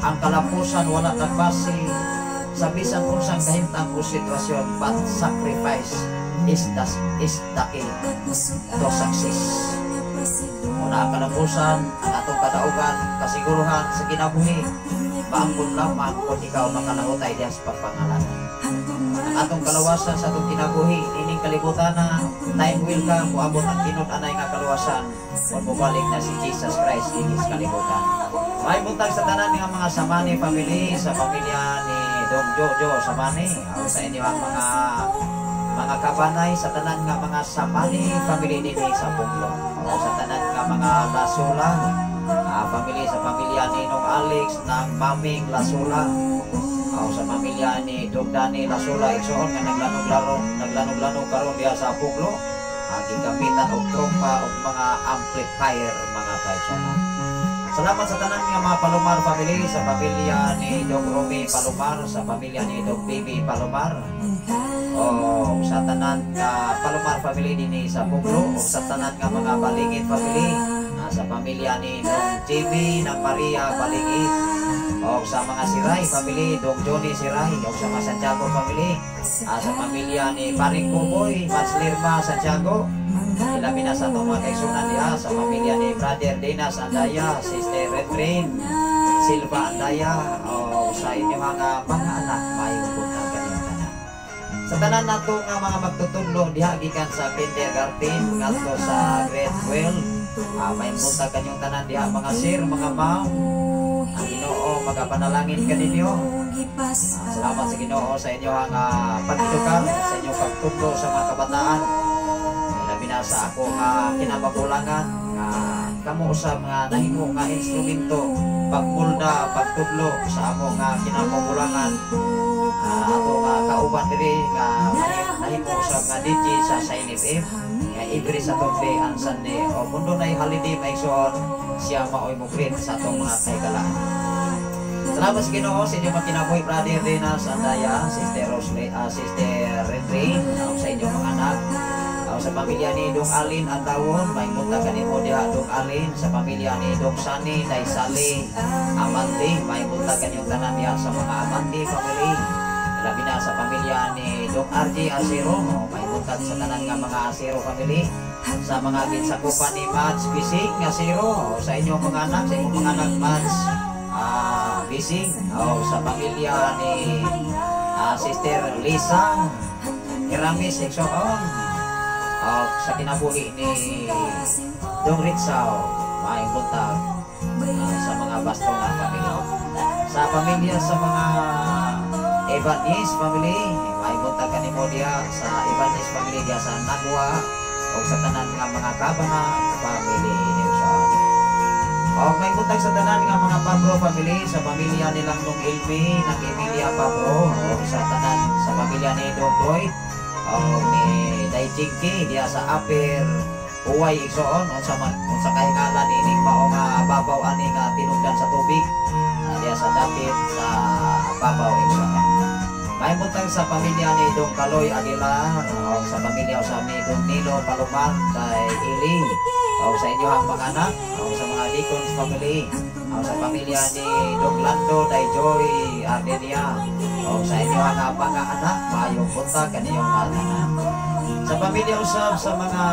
Ang kalampusan wala nagbase sa bisan unsang kahimtang o sitwasyon, but sacrifice is the key to success. Una ang kalampusan, ang atong kadaugan, kasiguruhan sa kinabuhi, maangkon lamang kung ikaw makalahutay diha sa pagpangalan. Ang atong kalawasan sa atong kinabuhi, ining kalibutan na time will come, moabot ang tinud-anay nga kaluwasan kung mobalik na si Jesus Christ dinhi sa kalibutan. May buntag sa tanan nga mga Samani family, sa pamilya ni Dong Jojo Samani, o sa inyong mga kabanay, sa tanan nga mga Samani family dinhi sa Punglo. O sa tanan nga mga Lasula family, sa pamilya ni Nong Alex ng Maming Lasula, o sa pamilya ni Dong Dani Lasula igsoon nga naglanog-laro naglanog-lanog karon diha sa Punglo, ang gigamitan og trompa og mga amplifier, mga kaigsoon. Salamat sa tanan nga mga Palomar family, sa pamilya ni Dong Romy Palomar, sa pamilya ni Dong Baby Palomar, o sa tanan nga Palomar family dinhi sa Puglo, o sa tanan nga mga Balingit family, sa pamilya ni Dong JB ng Maria Balingit, o sa mga Siray family, Dong Johnny Siray, o sa mga Santiago family, sa pamilya ni Paring Kuboy, Mats Lirma Santiago, ilabi na sa atong mga kaigsunan diha, sa pamilya ni Brother Dinas Andaya, Sister Redrin, Silva Andaya, o sa inyong mga anak, maayong buntag kaninyong tanan. Sa tanan nato nga mga magtutudlo diha gikan sa kindergarten ngadto sa grade 12, may buntag kanyong tanan diha, mga sir, mga ma'am. Ang Ginoo magapanalangin kaninyo. Salamat sa Ginoo sa inyong pag-edukar, sa inyong pagtudlo sa mga kabataan. Labi na sa ako nga kinamagulangan nga kamo usab nga nahimo nga instrumento pagmulda, pagtudlo sa amo nga kinamagulangan, ato nga kauban diri nga nahimo usab nga DJ sa Shine FM nga every Saturday and Sunday o kung dunay holiday, maigsoon, siya maoy mo greet sa atong mga kahigalaan. Salamat sa Ginoo sa inyong mga kinabuhi, Brother Renas Andaya, Sister Rosle, Sister Renrin, sa inyong mga anak. Sa pamilya ni Dong Alin Andawon, may buntag kanimo diha, Dong Alin, sa pamilya ni Dong Sani Daisali Amante, may buntag kanyong tanan diha sa mga Amante family. Labi na sa pamilya ni Dong RJ Asero, may buntag sa tanan nga mga Asero family. Sa mga ginsakupan ni Mads Bising Asero, sa inyong mga anak, sa inyong mga anak Mads Bising, o sa pamilya ni Sister Lisa Hiramis Exoon, o sa kinabuhi ni Dong Ritzaw, maayong buntag sa mga Bastona family. Sa pamilya sa mga Evanis family, maayong buntag kanimo diha sa Evanis family diha sa Nagua o sa tanan nga mga Kabana family. O may buntag sa tanan nga mga Pablo family, sa pamilya nilang Nung Ilmi, ng Emilia Pablo, o sa tanan sa pamilya ni Dong Doy, o ni Day Jinky diha sa Upper Uway igsoon, unsa man unsa kay ngalan ining mao nga babaw ani nga tinugdan sa tubig, diha sa dapit sa babaw igsoon. May buntag sa pamilya ni Dong Kaloy Aguilar, o sa pamilya usab ni Dong Nilo Palomar, kay Ili, o sa inyong mga anak, o sa mga Deacons family, o sa pamilya ni Dong Lando Day Joy Ardenia, o sa inyong mga anak, maayong buntag kaniyong mga tanan. Sa pamilya usab sa mga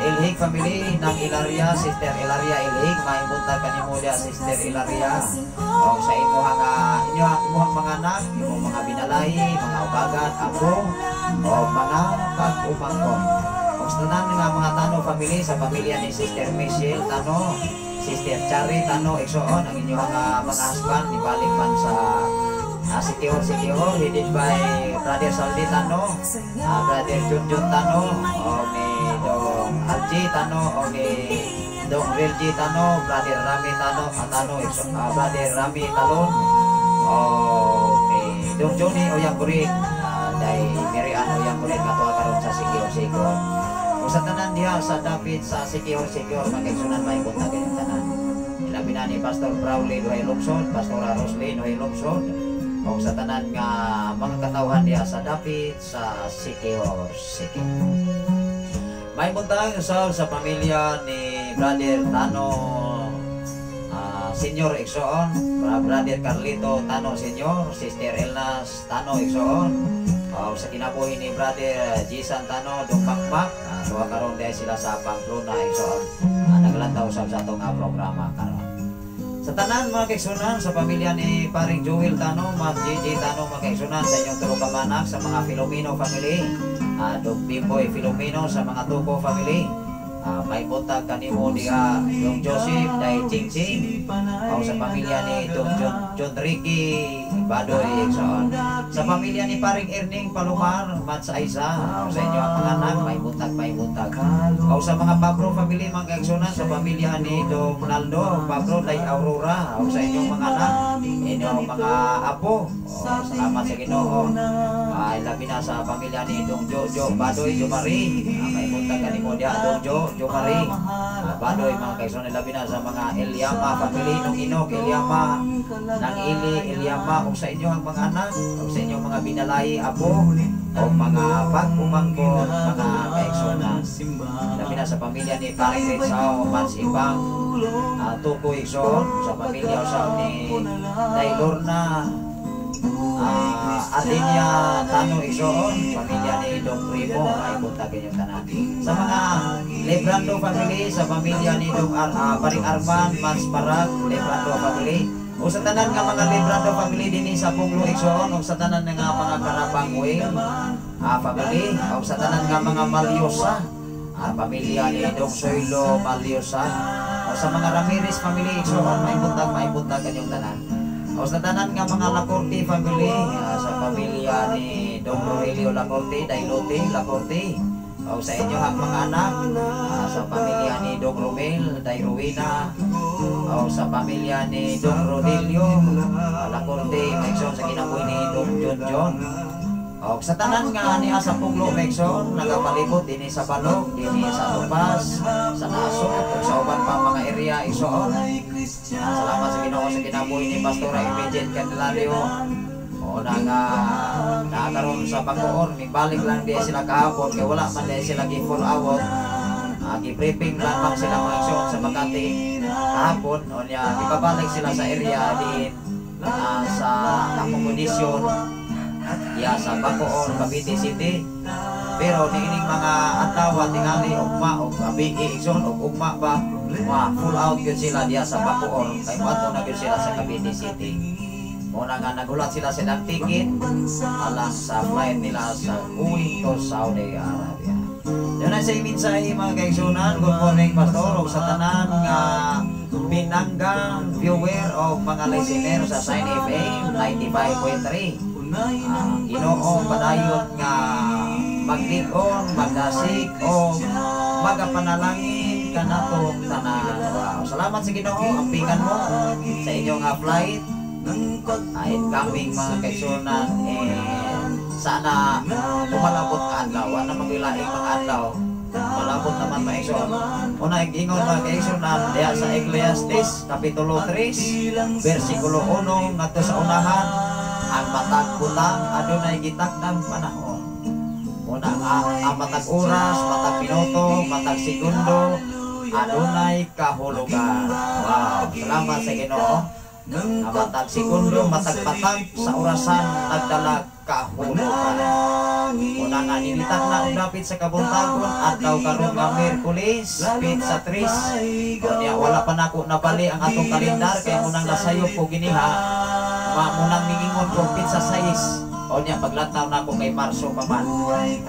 Ilhig family ng Ilaria, Sister Ilaria Ilhig, maayong buntag kanimo diha, Sister Ilaria. O sa imuhang inyo imuhang mga anak, imong mga binalay, mga ubagan, apo, o mga pag-umangkon. O sa tanan nga mga Tano family, sa pamilya ni Sister Michelle Tano, Sister Chari Tano igsoon, ang inyong mga husband, ibalik man sa Sikihor Sikihor, headed by Brother Saldi Tano, Brother Junjun Tano, o ni Dong Alji Tano, o ni Dong Relji Tano, Brother Rami Tano, Tano, Brother Rami Talon, o ni Dong Johnny Oyang Kurit, day Mary Ann Oyang Kurit, nga tuwa karon sa Sikihor Sikihor. Kung sa tanan diha sa dapit sa Sikihor Sikihor, magkaigsunan, may buntag kayong tanan. Ilabi na ni Pastor Brawley Duhay Lungsod, Pastora Roslyn Duhay Lungsod, o sa tanan nga mga katawhan diha sa dapit sa Sikihor Sikihor. May buntag sa pamilya ni Brother Tano Senior igsoon, Brother Carlito Tano Senior, Sister Elnas Tano igsoon, sa kinabuhi ni Brother Jisan Tano Dumakmak, tuwa karon diha sila sa Pamplona igsoon, naglantaw sa atong programa karon. Sa tanan mga kaigsunan, sa pamilya ni Paring Joel Tano, Ma'am Gigi Tano, mga kaigsunan, sa inyong tulo ka manak, sa mga Filomeno family, Dong Bimboy Filomeno sa mga Tuko family. May buntag kanimo diha, Dong Joseph, Day Ching Ching. O sa pamilya ni Dong John, John Ricky Badoy, igsoon. Sa pamilya ni Paring Erning Palomar, Mats Aiza, o sa inyo ang mga anak, may buntag, may buntag. O sa mga Pabro family, mga kaigsunan, sa pamilya ni Dong Naldo Pabro, Day Aurora, o sa inyong mga anak, inyong mga apo. O, salamat sa Ginoo. Ay, labi na sa pamilya ni Dong Jojo Badoy Jomari. May buntag kanimo diha, Dong Jo Jomari. Badoy, mga kaigsunan, labi na sa mga Eliama family, nung Inok Eliama, nang Ili Eliama, ug sa inyong mga anak, ug sa inyong mga binalay apo, o mga pag-umangkot, mga kaigsunan. Labi na sa pamilya ni Paring Rizao, Mans Ibang, Tukoy Igsoon, sa pamilya sa ni Day Lorna, Adinya Tano Igsoon, pamilya ni Dong Primo, ay buntag inyong tanan. Sa mga Lebrando family, sa pamilya ni Dong Paring Arman, Mans Parag, Lebrando family, o sa tanan nga mga Lebrando family dinhi sa Punglo Igsoon, o sa tanan nga mga Karabang Will family, o sa tanan nga mga Malyosa, pamilya ni Dong Soylo Malyosa, o sa mga Ramirez family Igsoon, may buntag kanyong tanan. O sa tanan nga mga Lacorte family, sa pamilya ni Dong Rogelio Lacorte, Dailote Lacorte, o sa inyo ang mga anak, sa pamilya ni Dong Romel, Day Rowena, o sa pamilya ni Dong Rodelio Lacorte, Megson, sa kinabuhi ni Dong John John. O sa tanan nga niya sa Punglo, Megson, nagapalibot dinhi sa Balog, dinhi sa Tupas, sa Naso, ug sa uban pa mga area, Igsoon. Salamat sa Ginoo sa kinabuhi ni Pastora Imagine Candelario. O na nga nakaroon sa Bacoor, mibalik lang di sila kahapon kay wala man di sila gi full out. Gi-briefing lang man sila mga igsoon sa Makati kahapon. O niya gipabalik sila sa area din sa accommodation diya sa Bacoor, Cavite City. Pero niining mga adlaw tingali ugma og abi igsoon og ugma ba ma full out gyud sila diya sa Bacoor kay moadto na gyud sila sa Cavite City. Muna nga nagulat sila silang ticket alang sa flight nila sa going to Saudi Arabia. Yun ang sa mensahe mga kaigsunan. Good morning, Pastor, ug sa tanan nga binanggang viewer o mga listener sa Sign FM 95.3. Ginoo padayon nga maglig-on, magdasig o magapanalangin kanatong tanan. Wow. Salamat sa Ginoo, ampingan mo sa inyong flight ay incoming mga kaigsunan, eh, sana umalabot ka adlaw, wala magilaing mga adlaw, malabot naman mga igsoon. Una ingon mga kaigsunan diha sa Ecclesiastes kapitulo 3 versikulo 1 ngadto sa unahan, ang matag butang adunay gitakdang panahon. Una ang matag oras, matag minuto, matag segundo adunay kahulugan. Wow, salamat sa Ginoo. Ang matag segundo, matag patag sa orasan nagdala kahulugan. Una nga nilitak na og dapit sa kabuntagon adlaw karon nga Miyerkules, petsa 3. Unya wala pa nako nabali ang atong kalendar kay munang nasayop ko giniha. Munang mingingon ko petsa 6. Unya paglantaw nako kay Marso pa man.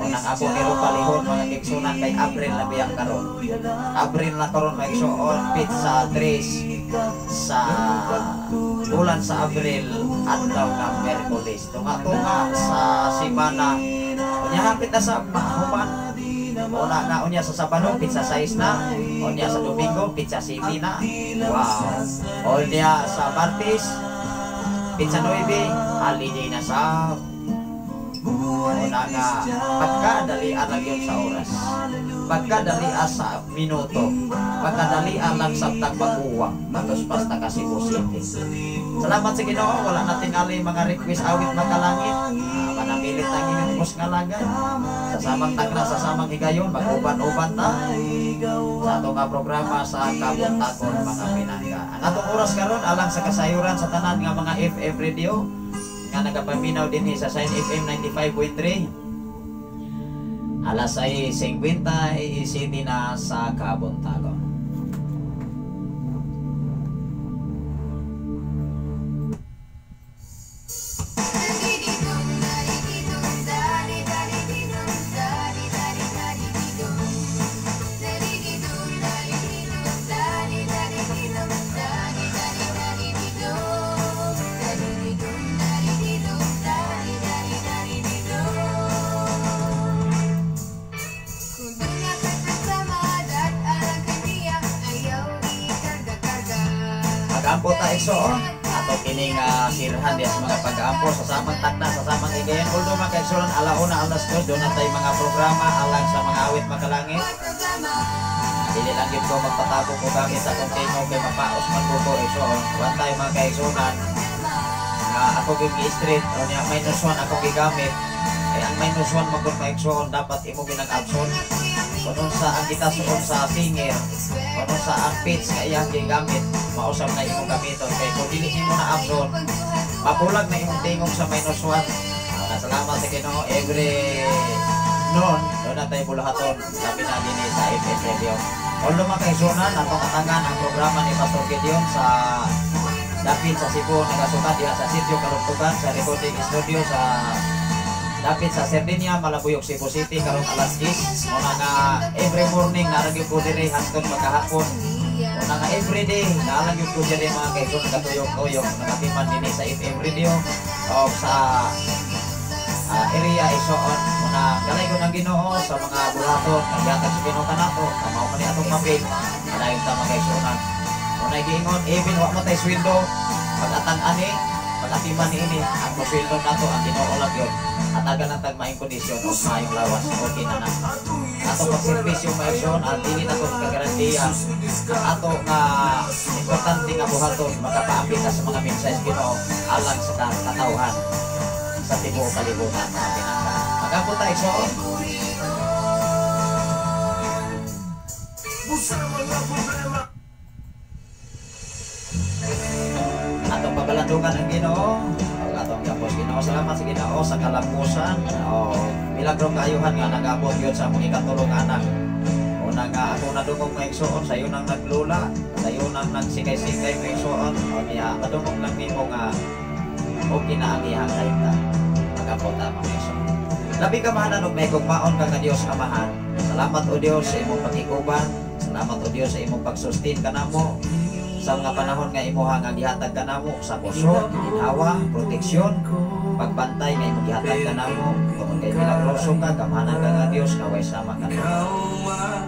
Unang ako niro palihon mga kaigsunan kay Abril na biya karon. Abril na karon mga igsoon, petsa 3 sa bulan sa Abril adlaw nga Miyerkules. Tunga-tunga sa semana. Unya hapit na sa human. Una na unya sa Sabado petsa 6 na, unya sa Domingo petsa 7 na. Wow. Unya sa Martes petsa 9, holiday na sa. Una nga pagkadalian lang yun sa oras, pagkadalian sa minuto, pagkadalian lang sa tagbaguwa, matos basta ka Cebu City. Salamat sa Ginoo, wala na tingali mga request awit makalangit. Manamilit ang inyong ngalagan. Sa samang tagra, sa samang higayon, mag-uban-uban ta sa atong nga programa sa Kabuntagon mga pinangga. Ang atong oras karon alang sa kasayuran sa tanan nga mga FM radio nga nagapaminaw dinhi sa Sign FM 95.3. Alas 6:57 na sa Kabuntagon. Magampo ta, igsoon. Ato kining sirhan diya sa mga pag-aampo sa samang takna, sa samang higayon. Although, mga kaigsoon, alauna, alas 2, doon na tayo mga programa alang sa mga awit makalangit. Dili lang gyud ko magpatabok ko gamit sa akong tingog kay mapaos man ko ko, igsoon. One time, mga kaigsuonan, nga ako gyud gi-straight o niya -1 akong gigamit. Kay ang -1 man gud, mga igsoon, dapat imo ginang abson. Kung unsa ang gitasuon sa singer, kung unsa ang pitch nga iyang gigamit, mausab na imong gamiton. Kay kung dili nimo na abson, mapulag na imong tingog sa -1. Salamat sa Ginoo, every noon, doon na tayo bulahaton, labi na din sa FM Radio. Although, mga kaigsuonan, atong atangan ang programa ni Pastor Gideon sa dapit sa Cebu, nagasukat diha sa sitio Karugtugan sa recording studio sa dapit sa Sardinia, Malabuyok, Cebu City karong alas 10. Muna nga every morning naa gyud ko diri hangtod magkahapon. Muna nga every day naa lang gyud ko diri, mga kaigsoon, nagatuyok-tuyok, nagatiman dinhi sa FM Radio o sa area, igsoon. Muna galay ko ng Ginoo sa mga bulaton nga gihatag sa Ginoo kanato, mao man ni atong mapil padayon ta, mga kaigsuonan. Muna giingon, even wa mo tay sweldo, pag-atang ani, pag-atiman ni ini, ang sweldo nato ang Ginoo lang yun. Hatagan lang tag maayong kondisyon o maayong lawas, okay na na. Ato pagserbisyo, mga igsoon, at dili na to kagarantiya. Ang ato nga importante nga buhaton, makapaambit ta sa mga mensahe sa Ginoo alang sa katawhan sa tibuok kalibutan, mga pinangka. Magampo ta, igsoon. Busa mga problema. Atong pabalandungan ang Ginoo ug atong gapos. Ginoo, salamat sa Ginoo sa kalampusan o milagro kaayuhan nga nag-abot yun sa among ikatulong anak. Una nga ako nadungog, mga igsoon, sa iyo nang naglula, sa iyo nang nagsikay-sikay, mga igsoon, o niya kadungog lang nimo nga okay na ang iyang kahimtang. Magampo ta, mga igsoon. Labi ka mahanan og may gugmaon ka nga Dios Amahan. Salamat, o Dios, sa imong pag-ikuban. Salamat, o Dios, sa imong pagsustain kanamo sa mga panahon nga imuha nga gihatag kanamo sa kusog, ginhawa, proteksyon, pagbantay nga imong gihatag kanamo tungod kay milagroso ka, gamhanan ka nga Dios nga way sama kanamo.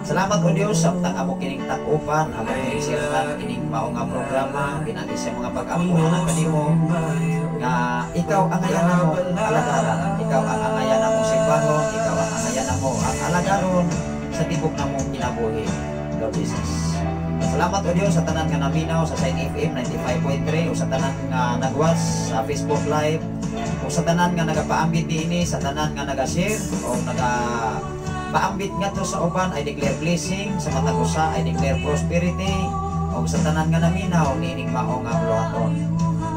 Salamat, o Dios, samtang amo kining takupan, amo kining sirhan kining mao nga programa pinagi sa mga pag-ampuhan kanimo nga ikaw ang angayan namo alagaran, ikaw ang angayan namo simbahon, ikaw ang angayan namo ang alagaron sa tibok namong kinabuhi, Lord Jesus. Salamat, o Dios, sa tanan nga naminaw sa Sign FM 95.3 o sa tanan nga nag-watch sa Facebook Live o sa tanan nga nagapaambit niini, sa tanan nga naga-share o naga paambit ngadto sa uban. I declare blessing sa matag usa, I declare prosperity o sa tanan nga naminaw niining mao nga buluhaton.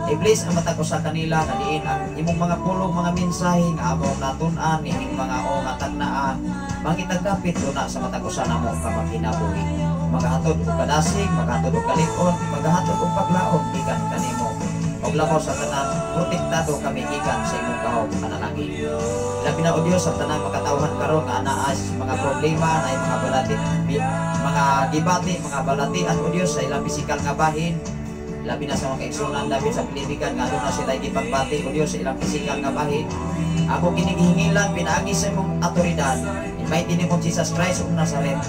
I-bless ang matag usa kanila nga diin ang imong mga pulong, mga mensahe nga among natun-an niining mga o nga tagnaa mangitag dapit una sa matag usa namo ka makinabuhi. Magahatod og kadasig, magahatod og kalig-on, magahatod og paglaom gikan kanimo. Og labaw sa tanan, protektado kami gikan sa imong gahom panalangin. Labi na, O Dios, sa tanang makatawhan karon nga anaa sa mga problema, na mga balati, mga gibati, mga balatian, O Dios, sa ilang pisikal nga bahin. Labi na sa mga kaigsunan labi sa Pilipikan nga aduna sila gipagbati, O Dios, sa ilang pisikal nga bahin. Ako kining gihingilan pinaagi sa imong awtoridad. In mighty name of Jesus Christ of Nazareth.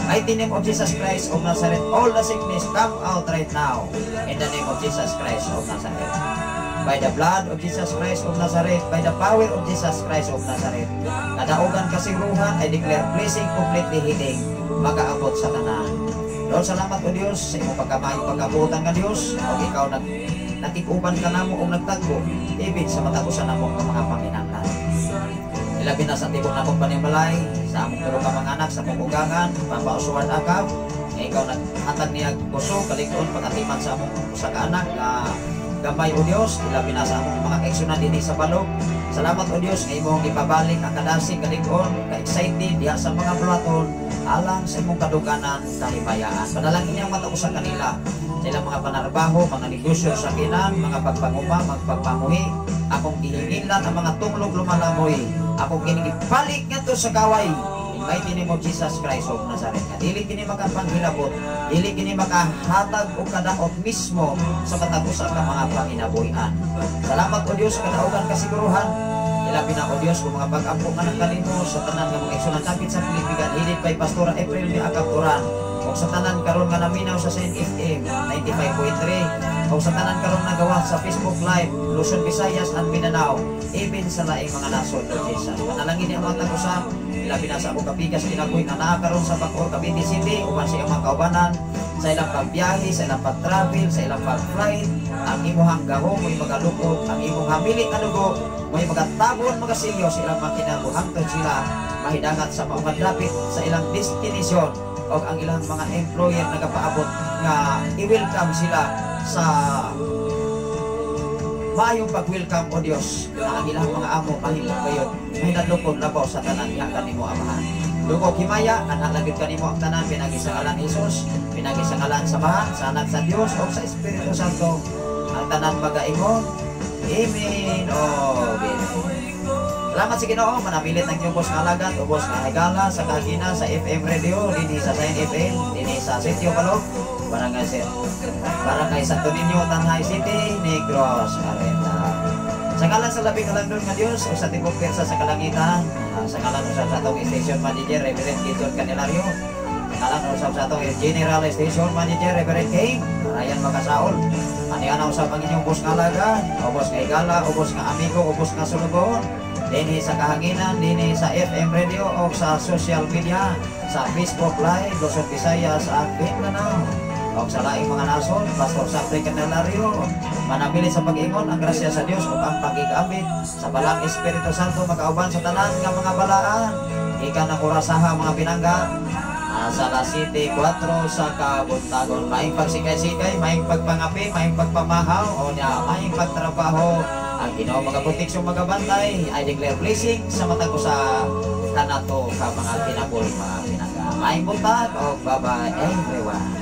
Mighty name of Jesus Christ of Nazareth, all the sickness come out right now. In the name of Jesus Christ of Nazareth. By the blood of Jesus Christ of Nazareth, by the power of Jesus Christ of Nazareth. Kadaugan kasiguruhan, I declare blessing, completely healing, magaabot sa tanan. Lord, salamat, O Dios, sa imong pagkamayo, pagkabuotan nga Dios, ug ikaw nag nakikuban ka namo og nagtagbo ibig sa matag usa namo nga mga panginahanglan. Ilabi na sa tibok namong panimalay, sa among tulo ka mga anak, sa among ugangan, Papa Oswald Akab, nga ikaw naghatag niya kusog, kalig-on, pagatiman sa among usa ka anak, nga gamay, O Dios, ilabi na sa among mga kaigsunan dinhi sa balog. Salamat, O Dios, nga imong ipabalik ang kadasig, kalig-on, ka-excited diha sa mga bulaton, alang sa imong kaduganan, kahimayaan. Panalangin niyang matag usa kanila, sa ilang mga panarbaho, mga negosyo sa kinan, mga pagpanguma, mga pagpamuhi. Akong gihingilan ang mga tunglog lumalamoy. Akong kinigibalik ngadto sa kaway. In mighty name of Jesus Christ of Nazareth. Nga dili kini makapanghilabot, dili kini makahatag og kadaot mismo sa matag usa ka mga panginabuhian. Salamat, O Dios, sa kadaugan kasiguruhan. Ilabi na, O Dios, kung mga pag-ampo nga nagkalimo sa tanan nga mga igsoon dapit sa Pilipigan, headed by Pastora April Mi Akapturan. Ug sa tanan karon nga naminaw sa Saint FM 95.3, ug sa tanan karon nagawa sa Facebook Live, Luzon, Visayas and Mindanao, even sa laing mga nasod, Lord Jesus. Panalangin niya ang mga tag-usa, labi na sa akong kapikas kinabuhi nga naa karon sa Bacoor, Cavite City, uban sa iyang mga kaubanan, sa ilang pagbiyahe, sa ilang pag-travel, sa ilang pag-flight, ang imuhang gahom mo'y magalukod, ang imong hamili nga dugo mo'y magatabon, magasilyo sa ilang mga kinabuhi hangtod sila mahidangat sa maong dapit sa ilang destination o ang ilang mga employer nagapaabot nga i-welcome sila sa maayong pag-welcome. O Dios, na ang ilang mga amo mahimo gayud mahinadlokon labaw sa tanan nga kanimo Amahan. Dungog himaya, anha lang gyud kanimo ang tanan, pinagi sa ngalan ni Jesus, pinagi sa ngalan sa Amahan, sa Anak, sa Dios ug sa Espiritu Santo. Ang tanan magaingon, Amen. Oh, amen. Salamat sa Ginoo, manamilit ang inyong ubos nga alagad, ubos nga higala sa kahagina sa FM radio, dinhi sa Sign FM, dinhi sa Sitio Balog, Barangay Santo Niño, Tanjay City, Negros Oriental. Sa ngalan sa labing halangdon nga Dios o sa tibok pwersa sa kalangitan, sa ngalan usab sa atong station manager Reverend Gideon Candelario, sa ngalan usab sa atong General Station Manager Reverend King Ryan Makasaol. Ani ana usab ang inyong ubos nga alagad, ubos nga higala, ubos nga amigo, ubos nga sulugoon, dinhi sa kahanginan, dinhi sa FM radio o sa social media, sa Facebook Live, Luzon, Visayas at Mindanao, o sa laing mga nasod, Pastor Sapre Candelario, manabili sa pag-ingon, ang grasya sa Dios ug ang pagigambit sa Balang Espiritu Santo makauban sa tanan nga mga balaan. Gikan ang orasaha, mga pinangga, sa La City 4 sa Kabuntagon. Maayong pagsikay-sikay, maayong pagpangapi, maayong pagpamahaw, o niya, maayong pagtrabaho. Ang Ginoo magaproteksyon, magabantay. I declare blessing sa matag usa kanato ka mga kinabuhi, mga pinangga. Maayong buntag o bye-bye, everyone.